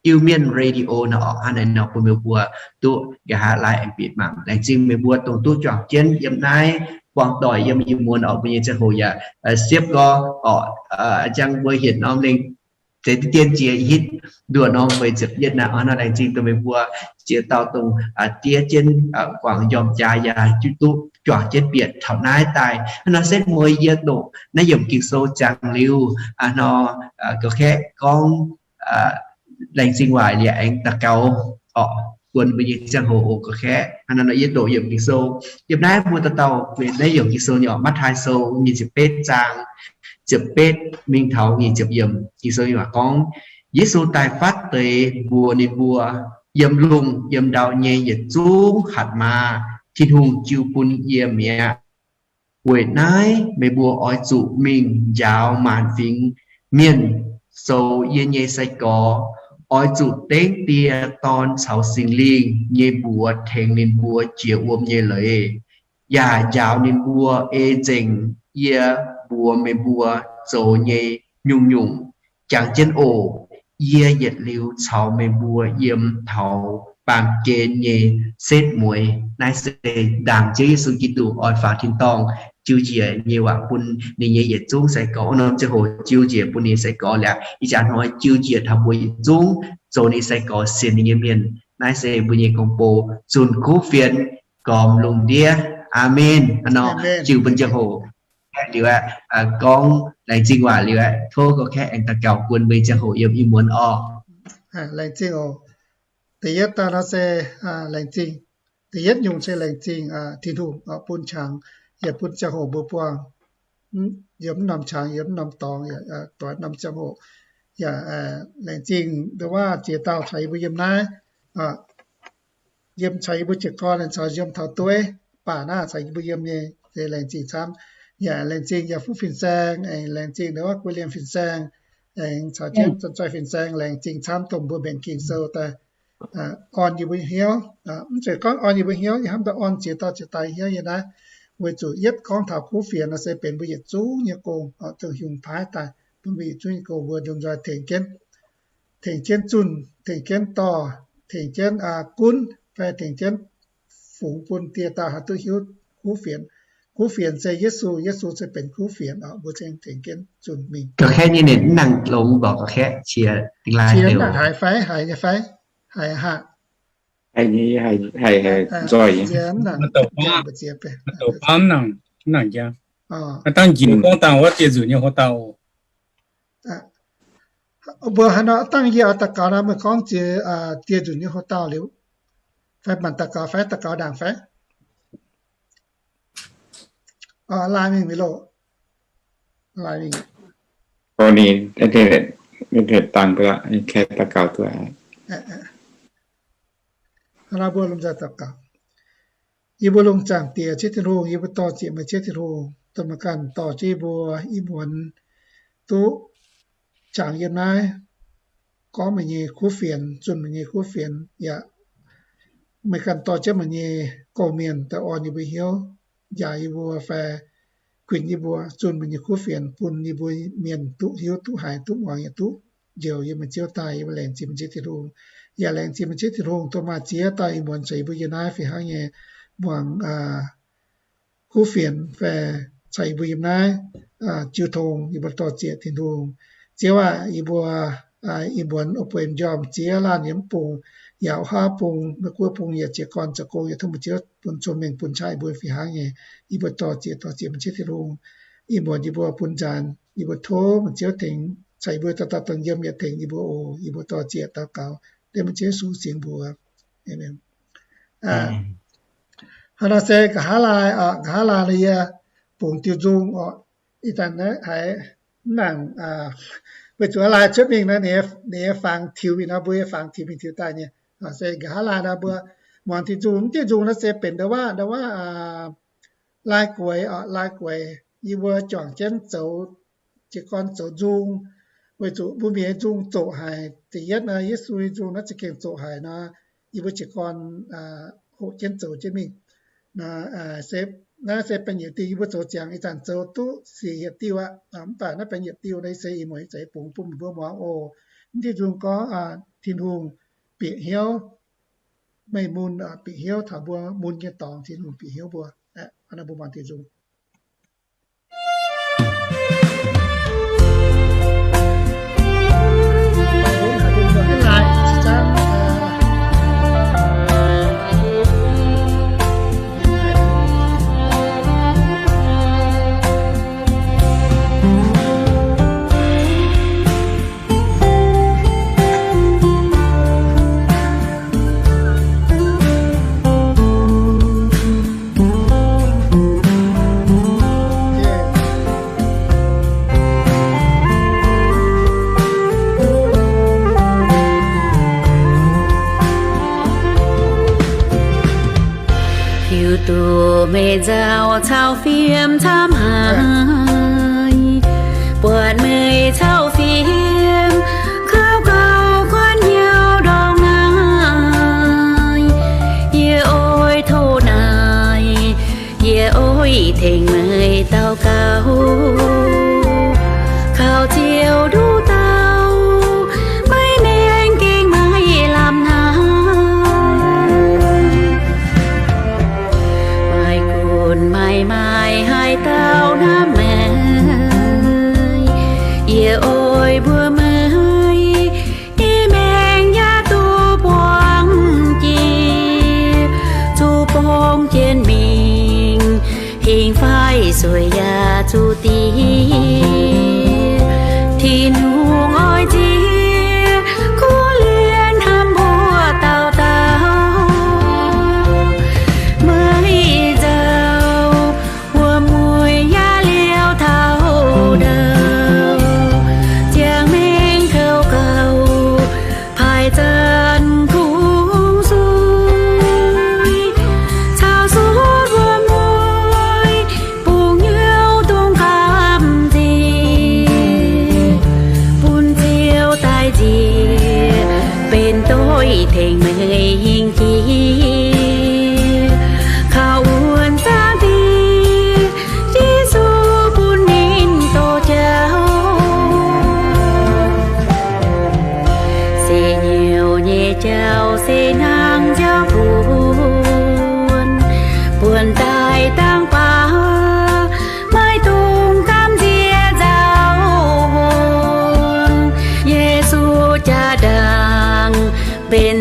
Iu-Mienh Radio nor orqc. Hnangv naaiv nor bun meih mbuo duqv nqa'haav laaiv aengx bieqc mangc. Laengz zingh meih mbuo dongh duqv juangc jienv yiem naaiv buangh doic yiem ih muonz orqc. Mbuo nyei ziangh hoc yaac siepv gorx orqc, njang mbuo hienx norm lengh deix diqv dien jiex hitv nduoh norm feix ziepc yietv naaiv. Hnangv nor laengz zingh dongh meih mbuo ziex dauh dongh diev jienv guangc njormh jaax yaac duqv juangc jienv bieqc taux naaiv daaih. Hnangv nor setv mueiz yie doqc naaiv yiemc Ging-Sou jangx liuz, hnangv nor ga'kaeqv gorngv laengz zingh waaic liuz aengx daux gaux orqc, guon mbuo nyei ziangh hoc oc ga'kaeqv. Hnangv nor yie doqc yiemc Ging-Sou. Yiem naaiv mbuo dauh dauh benx naaiv yiemc Ging-Sou nyei orqc, Matv^taai Sou nyic ziepc betv zaang ziepc betv mingh taux nyic ziepc yiemc. Ging-Sou nyei waac gorngv, Yesu daaih fatv deix mbuox ninh mbuo, Yiem lungh yiem ndau nyei yietc zungv hatc maaz Tin-Hungh jiu bun yie mi'aqv. Weic naaiv meih mbuo oix zuqc mingh njaaux maanc fingx mienh zoux yie nyei sai-gorx. Oix zuqc dengv Die, Dorn caux Singx Lingh nyei mbuox tengx ninh mbuo jiex wuom nyei leiz, yaac njaaux ninh mbuo ei nzengc yie mbuox meih mbuo zoux nyei nyungc-nyungc. Jangx jienv oc. Yie yietc liuz caux meih mbuo yiem taux baamh gen nyei setv mueiz. Naaiv se ndaangc Ziouv Yesu Giduc oix faaux tin-dorngh jiu njiec nyei waac bun ninh nyei yietc zungv sai-gorx. Wuov norm ziangh hoc jiu njiec bun ninh nyei sai-gorx liuz, ih jaax hnoi jiu njiec taux mbuo yietc zungv zoux ninh sai-gorx sienx ninh nyei mienh. Naaiv se mbuo nyei gorngv-bou zunh kuv fienx gormx lungh ndiev. Aamen. Hnangv nor jiu bun ziangh hoc liuz aeqv, gorngv laengz zingh waac liuz aeqv, tov gorngv kaeqv aengx daux gaux bun mbuo nyei ziangh hoc yiem ih muonz orqc. Laengz zingh oc. Da'yietv daaih nor se laengz zingh. Da'yietv nyungc se laengz zingh Tin-Hungh bun qangx yaac bun ziangh hoc mbuo buangh yiem mv norm qangx, yiem mv norm dorngx, doix norm ziangh hoc. Yaac laengz zingh nduov waac ziex dauh caux yie mbuo yiem naaiv, yiem caux yie mbuo jiez gorn caux yiem taux dueiv baac naaiv caux yie mbuo yiem nyei, se laengz zingh camv. Yaac laengz zingh yaac fuqv fin-saeng, aengx laengz zingh nduov waac guei liemh fin-saeng, aengx caux jienv zanc-zoih fin-saeng, laengz zingh camv dongh mbuo mbenc Ging-Sou daaih orn yie mbuo hnyouv. Mv zeiz gorngv orn yie mbuo hnyouv, yie hnamv daaih orn ziex dauh ziex dauh hnyouv nyei naaiv, weic zuqc yietv gorngv taux kuv fienx nor se benx mbuo yietc zungv nyei gong, dongh Tin-Hungh paaiv daaih bun mbuo yietc zungv nyei gong, mbuo lomh nzoih tengx jienv, tengx jienv zunh, tengx jienv dorh, tengx jienv gunv, fai tengx jienv fungx bun dieh dauh haih duqv hiuv kuv fienx. Kuv fienx se Yesu, Yesu se benx kuv fienx oc. Mbuo cingx tengx jienv zunh mingh. Ga'kaeqv nyei ninh mv nangc longx, mv baac ga'kaeqv qiex dingh laai, qiex mv nangc haiz fai? Haiz nyei fai? Haiz haic. Haiz, haiz nzoih. Mv douc baav, mv douc baav mv nangc, mv nangc njang. Dangh njiec gorngv dangh wuov dieh nzunc nyei houx-dauh. Mbuo haaix nor dangh yie oix daux gaux nor, meih gorngv jiex dieh nzunc nyei houx-dauh liuz, fai manc daux gaux fai daux gaux ndaangc fai? Lai mingh mi'aqv loh. Lai mingh. Hnangv naaiv mbuo lomh nzoih daux gaux. Yie mbuo longc zaangc Diex Ziouv Tin-Hungh, yie mbuo dor-ziec meih Ziouv Tin-Hungh, dongh meih ganh dorh jienv yie mbuo ih muonz duqv jangx yiem naaiv gorngv meih nyei kuv fienx, zunh meih nyei kuv fienx, yaac meih ganh dorh jienv meih nyei gong-mienh daaih orn yie mbuo hnyouv, njaaux yie mbuo fai kuinx yie mbuo zunh meih nyei kuv fienx bun yie mbuo mienh duqv hiuv, duqv haiz, duqv muangx, yaac duqv njoux yiem meih Ziouv daaih. Yie mbuo laengz zingh meih Ziouv Tin-Hungh, yaac laengz zingh meih Ziouv Tin-Hungh dongh maaih ziex dauh ih muonz caux yie mbuo yiem naaiv fih hnangv nyei muangx kuv fienx fai caux yie mbuo yiem naaiv jiu tong. Yie mbuo dor-ziec Tin-Hungh. Ziouv aac, yie mbuo ih muonz oix bueix m'njormh ziex laanh yiem mv bung, yaac wuov bung, Meiv Guoqv bung yaac jiez gorn zoux gong, yaac tov meih Ziouv bun cong-mengh bun qaqv yie mbuo fih hnangv nyei. Yie mbuo dor-ziec, dor-ziec meih Ziouv Tin-Hungh. Ih muonz yie mbuo bun nzaanx, yie mbuo tov meih Ziouv tengx caux yie mbuo dauh dauh dongh yiem yaac tengx yie mbuo oc. Yie mbuo dor-ziec daux gaux dengv meih Ziouv Yesu singx mbuox. Aamen. Hnangv naaiv se nqa'haav laai, nqa'haav laai nor yie bungx diuh nzung oc. Ih zanc naaiv haiz mv nangc, weic zuqc aav laai cuotv mingh nor, ninh nyei fangx tiux mingh nor, mbuo nyei fangx tiux mingh tiux daaih nyei. Se nqa'haav laai nor mbuo muangx diuh nzung, mv diuh nzung naaiv se benx ndau-waav, ndau-waav laai gueix oc, laai gueix. Yie mbuo juangc jienv zoux, jiez gorn zoux nzung, weic zuqc mbuo Mienh nyei nzung zoqc haic. Da'yietv nor, Yesu nyei nzung naaiv za'gengh zoqc haic nor, yie mbuo jiez gorn hoqc jienv zoux jienv mingh. Naaiv se ba'nyiec diuh, yie mbuo zoux ziangx ih zanc zoux duqv siec yietc diuh aqv. Mv baac naaiv ba'nyiec diuh naaiv se ih muonz ih zanc bungx bun meih mbuo muangx oc. Mv diuh nzung gorngv, Tin-Hungh bieqc hnyouv meih mun, bieqc hnyouv taux mbuo mun nyei dorngx, Tin-Hungh bieqc hnyouv mbuo. Mbuo muangx diuh nzung. Hiuv duqv meih nzauh caux fiem camv haic, buatc meih caux fiem kouv gauh guanh hnyouv ndorm naaiv. Yie oix tov naaic, yie oix tengx meih daux gaux, kaux Ziouv nduqc dauh, maiv mengh gengh maiv lamh hnangv. Maaih gunv maaih maaic haaix dauh hnamv meih, yie oix mbuox meih, yie maengc yaac duqv buangv jiex, zuqc borngz jienv mingh, hingh faix sueic yaac zuqc diex. Tin-Hungh oix nziex kuv lienh hnamv mbuo dauh dauh. Meih nzauh wuom mueiz yaac liouh taux ndau, ziangh maengc kouv gauh paaix zanc kungx zuiz, caux sutv wuom mueiz bungx hnyouv dongh gamh nziex, bun Ziouv daaih nziex benx doix tengx meih hingh jiex, kaux wuonh zaangv Diex Yesu bun ninh doh jauv. Se hnyouv nyei jauv se hnangv jauv buonc, buonc daaih dangh baac maiv dungx gamh nziex nzauh hngongx. Yesu jaa-ndaangc benx